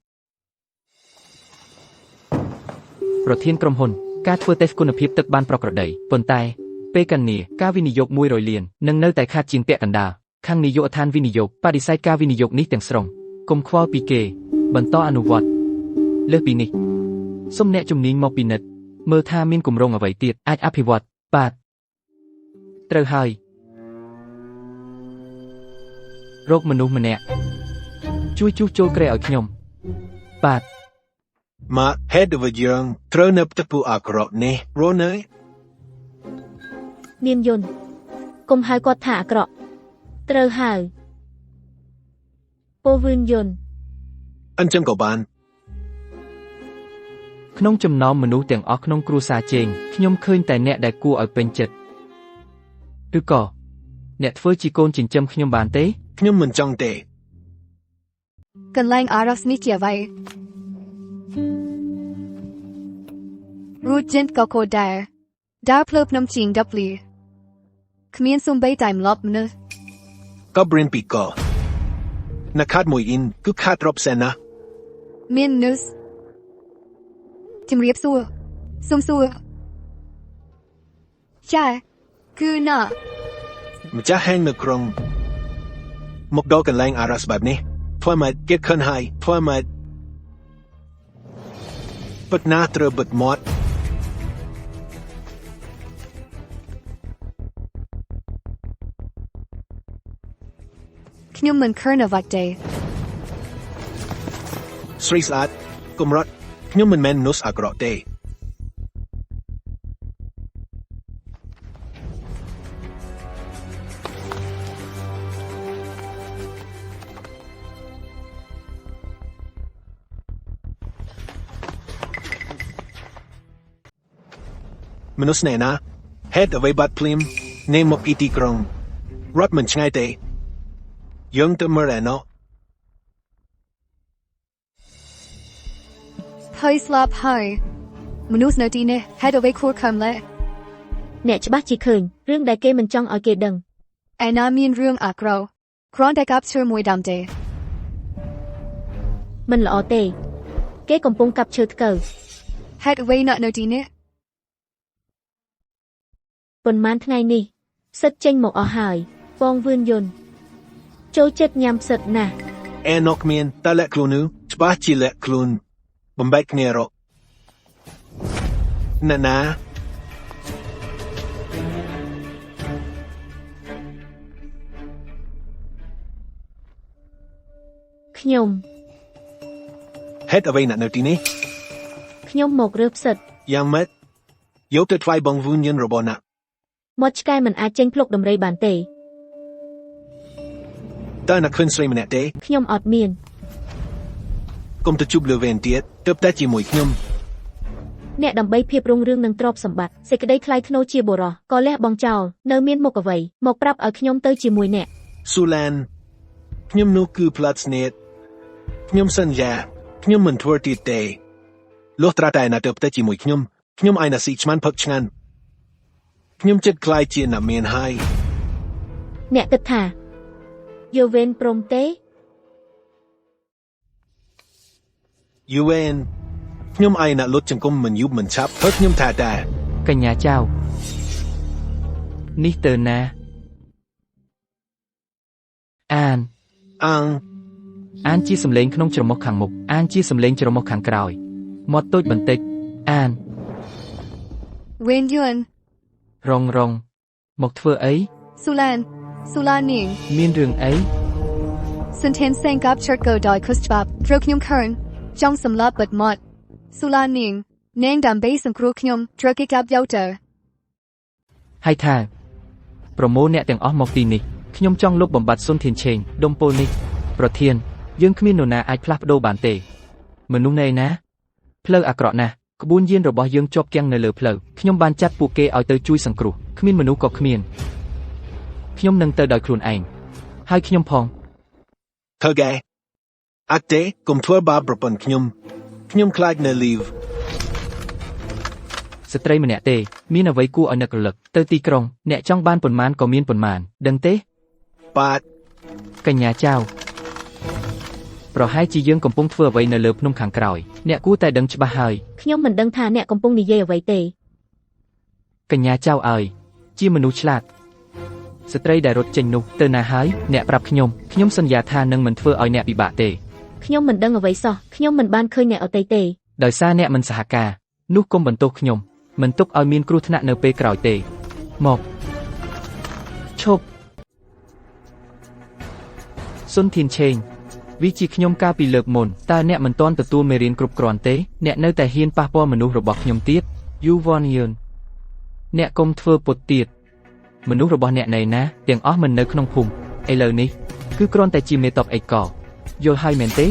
ប្រធានក្រុមហ៊ុនការធ្វើតេស្តគុណភាពទឹកបានប្រក្រតីប៉ុន្តែពេលកាលនេះការវិនិយោគ100លាននឹងនៅតែខាតជាងពាក់កណ្ដាលខាងនាយកដ្ឋានវិនិយោគបដិសេធការវិនិយោគនេះទាំងស្រុងកុំខ្វល់ពីគេបន្តអនុវត្តលើសពីនេះសូមអ្នកជំនាញមកពិនិត្យមើលថាមានគម្រោងអ្វីទៀតអាចអភិវឌ្ឍបាទត្រូវហើយរកមនុស្សម្នាក់ជួយជួសជុលគ្រែឲ្យខ្ញុំបាទ ម៉ាហេតុអ្វីយើងត្រូវនៅផ្ទះពូអាក្រក់នេះរស់នៅ នាមយន្តកុំហៅគាត់ថាអាក្រក់ត្រូវហើយពោវឿនយន្ត អញ្ចឹងក៏បាន ក្នុងចំណោមមនុស្សទាំងអស់ក្នុងគ្រួសារជេងខ្ញុំឃើញតែអ្នកដែលគួរឲ្យពេញចិត្តឬក៏អ្នកធ្វើជាកូនចិញ្ចឹមខ្ញុំបានទេ ខ្ញុំមិនចង់ទេ កន្លែងអារ៉ាស់នេះជាអ្វីរូចិនក៏កូដែរដើរផ្លូវភ្នំជាង10លីគ្មានសំបីតែម្លប់មនុស្ស ក៏ព្រៀនពីកណាខាត់មួយអ៊ីនគឺខាត់រាប់សែនណា មានមនុស្សជំរាបសួរសុំសួរចាគឺណា ម្ចាស់ហាងនៅក្រុងមកដល់កន្លែងអារ៉ាស់បែបនេះធ្វើម៉េចគេខិនហើយធ្វើម៉េចបិទណាត្រូវបិទមាត់ ខ្ញុំមិនឃើញអ្វីទេ ស្រីស្អាតកុំរត់ខ្ញុំមិនមែនមនុស្សអាក្រក់ទេមនុស្សណែណាហេតុអ្វីបាត់ភ្លាមនេះមកពីទីក្រុងរត់មិនឆ្ងាយទេយើងទៅមើលឯណោះ ហើយស្លាប់ហើយមនុស្សនៅទីនេះហេតុអ្វីខួរខំလဲ អ្នកច្បាស់ជាឃើញរឿងដែលគេមិនចង់ឲ្យគេដឹង ឯណាមានរឿងអាក្រក់គ្រាន់តែកាប់ឈើមួយដើមទេ មិនល្អទេ គេកំពុងកាប់ឈើថ្កូវ ហេតុអ្វីអ្នកនៅទីនេះ ប៉ុន្មានថ្ងៃនេះផ្សិតចេញមកអស់ហើយបងវឿនយន្តចូលចិត្តញ៉ាំផ្សិតណាស់ អែណុកមានតើលាក់ខ្លួននោះច្បាស់ជាលាក់ខ្លួនបំបែកគ្នារកណាណា ខ្ញុំ ហេតុអ្វីអ្នកនៅទីនេះ ខ្ញុំមករើសផ្សិត យ៉ាងម៉េចយកទៅថ្វាយបងវូនយិនរបស់អ្នក មាត់ឆ្កែមិនអាចចេញភ្លុកដំរីបានទេ តើអ្នកឃើញស្រីម្នាក់ទេ ខ្ញុំអត់មាន កុំទៅជួបលើវេនទៀតទើបតែជាមួយខ្ញុំ អ្នកដើម្បីភាពរុងរឿងនិងទ្រព្យសម្បត្តិសេចក្តីថ្លៃថ្នូរជាបុរសក៏លះបង់ចោលនៅមានមុខអ្វីមកប្រាប់ឲ្យខ្ញុំទៅជាមួយអ្នក ស៊ូឡានខ្ញុំនោះគឺផ្លាត់ស្នេហ៍ខ្ញុំសន្យាខ្ញុំមិនធ្វើទៀតទេលុះត្រាតែអ្នកទើបតែជាមួយខ្ញុំខ្ញុំឯណាស៊ីឆ្មាន់ផឹកឆ្ងាញ់ខ្ញុំចិត្តខ្លាយជាអ្នកមានហើយ អ្នកគិតថាយូវេនព្រមទេ យូវេនខ្ញុំឯណាលុតចង្គំមិនយូរមិនឆាប់ធ្វើខ្ញុំថាតា កញ្ញាចៅនេះទៅណាអាន អាង អានជាសំឡេងក្នុងច្រមុះខាងមុខអានជាសំឡេងច្រមុះខាងក្រោយមាត់តូចបន្តិចអាន វេនយុន រងរងមកធ្វើអី ស៊ូឡានស៊ូឡាននីង មានរឿងអី សុនធានសេងកាប់ឈើកោដោយខុសច្បាប់ត្រូវខ្ញុំខើនចង់សម្លាប់បិទមាត់ស៊ូឡាននីងនាងដើម្បីសង្គ្រោះខ្ញុំត្រូវគេកាប់យកទៅ ហើយថាប្រមូលអ្នកទាំងអស់មកទីនេះខ្ញុំចង់លុបបំបាត់សុនធានឆេងដុំពលនេះប្រធានយើងគ្មាននរណាអាចផ្លាស់ប្ដូរបានទេមនុស្សនៅឯណាផ្លូវអាក្រក់ណាស់ក្បួនយានរបស់យើងជាប់គាំងនៅលើផ្លូវខ្ញុំបានចាត់ពួកគេឲ្យទៅជួយសង្គ្រោះគ្មានមនុស្សក៏គ្មានខ្ញុំនឹងទៅដោយខ្លួនឯងហើយខ្ញុំផង ធ្វើកែអត់ទេកុំធ្វើបាបប្រពន្ធខ្ញុំខ្ញុំខ្លាចនៅលីវ ស្ត្រីម្នាក់ទេមានអ្វីគួរឲ្យនឹករលឹកទៅទីក្រុងអ្នកចង់បានប៉ុន្មានក៏មានប៉ុន្មានដឹងទេ បាទ កញ្ញាចៅប្រហែលជាយើងកំពុងធ្វើអ្វីនៅលើភ្នំខាងក្រោយអ្នកគួរតែដឹងច្បាស់ហើយ ខ្ញុំមិនដឹងថាអ្នកកំពុងនិយាយអ្វីទេ កញ្ញាចៅអើយជាមនុស្សឆ្លាតស្ត្រីដែលរត់ចេញនោះទៅណាហើយអ្នកប្រាប់ខ្ញុំខ្ញុំសន្យាថានឹងមិនធ្វើឲ្យអ្នកពិបាកទេ ខ្ញុំមិនដឹងអ្វីសោះខ្ញុំមិនបានឃើញអ្នកអតីតទេ ដោយសារអ្នកមិនសហការនោះកុំបន្ទោសខ្ញុំមិនទុកឲ្យមានគ្រោះថ្នាក់នៅពេលក្រោយទេមកឈប់សុនធានឆេងវាជាខ្ញុំកាលពីលើកមុនតើអ្នកមិនទាន់ទទួលមេរៀនគ្រប់គ្រាន់ទេអ្នកនៅតែហ៊ានប៉ះពាល់មនុស្សរបស់ខ្ញុំទៀតយូវ៉ាន់យឿនអ្នកកុំធ្វើពុតទៀតមនុស្សរបស់អ្នកនៅណាទាំងអស់មិននៅក្នុងភូមិឥឡូវនេះគឺគ្រាន់តែជាមេតបអេកលយល់ហើយមែនទេ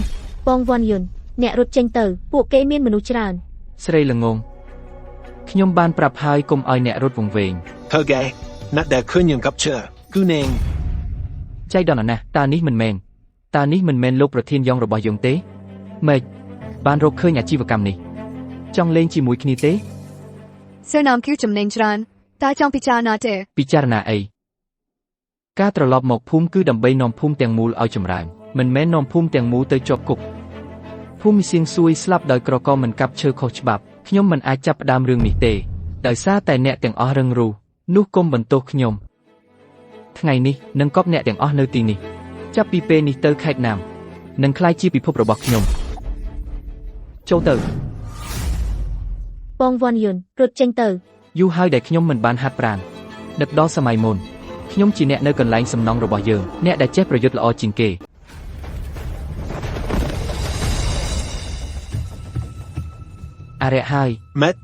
បងវ៉ាន់យុនអ្នករត់ចេញទៅពួកគេមានមនុស្សច្រើន ស្រីល្ងងខ្ញុំបានប្រាប់ហើយកុំឲ្យអ្នករត់វង្វេង ធ្វើកែអ្នកដែលឃើញយើងកាប់ឈើគឺនាង ចៃដន្យណាស់តើនេះមិនមែនតើនេះមិនមែនលោកប្រធានយ៉ងរបស់យើងទេម៉េចបានរកឃើញអាជីវកម្មនេះចង់លេងជាមួយគ្នាទេ សើណាមគឺចំណេញច្រើនតែចង់ពិចារណាទេ ពិចារណាអីការត្រឡប់មកភូមិគឺដើម្បីនាំភូមិទាំងមូលឲ្យចម្រើនមិនមែននាំភូមិទាំងមូលទៅជាប់គុកភូមិសៀងសួយស្លាប់ដោយក្រកមិនកាប់ឈើខុសច្បាប់ខ្ញុំមិនអាចចាប់ផ្ដើមរឿងនេះទេដោយសារតែអ្នកទាំងអស់រឹងរូសនោះកុំបន្ទោសខ្ញុំថ្ងៃនេះនឹងកប់អ្នកទាំងអស់នៅទីនេះចាប់ពីពេលនេះទៅខេត្តណាមនឹងក្លាយជាពិភពរបស់ខ្ញុំចូលទៅ បងវ៉ាន់យុនរត់ចេញទៅ យូរហើយដែលខ្ញុំមិនបានហាត់ប្រាណនឹកដល់សម័យមុនខ្ញុំជាអ្នកនៅកន្លែងសំណង់របស់យើងអ្នកដែលចេះប្រយុទ្ធល្អជាងគេអរិយហើយ ម៉េត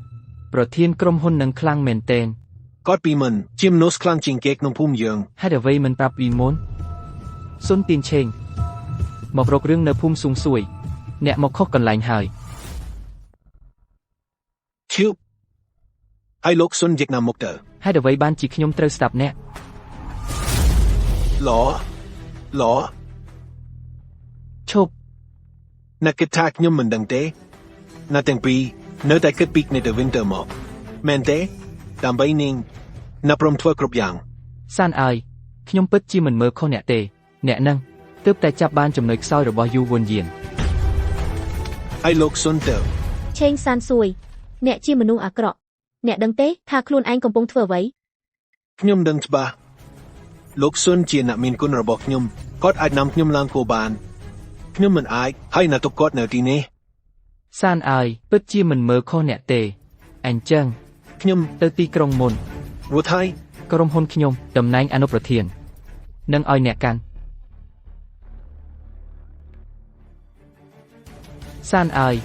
ប្រធានក្រុមហ៊ុននឹងខ្លាំងមែនទែន គាត់ពីមុនជាមនុស្សខ្លាំងជាងគេក្នុងភូមិយើង ហេតុអ្វីមិនប្រាប់ពីមុនសុនទៀនឆេងមករករឿងនៅភូមិស៊ុងសួយអ្នកមកខុសកន្លែងហើយ ឈៀវហើយលោកសុនយកណាមកទៅ ហេតុអ្វីបានជាខ្ញុំត្រូវស្ដាប់អ្នក ល្អល្អ ឈប់ អ្នកគិតថាខ្ញុំមិនដឹងទេអ្នកទាំងពីរនៅតែគិតពីគ្នាទៅវិញទៅមកមែនទេដើម្បីនាងអ្នកព្រមធ្វើគ្រប់យ៉ាង សានអើយខ្ញុំពិតជាមិនមើលខុសអ្នកទេអ្នកនឹងទើបតែចាប់បានចំណុចខ្សោយរបស់យូវុនយាន ហើយលោកសុនទៅ ឆេងសានសួយអ្នកជាមនុស្សអាក្រក់អ្នកដឹងទេថាខ្លួនឯងកំពុងធ្វើអ្វី ខ្ញុំដឹងច្បាស់លោកសុនជាអ្នកមានគុណរបស់ខ្ញុំគាត់អាចនាំខ្ញុំឡើងគោបានខ្ញុំមិនអាចហើយអ្នកទុកគាត់នៅទីនេះ សានអើយពិតជាមិនមើលខុសអ្នកទេអញ្ចឹង ខ្ញុំ ទៅទីក្រុងមុន រួចហើយ ក្រុមហ៊ុនខ្ញុំតំណែងអនុប្រធាននឹងឲ្យអ្នកកាន់សានអើយ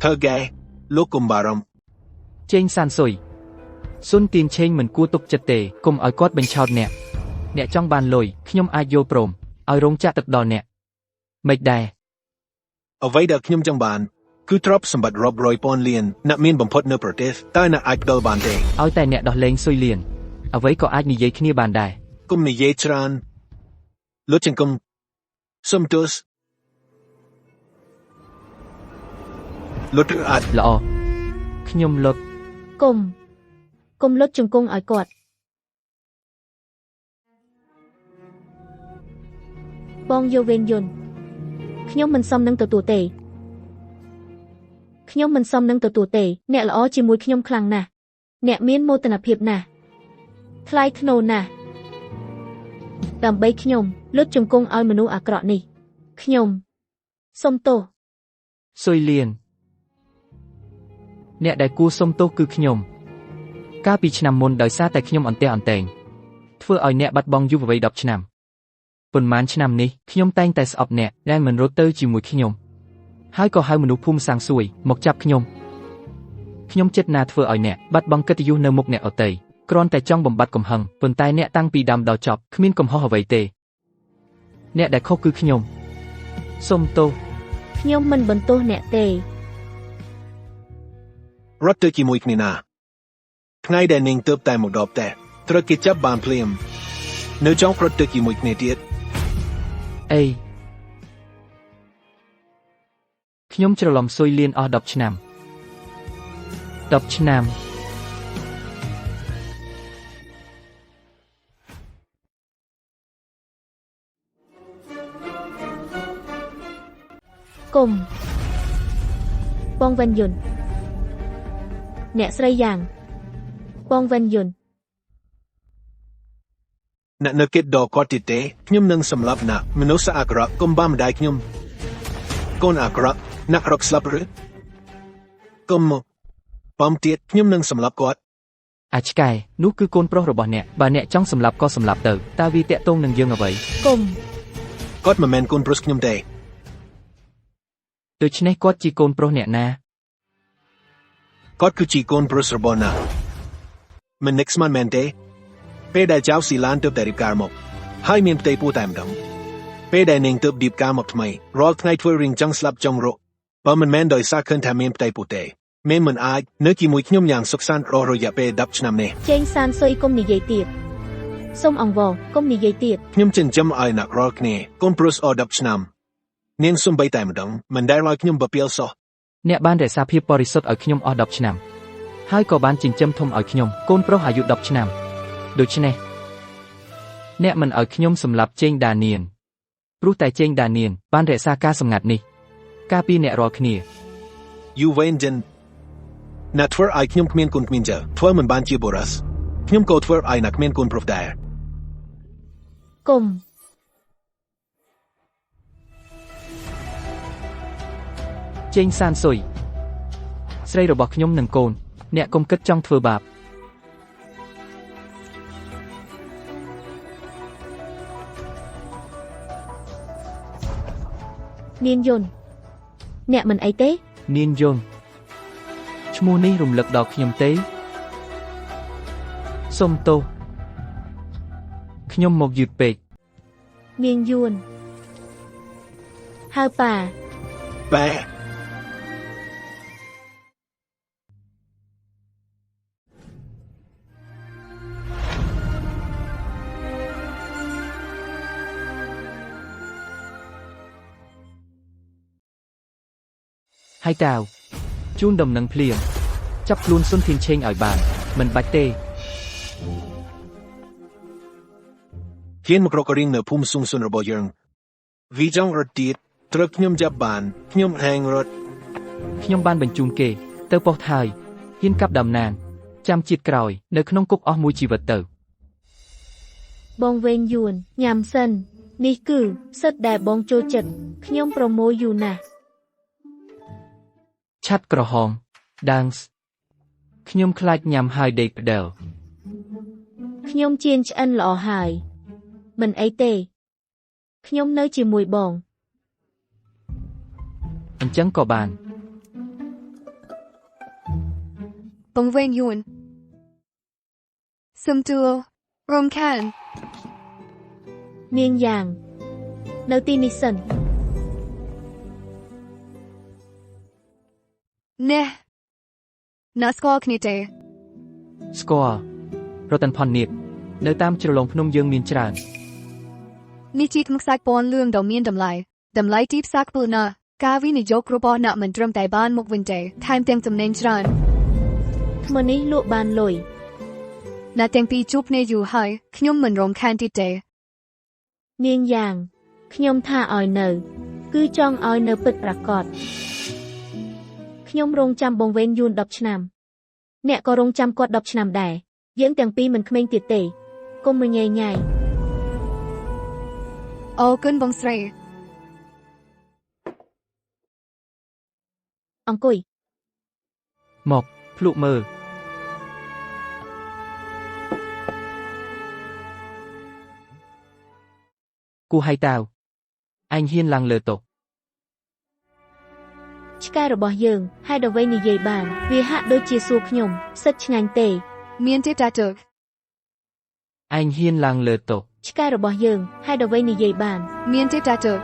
ធ្វើកែលោកកុំបារម្ភ ជេងសានសុយសុនទៀនឆេងមិនគួរទុកចិត្តទេកុំឲ្យគាត់បញ្ឆោតអ្នកអ្នកចង់បានលុយខ្ញុំអាចយល់ព្រមឲ្យរោងចក្រទឹកដល់អ្នកមិនដែរ អ្វីដែលខ្ញុំចង់បានគឺទ្រព្យសម្បត្តិរាប់រយពាន់លានអ្នកមានបំផុតនៅប្រទេសតែអ្នកអាចផ្ដល់បានទេ ឲ្យតែអ្នកដោះលែងសុយលៀនអ្វីក៏អាចនិយាយគ្នាបានដែរ គុំនិយាយច្រើនលោកចង្គំសុំទោសលោកអាច ល្អខ្ញុំលុត គុំគុំលុតជង្គង់ឲ្យគាត់បងយូវេនយុនខ្ញុំមិនសមនឹងទទួលទេខ្ញុំមិនសមនឹងទទួលទេអ្នកល្អជាមួយខ្ញុំខ្លាំងណាស់អ្នកមានមោទនភាពណាស់ថ្លៃថ្នូរណាស់ ដើម្បីខ្ញុំលុតជង្គង់ឲ្យមនុស្សអាក្រក់នេះខ្ញុំសុំទោស ស៊ុយលៀនអ្នកដែលគួរសុំទោសគឺខ្ញុំកាលពីឆ្នាំមុនដោយសារតែខ្ញុំអន្ទះអន្ទែងធ្វើឲ្យអ្នកបាត់បង់យុវវ័យ10ឆ្នាំប៉ុន្មានឆ្នាំនេះខ្ញុំតែងតែស្អប់អ្នកដែលមិនរត់ទៅជាមួយខ្ញុំហើយក៏ហៅមនុស្សភូមិសាងសួយមកចាប់ខ្ញុំខ្ញុំចិត្តណាធ្វើឲ្យអ្នកបាត់បង់កិត្តិយសនៅមុខអ្នកដទៃគ្រាន់តែចង់បំបត្តិកំហឹងប៉ុន្តែអ្នកតាំងពីដើមដល់ចប់គ្មានកំហុសអ្វីទេអ្នកដែលខុសគឺខ្ញុំសុំទោស ខ្ញុំមិនបន្ទោសអ្នកទេ រត់ទៅជាមួយគ្នាណាថ្ងៃដែលនាងទើបតែមកដល់ផ្ទះត្រូវគេចាប់បានភ្លាមនៅចង់រត់ទៅជាមួយគ្នាទៀត អីខ្ញុំច្រឡំស៊ុយលៀនអស់10ឆ្នាំ10ឆ្នាំ គុំបងវិនយុនអ្នកស្រីយ៉ាងបងវិនយុន អ្នកនៅគេដល់គាត់ទៀតទេខ្ញុំនឹងសម្លាប់អ្នកមនុស្សអាក្រក់កុំបាម្ដាយខ្ញុំកូនអាក្រក់អ្នករកស្លាប់ឬកុំមកបំទៀតខ្ញុំនឹងសម្លាប់គាត់ អាចឆ្កែនោះគឺកូនប្រុសរបស់អ្នកបើអ្នកចង់សម្លាប់ក៏សម្លាប់ទៅតើវាតាក់ទងនឹងយើងអ្វី គុំ គាត់មិនមែនកូនប្រុសខ្ញុំទេ ដូច្នេះគាត់ជាកូនប្រុសអ្នកណា គាត់គឺជាកូនប្រុសរបស់អ្នកមិននឹកស្មានមែនទេពេលដែលចៅស៊ីឡានទើបតែរៀបការមកហើយមានផ្ទៃពោះតែម្ដងពេលដែលនាងទើបរៀបការមកថ្មីរាល់ថ្ងៃធ្វើរឿងចង់ស្លាប់ចង់រកបើមិនមែនដោយសារឃើញថាមានផ្ទៃពោះទេមានមិនអាចនៅជាមួយខ្ញុំយ៉ាងសុខសាន្តរស់រយៈពេល10ឆ្នាំនេះ ចេងសានសុយគុំនិយាយទៀតសូមអង្វរគុំនិយាយទៀត ខ្ញុំចិញ្ចឹមឲ្យអ្នករាល់គ្នាកូនប្រុសអស់10ឆ្នាំនាងសំបីតែម្ដងមិនដែលឲ្យខ្ញុំបពាលសោះ អ្នកបានរក្សាភាពបរិសុទ្ធឲ្យខ្ញុំអស់10ឆ្នាំហើយក៏បានចិញ្ចឹមធំឲ្យខ្ញុំកូនប្រុសអាយុ10ឆ្នាំដូច្នេះអ្នកមិនឲ្យខ្ញុំសម្លាប់ចេងដានៀនព្រោះតែចេងដានៀនបានរក្សាការសម្ងាត់នេះការពីអ្នករាល់គ្នា យូវេនចិនអ្នកធ្វើឲ្យខ្ញុំគ្មានកូនគ្មានចៅធ្វើមិនបានជាបុរសខ្ញុំក៏ធ្វើឲ្យអ្នកគ្មានកូនប្រុសដែរ គុំ ចេងសានសុយស្រីរបស់ខ្ញុំនិងកូនអ្នកកុំគិតចង់ធ្វើបាប នាងយុនអ្នកមិនអីទេ នាងយងឈ្មោះនេះរំលឹកដល់ខ្ញុំទេសុំទោសខ្ញុំមកយឺតពេក នាងយួនហៅប៉ា បែ ហើយតាវជូនដំណឹងភ្លាមចាប់ខ្លួនសុនធានឆេងឲ្យបានមិនបាច់ទេ ហ៊ានមករករៀងនៅភូមិស៊ុងស៊ុនរបស់យើងវីចង់រត់ទៀតត្រូវខ្ញុំចាប់បានខ្ញុំហែងរត់ ខ្ញុំបានបញ្ជូនគេ ទៅប៉ុស្តិ៍ហើយហ៊ានកាប់ដំណាងចាំជាតិក្រោយនៅក្នុងគុកអស់មួយជីវិតទៅ បងវេងយួនញ៉ាំសិននេះគឺសិតដែលបងចូលចិត្តខ្ញុំប្រមូលយូរណាស់ ឆាត់ក្រហមដាងส์ខ្ញុំខ្លាចញ៉ាំហើយដេកផ្ដិល ខ្ញុំជៀនឆ្អិនល្អហើយមិនអីទេខ្ញុំនៅជាមួយបង អញ្ចឹងក៏បាន បងវេងយួនសុំទោសរំខាន នាងយ៉ាង នៅទីនេះសិន នេះអ្នកស្គាល់គ្នាទេ ស្គាល់រតនផននៀតនៅតាមជ្រលងភ្នំយើងមានច្រើន នេះជាខ្សែពណ៌លឿងដ៏មានតម្លៃតម្លៃទីផ្សារខ្ពស់ណាស់ការវិនិយោគរបស់អ្នកមិនត្រឹមតែបានមកវិញទេថែមទាំងចំណេញច្រើន ថ្មនេះលក់បានលុយ អ្នកទាំងពីរជួបគ្នាយូរហើយខ្ញុំមិនរំខានទៀតទេ នាងយ៉ាងខ្ញុំថាឲ្យនៅ គឺចង់ឲ្យនៅពិតប្រាកដខ្ញុំរងចាំបងវេនយួន10ឆ្នាំអ្នកក៏រងចាំគាត់10ឆ្នាំដែរយើងទាំងពីរមិនក្មេងទៀតទេកុំរញ៉េញ៉ៃ អរគុណបងស្រី អង្គុយ មកភ្លក់មើលគូហៃតាវឯងហ៊ានឡើងលើតុ ឆ្កែរបស់យើងហេតុអ្វីនិយាយបាន វាហាក់ដូចជាសួរខ្ញុំសិតឆ្ងាញ់ទេ មានទេតាទឹក ឯងហ៊ានឡើងលើតុ ឆ្កែរបស់យើងហេតុអ្វីនិយាយបាន មានទេតាទឹក